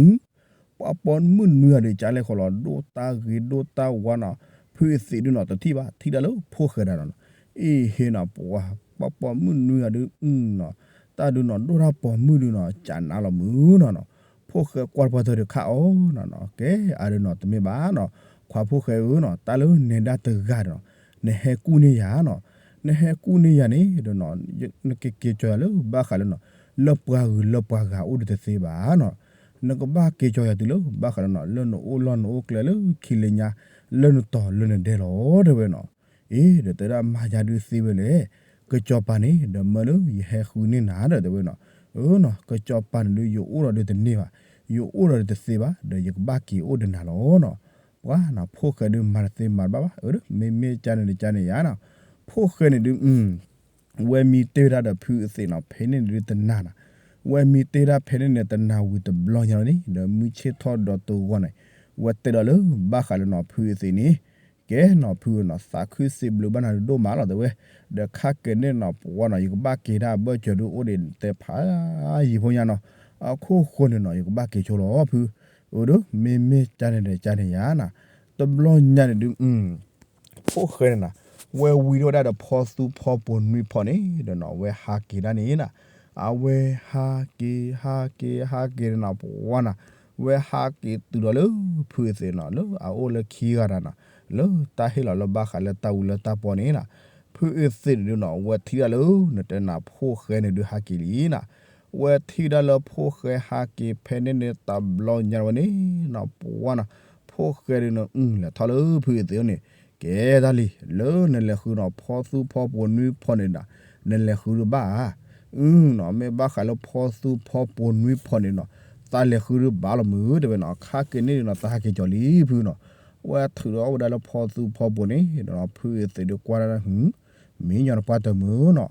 ပှၤပိာ်မုၣ်နွံဂၤဒီး ကလဲၤဃီၤလီၤ ဒိၣ်တၢ်ဂ့ၤဒိၣ်တၢ်ဝါနီၤ. ဖုအသ့းဒုးနီၤ တထံၣ်ဘၣ် ထံၣ်ဒၣ်လၢဖိၣ်ဃဲဒၣ်နီၤ. အ့ဟ့နီၤ ပှၤ ပှၤပိာ်မုၣ်နွံဂၤဒုးနီၤ တၢ်ဒုးနီၤ ဒိၣ်တၢ်ပိာ်မုၣ်ဒုးနီၤ ကနါလီၤမုာ်နီၤနီၤ. ဖိၣ်ဃဲကွၢ်တပှၢ်တၢၢ်ဒီးခးအီၤနီၤနီၤ ကဲအါဒုးနီၤ တမ့ၢ်ဘၣ်နီၤ. ခွါဖိၣ်ဃဲဧၢနီၤ တၢ်လၢနဲဒၣ်တဂၤဒီးနီၤ နဟဲကူၣ်န့ၢ်ယၤနီၤ. နဟဲကူၣ်န့ၢ်ယၤန့ၣ်ဒီးနီၤ နကက့ၤကၠီၤယၤလၢဘၣ်ဃးလၢနီၤ လၢပှၤဂုၤလၢပှၤဂၤအိၣ်ဒီးတသ့ဘၣ်နီၤ. နကဘၣ်က့ၤကၠီၤယၤတုၤလၢဘၣ်ဃးလၢနီၤ လၢနအိၣ်လီၢ်နအိၣ်ကျဲလၢခံလၢညါ လၢနတီၤလၢနဒဲလီၤ တဲဝဲနီၤ. အ့ ဒီးတဲဒၣ်မၤယၤဒုးသ့ဝဲလဲၣ်. ကစီၤပၤန့ၣ် ဒီးမၢလၢယဟဲဃုန့ၢ်နၤဒီးတဲဝဲနီၤ. အၢနီၤ ကစီၤပၤန့ၣ်ဒုး ယအိၣ်ဒီးဒုးတန့ၢ်ဘၣ်, ယအိၣ်ဒီးဒုးတသ့ဘၣ်, ဒီးယကဘၣ်က့ၤအိၣ်ဒီးနၤလီၤနီၤ. ပှၤနီၤ ဖိၣ်ဃဲဒုးမၤတသ့မၤတဘၣ်ဘၣ်, အၢ မ့မ့ၢ်ကန့ၣ်တကန့ၣ်ယၤနီၤ. ဖိၣ်ဃဲန့ၣ်ဒုး ဝဲမံတ့ၢ်ဝဲဒၣ်ဒီးဖုအသ့းနီၤ ဖဲန့ၣ်ဒုးတနၤနီၤ. ဝဲမံတ့ၢ်ဒၣ်ဖဲန့ၣ်န့ၣ် တနၤဝံၤတဘျီညါလီၤန့ၣ် ဒီးမုၢ်ဆ့ၣ်ထီၣ်ဒီးတဂီၤန့ၣ် ဝဲတဲဒီးလၢဘၣ်ဃးလၢနီၤ ဖုအသ့ၣ်န့ၣ်, ကဲနီၤ ဖုဧၢနီၤ သးခုစံးဘျုးဘၣ်နၤဒိၣ်မးလီၤ တဲဝဲ, ဒီးခါကဲၤန့ၣ်နီၤ ပှၤနီၤ ယကဘၣ်က့ၤတၢ်ဘၢၣ်စၢၤဒုးအိၣ်ဒံးတဲဖးယံာ်ဖိညါနီၤ, အခိၣ်ဃိန့ၣ်နီၤ ယကဘၣ်က့ၤဆိလီၤ ဖု, အိၣ်ဒီး မ့မ့ၢ်ကန့ၣ်ဒီးကန့ၣ်ယါနီၤ, တဘျီညါန့ၣ်ဒုး ဖိၣ်ဃဲန့ၣ်နီၤ, ဝဲဝံၤထီၣ်ဝဲဒၣ်ဒီးဖီသူဖီပိာ်နွံဖီန့ၣ်ဒီးနီၤ ဝဲဟးက့ၤဒၣ်န့ၣ်နီၤ, အဝဲဟးက့ၤ ဟးက့ၤ ဟးက့ၤန့ၣ်နီၤ ပှၤနီၤ, ဝဲဟးက့ၤတုၤဒီးလၢဖုအသ့ၣ်နီၤ လၢအအိၣ်လၢခံဂၤတၢ်နီၤ, လၢတၢ်ဟ့ၣ်လီၤလၢဘၣ်ဃးလၢတၢ်ဝံလၢတၢ်ပီန့ၣ်နီၤ, ဖုအသ့ၣ်န့ၣ်ဒုးနီၤ ဝဲထံၣ်ဒၣ်လၢနတဲနၤ ဖိၣ်ဃဲန့ၣ်ဒုးဟးက့ၤလံနီၤ ဝဲထံၣ်ဒၣ်လၢဖိၣ်ဃဲဟးက့ၤဖဲန့ၣ်န့ၣ် တဘျီညါဝဲန့ၣ်နီၤ ပှၤနီၤ, ဖိၣ်ဃဲဒုးနီၤ အုလဲၤထီၣ်လၢဖုအသ့ၣ်န့ၣ်, ကဲတၢ်လံ, လၢနလဲၤဃုနီၤ ဖီသူဖီပိာ်နွံဖီန့ၣ်ဒီး နလဲၤဃုဒုးဘၣ်ဧါ, အုနီၤ မ့ၢ်ဘၣ်ဃးလၢဖီသူဖီပိာ်နွံဖီန့ၣ်နီၤ, သးလဲၤဃုဒုးဘၣ်လီၤမုၢ် တဲဝဲနီၤ, ခါက့ၤန့ၣ်နီၤ သးဟးက့ၤကီၤလံဖုနီၤ, ဝဲထုးဒီးအိၣ်ဝဲဒၣ်လၢဖီသူဖီပိာ်န့ၣ်ဒီးနီၤ ဖုအသ့ၣ်ဒုးကွၢ်ဒၣ်ဟု မ့ၢ်ညီနပှၢ်တမုၢ်နီၤ,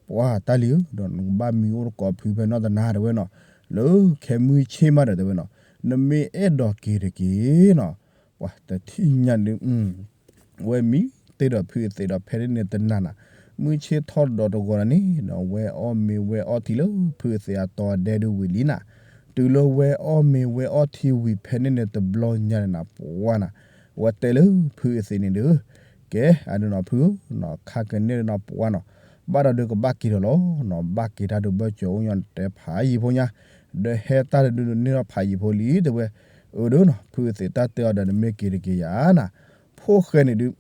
ပှၤတၢ်လံဧၢ, ဒီးနကဘၣ်မံအိၣ်တကိးဖုဖဲနီၣ်တနၤ တဲဝဲနီၤ, လၢခဲမုၢ်ဆ့ၣ်မးဒီး တဲဝဲနီၤ, နမ့ၢ်အဲၣ်ဒိးက့ၤတက့ၢ်နီၤ, ပှၤတထံၣ်ညါဒုး ဝဲမံတ့ၢ်ဒီးဖုအသ့ၣ်ဒီးဖဲန့ၣ်န့ၣ်တနၤနီၤ, မုၢ်ဆ့ၣ်ထီၣ်ဒီးတဂီၤန့ၣ်ဒီး ဝဲအီၣ်မ့ၤဝဲအီထံလၢဖုအသ့ၣ်အတီၤအဒဲဒုးဝံၤလံနီၤ, တုၤလၢဝဲအီၣ်မ့ၤဝဲအီထံဝံၤဖဲန့ၣ်န့ၣ်တဘျီညါန့ၣ်နီၤ ပှၤနီၤ, ဝဲတဲလၢဖုအသ့ၣ်န့ၣ်ဒီး ကဲ အဒုးနီၤ ဖုဧၢ, ခါက့ၤန့ၣ်နီၤ ပှၤနီၤ, ဘၣ်ဒီးဒုးကဘၣ်က့ၤဒီးလီၤနီၤ, ဘၣ်က့ၤတၢ်ဒုးဘၢၣ်စၢၤအိၣ်ညီတဲဖးယံာ်ဖိညါ, ဒီးဟဲတၢ်ဒုးန့ၢ်ထီၣ်ဖးယံာ်ဖိလံ တဲဝဲ, အၢဒီးနီၤ ဖုအသ့ၣ်တၢ်တဲအီၤဒီး နမ့ၢ်က့ၤတက့ၢ်ယၤနီၤ, ဖိၣ်ဃဲန့ၣ်ဒုး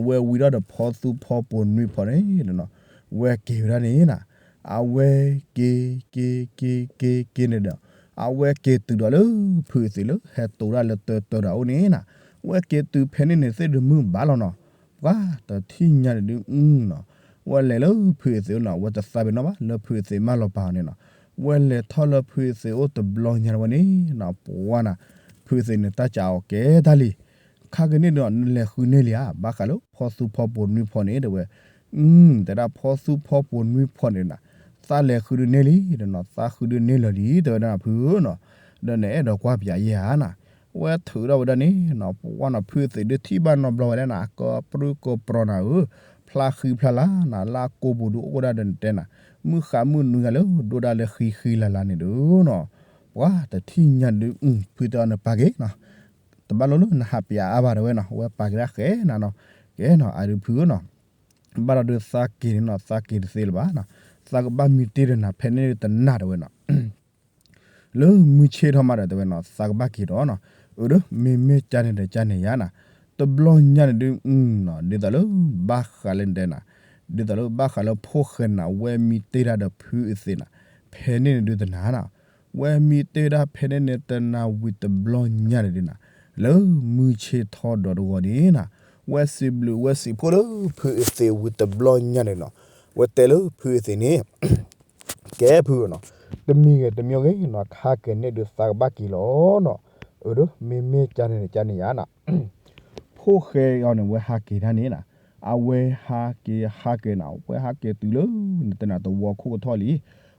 ဝဲဝံၤထီၣ်ဒီးဖီသူဖီပိာ်နွံဖီန့ၣ်နီၤ, ဝဲက့ၤဝဲဒၣ်န့ၣ်နီၤ, အဝဲက့ၤ က့ၤ က့ၤ က့ၤ က့ၤ က့ၤန့ၣ်ဒီး အဝဲက့ၤတုၤဒီးလၢဖုအသ့ၣ်လၢဟဲတိၤတၢ်လၢတၢတၢတၢ်အိၣ်န့ၣ်နီၤ, ဝဲက့ၤတုၤဖဲန့ၣ်န့ၣ်သ့ၣ်ဒုးမုၢ်ဘၣ်လီၤနီၤ, ပှၤတထံၣ်ညါန့ၣ်ဒုးနီၤ, ဝဲလဲၤလၢဖုအသ့ၣ်အိၣ်နီၤ, ဝဲတသးပ့ၤနီၣ်ဘၣ်လၢဖုအသ့ၣ်မၢလီၤပာ်အီၤန့ၣ်နီၤ, ဝဲလဲၤထီၣ်လၢဖုအသ့ၣ်အိၣ်တဘျီညါဝဲန့ၣ်နီၤ ပှၤနီၤ, ဖုအသ့ၣ်န့ၣ်တၢ်ကးအီၤကဲတၢ်လံ ခါက့ၤန့ၣ်ဒီး နလဲၤဃုန့ၢ်လံဧါ ဘၣ်ဃးလၢဖီသူဖီပိာ်နွံဖီန့ၣ် တဲဝဲ, တဲဒၣ်ဖီသူဖီပိာ်နွံဖီန့ၣ်နီၤ, သးလဲၤဃုဒုးန့ၢ်လံ ဒီးနီၤ သးဃုဒုးန့ၢ်လၢာ်လံ တဲဝဲဒၣ်ဖုဧၢနီၤ, ဒီးနအဲၣ်ဒိးကွၢ်ပၠးယဲဧါနီၤ, ဝဲထုးထီၣ်ဝဲဒၣ်န့ၣ်နီၤ ပှၤနီၤ ဖုသ့ၣ်ဒုးထံၣ်ဘၣ်နီတဘျီဝဲဒၣ်နီၤ ကိးပြူကိးပြီၤနၤဧၢ, ဖျါဃံဖျါလၤနီၤ လၢကိးပူၤဒုးအိၣ်ဒၣ်ဒီးနတဲနီၤ, မုၢ်ဃးမုၢ်နွံဂၤလၢ ဒိၣ်ဒၣ်လၢဃံဃံလၤလၤန့ၣ်ဒီးနီၤ, ပှၤတထံၣ်ညါဒုး ဖုတဲအီၤနပာ်က့ၤနီၤ တဘၣ်လိၣ်လၢနဟးပၠးအါဘၣ်တဲဝဲနီၤ, ဝဲပာ်က့ၤဒၣ်ဃဲနၤနီၤ, ကဲနီၤ အဒုးဖုဧၢနီၤ, ဘၣ်ဒီးဒုးသးက့ၤန့ၣ်နီၤ သးက့ၤတသ့လၢၤဘၣ်နီၤ, သးကဘၣ်မံတ့ၢ်ဒီးနၤဖဲန့ၣ်တနၤတဲဝဲနီၤ, လၢမုၢ်ဆ့ၣ်ထီၣ်မးဒီးတဲဝဲနီၤ သးကဘၣ်က့ၤဒီးနီၤ, အၢဒီး မ့မ့ၢ်ကန့ၣ်ဒီးကန့ၣ်ယါနီၤ, တဘျီညါန့ၣ်ဒုး ဒ်သိးလၢဘၣ်ဃးလၢနတဲနီၤ, ဒ်သိးလၢဘၣ်ဃးလၢဖိၣ်ဃဲနၤ ဝဲမံတ့ၢ်ဒၣ်ဒီးဖုအသ့ၣ်နီၤ, ဖဲန့ၣ်န့ၣ်ဒုးတနၤနီၤ ဝဲမံတ့ၢ်ဒၣ်ဖဲန့ၣ်န့ၣ်တနၤဝံၤတဘျီညါန့ၣ်ဒုးနီၤ, လၢမုၢ်ဆ့ၣ်ထီၣ်ဒီးတဂီၤန့ၣ်နီၤ, ဝဲစံးဘျုးဝဲစံးဖှိၣ်လၢဖုအသ့ၣ်ဝံၤတဘျီညါန့ၣ်နီၤ, ဝဲတဲလၢဖုအသ့ၣ်န့ၣ် ကဲဖုဧၢနီၤ, တမံၤဂ့ၤတမံၤဂ့ၤနီၤ ခါကဲၤန့ၣ်ဒုးသးကဘၣ်က့ၤလီၤနီၤ, အၢဒီး မ့မ့ၢ်ကန့ၣ်န့ၣ်ကန့ၣ်ယါနီၤ ဖိၣ်ဃဲအီၤန့ၣ် ဝဲဟးက့ၤတၢ်န့ၣ်နီၤ, အဝဲဟးက့ၤဟးက့ၤနီၤ ဝဲဟးက့ၤတုၤလၢ နတဲနၤသဝီခိၣ်ကထီၣ်လံ,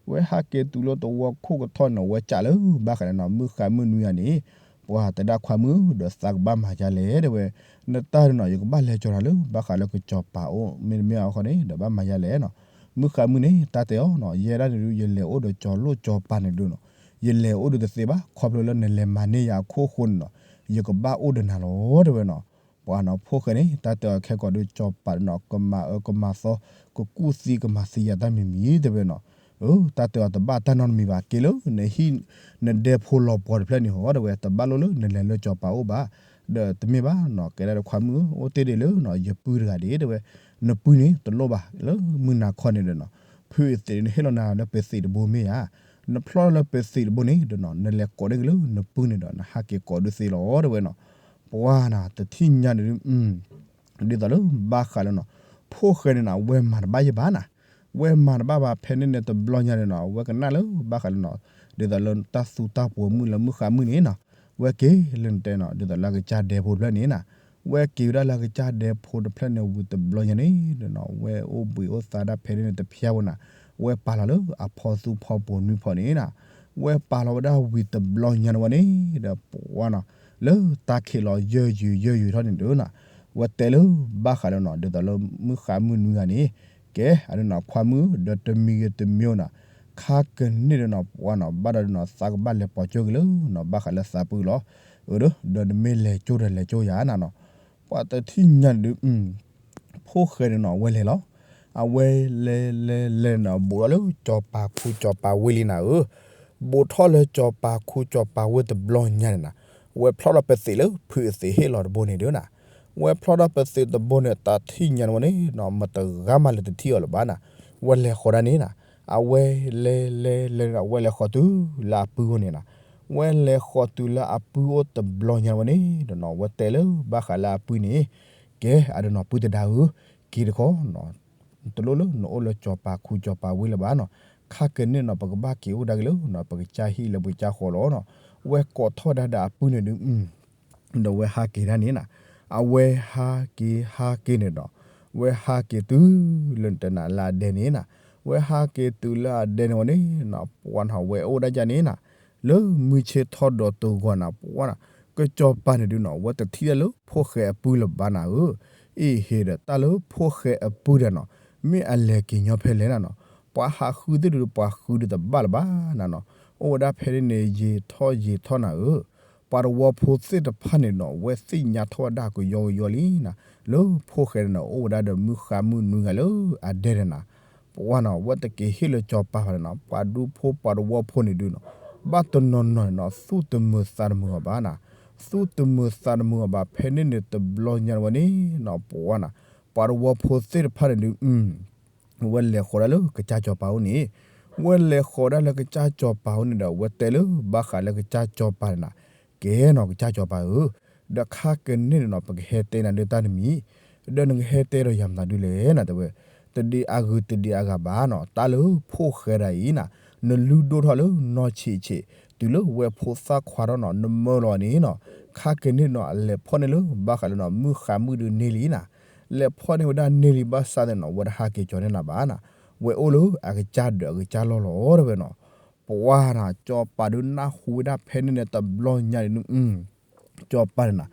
ဝဲဟးက့ၤတုၤလၢသဝီခိၣ်ကထီၣ်န့ၣ် ဝဲကးလၢ ဘၣ်ဃးန့ၣ်နီၤ မုၢ်ဃးမုၢ်နွံဂၤန့ၣ်, ပှၤတဲဒၣ်ခွါမုၣ် ဒီးသးကဘၣ်မၤယါလဲၣ်တဲဝဲ, နတၢ်ဒုးနီၤ ယကဘၣ်လဲၤကၠီၤတၢ်လၢ ဘၣ်ဃးလၢကစီၤပၤအိၣ် မ့တမ့ၢ်အဃိန့ၣ် ဒီးဘၣ်မၤယါလဲၣ်နီၤ, မုၢ်ဃးမုၢ်န့ၣ် တၢ်တဲအီၤနီၤ ယဲဒၣ်န့ၣ်ဒုး ယလဲၤအိၣ်ဒီးကၠီၤလိၣ်ကၠီၤပၤန့ၣ်ဒုးနီၤ, ယလဲၤအိၣ်ဒုးတသ့ဘၣ် ခီဖျိလၢနလဲၤမၤန့ၢ်ယၤအခိၣ်ဃိန့ၣ်နီၤ, ယကဘၣ်အိၣ်ဒီးနၤလီၤတဲဝဲနီၤ, ပှၤနီၤ ဖိၣ်ဃဲန့ၣ် တၢ်တဲအီၤခဲကိာ်ဒုး ကၠီၤပၤဒုးနီၤ ကမၤအၢကမၤသီ ကကူၣ်သံကမၤသံယၤတၢ်မံၤမံၤတဲဝဲနီၤ, အၢ တၢ်တဲအီၤတဘၣ်တၢ်နီတမံၤဘၣ် က့ၤလၢနဟံၣ် နဒဲဖိလီၤပှီၤတဖျၢၣ်န့ၣ်ဟီတဲဝဲ တဘၣ်လိၣ်လၢနလဲၤလၢကၠီၤပၤအိၣ်ဘၣ်, ဒီးတမ့ၢ်ဘၣ်နီၤ ကဲဒၣ်ခွါမုၣ် အိၣ်တ့ၢ်ဒံးလၢနီၤ ယပုၢ်တဂၤဒံးတဲဝဲ, နပုၢ်န့ၣ် တလိၣ်ဘၣ်လၢမုၢ်နၤခီန့ၣ်ဒီးနီၤ, ဖုအသ့ၣ်န့ၣ်ဟ့ၣ်လီၤနၤလၢပသ့ၣ်တဘိမ့ၢ်ဧါ, နဖျီၣ်လၢပသ့ၣ်တဘိန့ၣ်ဒီးနီၤ နလဲၤကိးန့ၢ်က့ၤလၢနပုၢ်န့ၣ်ဒီး နဟးက့ၤကိးဒုးသ့လီၤတဲဝဲနီၤ, ပှၤနီၤ တထံၣ်ညါန့ၣ်ဒုး ဒ်သိးလၢဘၣ်ဃးလၢနီၤ, ဖိၣ်ဃဲန့ၣ်နီၤ ဝဲမၤတဘၣ်ယဘၣ်နီၤ, ဝဲမၤတဘၣ်ဘၣ် ဖဲန့ၣ်န့ၣ်တဘျီညါန့ၣ်နီၤ ဝဲကနၣ်လၢဘၣ်ဃးလၢနီၤ, ဒ်သိးလၢတၢ်သူတၢ်ပှိၤမုၢ်လၢမုၢ်ဃါမုၢ်န့ၣ်နီၤ, ဝဲက့ၤလၢနတဲနီၤ ဒ်သိးလၢအကစၢ်ဒဲဖိတဖျၢၣ်န့ၣ်နီၤ, ဝဲက့ၤဝဲဒၣ်လၢအကစၢ်ဒဲဖိတဖျၢၣ်န့ၣ်ဝံၤတဘျီညါန့ၣ်နီၤ ဝဲအိၣ်ဘှံးအိၣ်သါဒၣ်ဖဲန့ၣ်န့ၣ်တဖျါဝဲနီၤ, ဝဲပာ်လီၤလၢအဖီသူဖီပိာ်နွံဖီန့ၣ်နၤ, ဝဲပာ်လီၤဝဲဒၣ်ဝံၤတဘျီညါန့ၣ်ဝဲန့ၣ် ဒီးပှၤနီၤ လၢတၢ်ခံးလီၤယၢၢ်ယုာ်ယၢၢ်ယုာ်ထီၣ်န့ၣ်ဒီးနၤ, ဝဲတဲလၢဘၣ်ဃးလၢနီၤ ဒ်သိးလၢမုၢ်ဃါမုၢ်နွံဂၤန့ၣ် ကဲအဒုနီၤ ခွါမုၣ်ဒီးတမံၤဂ့ၤတမံၤနီၤ, ခါကန့ၢ်ဒီးနီၤ ပှၤနီၤ ဘၣ်ဒီးဒုနီၤ သးကဘၣ်လဲၤပိာ်ကၠိက့ၤလၢနီၤ ဘၣ်ဃးလၢသးပုၢ်လီၤ, အၢ ဒီးနမ့ၢ်လဲၤကၠိဒီးလဲၤကၠိယၤနၤနီၤ, ပှၤတထံၣ်ညါန့ၣ်ဒု ဖိၣ်ဃဲန့ၣ်နီၤ အဝဲလဲၤလီၤ, အဝဲလဲၤလဲၤလဲၤန့ၣ် ဘူးထီၣ်လၢစီၤပၤခူစီၤပၤဝ့ၢ်လံနၤဧၢ, ဘူးထီၣ်လၢစီၤပၤခူစီၤပၤဝ့ၢ်တဘျီညါန့ၣ်နၤ, ဝဲဖျီၣ်ဒီးပသံးလၢဖုအသံးဟ့ၣ်လီၤတဘိန့ၣ်ဒီးနၤ, ဝဲဖျီၣ်ဒီးပသံးတဘိန့ၣ် တၢ်ထံၣ်ညါန့ၣ်ဝဲန့ၣ်နီၤ မတဂၤမးလဲၤတထံၣ်အီၤလၢၤဘၣ်နၤ, ဝဲလဲၤဃီၤဒၣ်န့ၣ်နၤ, အဝဲလဲၤလဲၤလဲၤန့ၣ် ဝဲလဲၤဃီၤတုၤလၢအပုၢ်အအိၣ်န့ၣ်နၤ, ဝဲလဲၤဃီၤတုၤလၢအပုၢ်အိၣ်တဘျီညါဝဲန့ၣ်ဒီးနီၤ ဝဲတဲလၢဘၣ်ဃးလၢအပုၢ်န့ၣ်, ကဲအဒုနီၤ ပုၢ်တဒါဧၢ, က့ၤတခီနီၤ တလိၣ်လၢနအိၣ်လၢစီၤပၤခူစီၤပၤဝ့ၢ်လၢၤဘၣ်နီၤ, ခါကန့ၢ်နီၤ ပကဘၣ်က့ၤအိၣ်ဒၣ်က့ၤလၢနီၤ ပကစၢ်ဟံၣ်လၢပကစၢ်ဃီလီၤနီၤ, ဝဲကိးထီၣ်ဝဲဒၣ်ဒီးအပုၢ်န့ၣ်ဒု ဒီးဝဲဟးက့ၤဒၣ်န့ၣ်နၤ, အဝဲဟးက့ၤဟးက့ၤန့ၣ်ဒီး, ဝဲဟးက့ၤတုၤလၢနတဲနၤလၢအဒဲန့ၣ်နၤ, ဝဲဟးက့ၤတုၤလၢအဒဲန့ၣ်ဝဲန့ၣ်နီၤ ပှၤနီၤ ဝဲအိၣ်ဒၣ်ယၤန့ၣ်နၤ, လၢမုၢ်ဆ့ၣ်ထီၣ်ဒီးတိၤဂီၤနၤ ပှၤနီၤ, ကစီၤပၤန့ၣ်ဒုနီၤ ဝဲတထံၣ်ဒၣ်လၢဖိၣ်ဃဲအပုၢ်လၢၤဘၣ်နၤဧၢ, အ့ၣ်ဟ့ဒီးတၢ်လၢဖိၣ်ဃဲအပုၢ်ဒီးနီၤ, မ့ၢ်အလဲၤက့ၤညီဖဲလဲၣ်နၤနီၤ, ပှၤဟးဃုသ့ၣ်ဒု ပှၤဃုဒုတဘၣ်လၢၤဘၣ်နၤနီၤ, အိၣ်ဝဲဒၣ်ဖဲန့ၣ်န့ၣ် ယံာ်ထီၣ်ယံာ်ထီၣ်နၤဧၢ, ပှၤတဝီဖိသ့ၣ်တဖၣ်န့ၣ်နီၤ ဝဲသ့ၣ်ညါထီၣ်ဝဲဒၣ်ကယီကယီလံနၤ, လၢဖိၣ်ဃဲန့ၣ်နီၤ အိၣ်ဝဲဒၣ်ဒီးမုၢ်ဃါမုၢ်နွံဂၤလၢအဒဲန့ၣ်နၤ, ပှၤနီၤ ဝဲတက့ၤဟ့ၣ်လၢစီၤပၤဘၣ်န့ၣ်နီၤ ပှၤဒူဖိပှၤတဝီဖိန့ၣ်ဒုနီၤ, ဘၣ်တနီၤနီၤန့ၣ်နီၤ သူၣ်တမုာ်သးတမုာ်အီၤဘၣ်နၤ, သူၣ်တမုာ်သးတမုာ်အီၤဘၣ် ဖဲန့ၣ်န့ၣ်တဘျီညါဝဲန့ၣ်နီၤ ပှၤနီၤ, ပှၤတဝီဖိသ့ၣ်တဖၣ်န့ၣ်ဒု ဝဲလဲၤဃီၤဒၣ်လၢကစၢ်စီၤပၤအိၣ်န့ၣ်, ဝဲလဲၤဃီၤဒၣ်လၢကစၢ်စီၤပၤအိၣ်န့ၣ်ဒီး ဝဲတဲလၢဘၣ်ဃးလၢကစၢ်စီၤပၤန့ၣ်နၤ, ကဲနီၤ ကစၢ်စီၤပၤဧၢ, ဒီးခါကန့ၢ်န့ၣ်နီၤ ပကဟဲတဲနၤဒုတၢ်တမံၤ, ဒီးနကဟဲတဲဒီးယၤမတၤဒုလဲၣ်နၤ တဲဝဲ, တဒံးအဂုၤတဒံးအဂၤဘၣ်နီၤ, တၢ်လၢဖိၣ်ဃဲဒၣ်အံၤနၤ, နလုၢ်ဒိၣ်ထီၣ်လၢနီၢ်ဆံးဆံး, တုၤလၢဝဲဖိသၣ်ခွါထီၣ်နီၤ နမၢလီၤန့ၣ်နီၤ, ခါကန့ၢ်နီၤ အလဲၤဖီၣ်န့ၢ်လၢဘၣ်ဃးလၢနီၤ မုၢ်ဃါမုၢ်ဒုန့ၢ်လံနၤ လဲၤဖီၣ်န့ၢ်ဝဲဒၣ်န့ၢ်လံဘၣ်ဆၣ်သနာ် ဝဲတဟးက့ၤကၠီၤန့ၢ်နၤဘၣ်နၤ, ဝဲအိၣ်လၢအကစၢ်ဒၢးအကစၢ်လီၢ်လီၤတဲဝဲနီၤ, ပှၤနၤ စီၤပၤဒုနၢ်ဟူဝဲဒၣ်ဖဲန့ၣ်န့ၣ်တဘျီညါန့ၣ်ဒု စီၤပၤန့ၣ်နၤ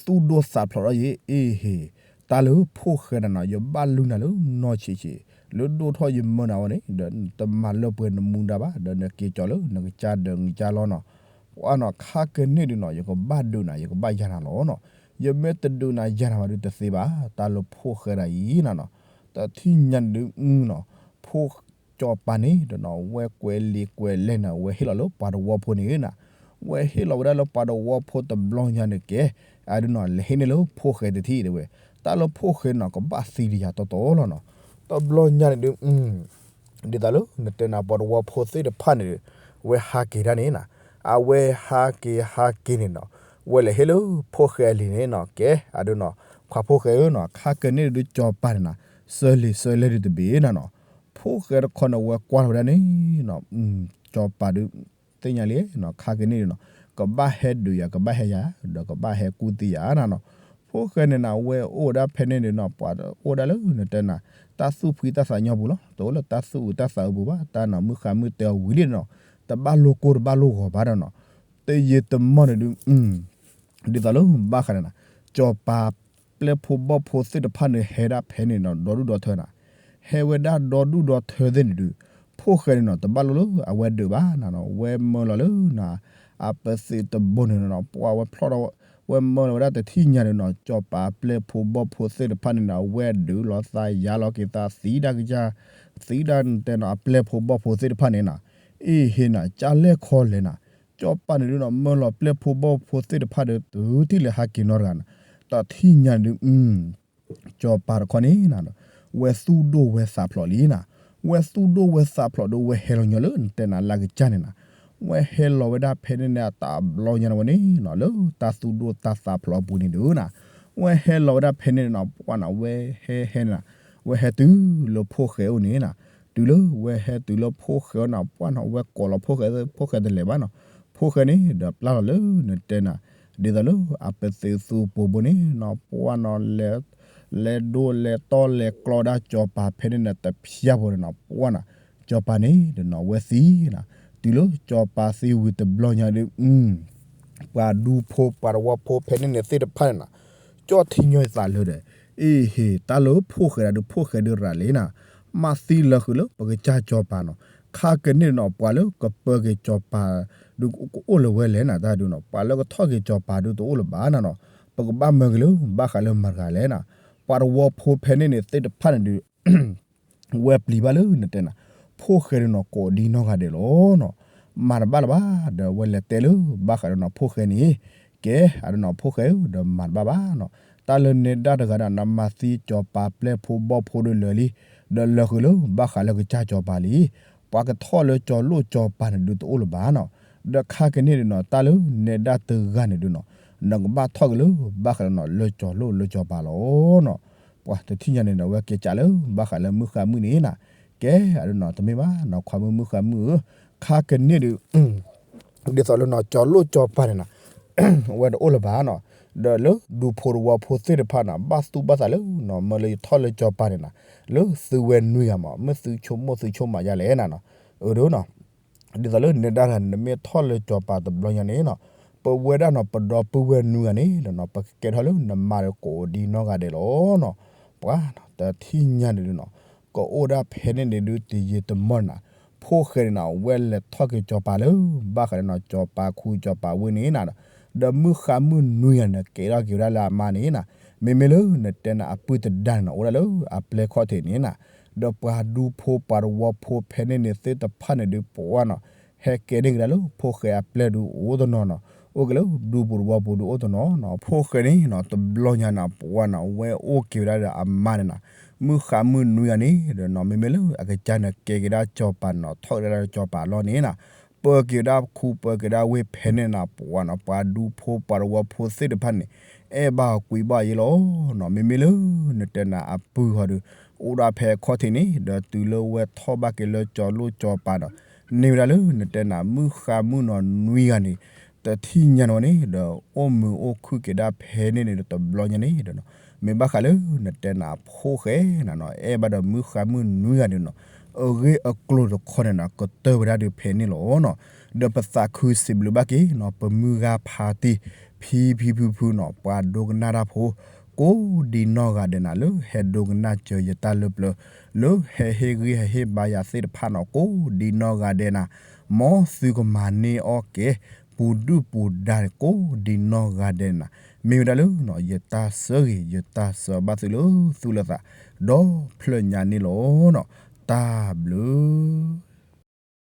သူၣ်ဒိၣ်သးဖျိးထီၣ်ယဲ အ့ဟ့ၣ်, တၢ်လၢဖိၣ်ဃဲနၤနီၤ ယဘၣ်လုၢ်နၤလၢနီၢ်ဆံးဆံး, လၢဒိၣ်ထီၣ်ယမၢနၤဝဲန့ၣ် ဒီးတမၤလၢပှဲၤနမူဒါဘၣ် ဒီးနက့ၤကၠီၤလၢနကစၢ်ဒၢးနကစၢ်လီၢ်နီၤ, ပှၤနီၤ ခါကန့ၢ်ဒုနီၤ ယကဘၣ်ဒုးနၤ ယကဘၣ်ယၤနၤလီၤနီၤ, ယမ့ၢ်တဒုးနၤယၤနၤဘၣ်ဒုတသ့ဘၣ်, တၢ်လၢဖိၣ်ဃဲဒၣ်အံၤနၤနီၤ, တထံၣ်ညါန့ၣ်ဒုနီၤ, ဖိၣ်စီၤပၤန့ၣ်ဒီးနီၤ ဝဲကွဲးလံာ်ကွဲးလဲၢ်န့ၣ် ဝဲဟ့ၣ်လီၤလၢပှၤတဝီဖိန့ၣ်နၤ, ဝဲဟ့ၣ်လီၤဝဲဒၣ်လၢပှၤတဝီဖိတဘျီညါန့ၣ်ကဲ, အဒုနီၤ လဲၤဟ့ၣ်န့ၢ်လၢဖိၣ်ဃဲတထံၣ်တဲဝဲ, တၢ်လၢဖိၣ်ဃဲနီၤ ကဘၣ်သံတယၤတီတီလီၤနီၤ, တဘျီညါန့ၣ်ဒု ဒ်သိးလၢနတဲနၤပှၤတဝီဖိသ့ၣ်တဖၣ်န့ၣ်ဒီး ဝဲဟးက့ၤဒၣ်န့ၣ်နၤ, အဝဲဟးက့ၤဟးက့ၤန့ၣ်နီၤ, ဝဲလဲၤဟ့ၣ်လၢဖိၣ်ဃဲအလံာ်န့ၣ်နီၤ ကဲ အဒုနီၤ, ခွါဖိၣ်ဃဲဧၢနီၤ ခါကန့ၢ်ဒုစီၤပၤန့ၣ်နၤ, ဆၢလံာ်ဆၢလဲၢ်ဒုတဘ့ၣ်နၤနီၤ, ဖိၣ်ဃဲတခီန့ၣ် ဝဲကွၢ်လီၤဝဲဒၣ်န့ၣ်နီၤ, စီၤပၤဒု သ့ၣ်ညါလံနီၤ ခါကန့ၢ်ဒုနီၤ, ကဘၣ်ဟဲဒုးယၤ ကဘၣ်ဟဲယၤ ဒီးကဘၣ်ဟဲကူၣ်သံယၤနၤနီၤ, ဖိၣ်ဃဲန့ၣ်နၤ ဝဲအိၣ်ဝဲဒၣ်ဖဲန့ၣ်န့ၣ်နီၤ ပှၤအိၣ်ဝဲဒၣ်လၢနတဲနၤ တၢ်သူၣ်ဖှံတၢ်သးညီပူၤလီၤ, တအိၣ်လၢတၢ်သူၣ်အုးတၢ်သးအုးပူၤဘၣ်, တၢ်နီၤ မုၢ်ဃါမုၢ်တဲအီၤဝံၤလံနီၤ, တဘၣ်လိၣ်ကိၢ်တဘၣ်လိၣ်ဂီၤဘၣ်ဒီးနီၤ, တယံာ်တမီၢ်န့ၣ်ဒု ဒ်သိးလၢဘၣ်ဃးန့ၣ်နၤ, စီၤပၤပျဲၢ်ဖိဘီၣ်ဖိသ့ၣ်တဖၣ်န့ၣ် ဟဲဒၣ်ဖဲန့ၣ်နီၤ ဒီဒူၣ်ဒီထၢနၤ, ဟဲဝဲဒၣ်ဒီဒူၣ်ဒီထၢသ့ၣ်န့ၣ်ဒုး, ဖိၣ်ဃဲန့ၣ်နီၤ တဘၣ်လိၣ်လၢအဝဲဒုးဘၣ်နၤနီၤ, ဝဲမၢလီၤလၢနၤ အပသံးတဘိန့ၣ်နီၤ ပှၤဝဲဖျီၣ်ထီၣ် ဝဲမၢလီၤဝဲဒၣ်တထံၣ်ညါန့ၣ်နီၤ စီၤပၤပျဲၢ်ဖိဘီၣ်ဖိသ့ၣ်တဖၣ်န့ၣ်နီၤ အဝဲဒုးလီၤသးယါလီၤက့ၤသးသံဒၣ်ကစၢ်, သံဒၣ်တဲနီၤ အပျဲၢ်ဖိဘီၣ်ဖိသ့ၣ်တဖၣ်န့ၣ်နၤ, အ့ဟ့ၣ်နၤ ကၢ်လဲၢ်ခီလဲၣ်နၤ, စီၤပၤန့ၣ်ဒုနီၤ မၢလီၤပျဲၢ်ဖိဘီၣ်ဖိသ့ၣ်တဖၣ်ဒီး တုၤထံၣ်လၢဟးက့ၤနီတဂၤနၤ, တထံၣ်ညါန့ၣ်ဒုး စီၤပၤတခီန့ၣ်နၤ, ဝဲသူၣ်ဒိၣ်ဝဲသးဖျိးလံနၤ, ဝဲသူၣ်ဒိၣ်ဝဲသးဖျိးဒီး ဝဲဟဲလီၤညီလၢနတဲနၤလၢကစၢ်န့ၣ်နၤ, ဝဲဟဲလီၤဝဲဒၣ်ဖဲန့ၣ်န့ၣ် အတဘျီညါန့ၣ်ဝဲန့ၣ်နီၤ လၢတၢ်သူၣ်ဒိၣ်တၢ်သးဖျိးအပူၤန့ၣ်ဒုးနၤ, ဝဲဟဲလီၤဝဲဒၣ်ဖဲန့ၣ်န့ၣ်နီၤ ပှၤနီၤ ဝဲဟဲဟဲန့ၣ်နၤ, ဝဲဟဲတုၤလၢဖိၣ်ဃဲအိၣ်န့ၣ်နၤ, တုၤလၢဝဲဟဲတုၤလၢဖိၣ်ဃဲအိၣ်နၤ ပှၤနီၤ ဝဲကိးလီၤဖိၣ်ဃဲ ဖိၣ်ဃဲတလဲၤဘၣ်နီၤ, ဖိၣ်ဃဲန့ၣ် ဒီးပျၢ်လီၤလၢနတဲနၤ, ဒ်သိးလၢအပသ့းသူပူၤဘိန့ၣ်နီၤ ပှၤနီၤ လဲၤဒိလဲၤတီၢ်လဲၤကျီဒၣ်စီၤပၤဖဲန့ၣ်န့ၣ် တဖျၢၣ်ဖိန့ၣ်နီၤ ပှၤနီၤ စီၤပၤန့ၣ်ဒီးနီၤ အဝဲသံနၤ, တုၤလၢစီၤပၤသံဝံၤတဘျီညါဒီး ပှၤဒူဖိပှၤတဝီဖိဖဲန့ၣ်န့ၣ်သ့ၣ်တဖၣ်န့ၣ်နီၤ, ကၠီၣ်ထံညီသးလၢဒီး အ့ဟ့ၣ် တၢ်လၢဖိၣ်ဃဲဒၣ်ဒုး ဖိၣ်ဃဲဒုးရၤလံနၤ, မၤသံလၢာ်ဃုာ်လၢပကစၢ်စီၤပၤနီၤ, ခါကန့ၣ်နီၤ ပှၤလၢကပၢက့ၤစီၤပၤ ဒုးကအိၣ်လၢၤဝဲလဲၣ်နၤ တၢ်ဒုးနီၤ, ပှၤလၢကထီၣ်က့ၤစီၤပၤဒုးတအိၣ်လၢၤဘၣ်နၤနီၤ, ပကဘၣ်မၤက့ၤလၢဘၣ်ဃးလၢမတၤတဂၤလဲၣ်နၤ, ပှၤတဝီဖိဖဲန့ၣ်န့ၣ်သ့ၣ်တဖၣ်န့ၣ်ဒုး ဝဲပျံၤဘၣ်လၢနတဲနၤ, ဖိၣ်ဃဲဒုးနီၤ ကိးဒံနီၢ်ဂၤဒဲးလီၤနီၤ, မၤတဘၣ်လၢၤဘၣ်, ဒီးဝဲလဲၤတဲလၢဘၣ်ဃးဒီးနီၤ ဖိၣ်ဃဲန့ၣ်, ကဲ အဒုးနီၤ ဖိၣ်ဃဲဧၢ ဒီးမၤတဘၣ်ဘၣ်နီၤ, တၢ်လၢနဲဒၣ်တဂၤဒီး နမၤသံစီၤပၤပျဲၢ်ဖိဘီၣ်ဖိဒုးလၢာ်လံ, ဒီးလၢာ်ဃုာ်လၢဘၣ်ဃးလၢကစၢ်စီၤပၤလံ, ပှၤကထီၣ်လၢစီၤလိၣ်စီၤပၤန့ၣ်ဒုးတအိၣ်လၢၤဘၣ်နီၤ, ဒီးခါကန့ၣ်ဒုးနီၤ တၢ်လၢနဲဒၣ်တဂၤန့ၣ်ဒုးနီၤ, နကဘၣ်ထီၣ်က့ၤလၢဘၣ်ဃးလၢနီၤ လၢစီၤလိၣ်လၢစီၤပၤလီၤနီၤ, ပှၤတထံၣ်ညါန့ၣ်ဒီး ဝဲကဲးစးလၢဘၣ်ဃးလၢမုၢ်ဃါမုၢ်န့ၣ်နၤ, ကဲအဒုးနီၤ တမ့ၢ်ဘၣ်နီၤ ခွါမုၣ်မုၢ်ဃါမုၢ်ဧၢ, ခါကန့ၣ်ဒုး ဒ်သိးလၢနီၤ စီၤလိၣ်စီၤပၤန့ၣ်နၤ, ဝဲတအိၣ်လၢၤဘၣ်နီၤ, ဒီးလၢဒူဖိတဝီဖိသ့ၣ်တဖၣ်နၤ ဘၣ်သူၣ်ဘၣ်သးလၢနီၤ မ့ၢ်လၢယထီၣ်လၢစီၤပၤန့ၣ်နၤ, လၢသုဝဲနွံဂၤမး မ့ၢ်သုဆိကမိၣ်သုဆိကမးယါလဲၣ်နၤနီၤ, အဒုးနီၤ ဒ်သိးလၢနဲဒၣ်တဂၤန့ၣ် နမ့ၢ်ထီၣ်လၢစီၤပၤတဘျီညါန့ၣ်နီၤ, ပဝဲဒၣ်နီၤ ပဒီပုၢ်ဝဲၢ်နွံဂၤန့ၣ်ဒီးနီၤ ပကကဲထီၣ်လၢနမါဒီးကိးဒံနီၢ်ဂၤဒဲးလီၤနီၤ, ပှၤတထံၣ်ညါန့ၣ်ဒုးနီၤ, ကအိၣ်ဒၣ်ဖဲန့ၣ်န့ၣ်ဒုးတယံာ်တမီၢ်န့ၣ်နၤ, ဖိၣ်ဃဲန့ၣ်နၤ ဝဲလဲၤထီၣ်က့ၤစီၤပၤလၢ ဘၣ်ဃးဒီးနီၤ စီၤပၤခူစီၤပၤဝ့ၢ်န့ၣ်နၤ, ဒီးမုၢ်ဃါမုၢ်နွံဂၤန့ၣ် ကဲထီၣ်က့ၤဝဲဒၣ်လၢအမါန့ၣ်နၤ, မ့မ့ၢ်လၢနတဲနၤအပုၢ်တဒါန့ၣ်နၤ အိၣ်ဒၣ်လၢအပျဲၢ်ခီၣ်ထံးန့ၣ်နၤ, ဒီးပှၤဒူဖိပှၤတဝီဖိဖဲန့ၣ်န့ၣ်သ့ၣ်တဖၣ်န့ၣ်ဒုး ပဝဲနီၤ, ဟဲကဲန့ၢ်ကဒါလၢဖိၣ်ဃဲအပျဲၢ်ဒုးအိၣ်တနီၤနီၤ, အိၣ်က့ၤလၢဒူပူၤတဝီပူၤဒုးအိၣ်တနီၤနီၤ, ဖိၣ်ဃဲန့ၣ်နီၤ တဘျီညါနၤ ပဝဲနီၤ ဝဲအိၣ်က့ၤဝဲဒၣ်ဒီးအမါန့ၣ်နၤ, မုၢ်ဃါမုၢ်နွံဂၤန့ၣ်ဒီးနီၤ မ့မ့ၢ်လၢအကစၢ်န့ၣ်ကဲက့ၤဒၣ်စီၤပၤန့ၣ်နီၤ ထီၣ်က့ၤဒၣ်လၢစီၤပၤအလီၢ်န့ၣ်နၤ, ပၢက့ၤဝဲဒၣ်ခူပၢက့ၤဒၣ်ဝ့ၢ်ဖဲန့ၣ်နၤ ပဝဲနီၤ ပှၤဒူဖိပှၤတဝီဖိသ့ၣ်တဖၣ်န့ၣ် အဲၣ်ဘၣ်အီၤကွံဘၣ်အီၤယဲလီၤနီၤ, မ့မ့ၢ်လၢနတဲနၤအပုၢ်ဟီဒုး အိၣ်ဒၣ်ဖဲခီၣ်ထံးန့ၣ် ဒီးတုၤလၢဝဲထီၣ်ဘၣ်က့ၤလၢစီၤလိၣ်စီၤပၤဒီး န့ၢ်ဝဲဒၣ်လၢနတဲနၤ မုၢ်ဃါမုၢ်နီၤနွံဂၤန့ၣ် တထံၣ်ညါန့ၣ်ဝဲန့ၣ်ဒီး အိၣ်မုာ်အိၣ်ခုၣ်က့ၤဒၣ်ဖဲန့ၣ်န့ၣ်ဒီး တဘျီညါန့ၣ်ဒီးနီၤ မ့ၢ်ဘၣ်ဃးလၢနတဲနၤဖိၣ်ဃဲနၤနီၤ အဲၣ်ဘၣ်ဒီးမုၢ်ဃါမုၢ်နွံဂၤန့ၣ်နီၤ အဂ့ၢ်အကျိၤတခီန့ၣ်နီၤ ကတၢၢ်ဝဲဒၣ်ဒုးဖဲန့ၣ်လီၤနီၤ, ဒီးပသးခုစံးဘျုးဘၣ်က့ၤနီၤ ပမုၢ်ဂၤဖါတံၢ် ဖံဖံဖုဖုနီၤ ပှၤဒိကနၣ်တၢ်ဖိ ကိးဒံနီၢ်ဂၤဒဲးနၤ လၢဟဲဒိကနၣ်စၢၤယတၢ်လၢပျၢၤ လၢဟဲဟ့ၣ်ဂံၢ်ဟဲဟ့ၣ်ဘါယၤသ့ၣ်တဖၣ်နီၤ ကိးဒံနီၢ်ဂၤဒဲးနၤ မ်သုကမၤန့ၢ်အီၣ်က့ၤ ပူၤဒုၣ်ပူၤဒါ ကိးဒံနီၢ်ဂၤဒဲးနၤ မ့ၢ်ဝဲဒၣ်လၢ ယတၢ်ဆၢဂ့ၤ ယတၢ်ဆၢဘၣ်သုလၢသူၣ်လၢသး ဒီဖျၢၣ်ညါန့ၣ်လီၤနီၤ, တၢ်ဘျုး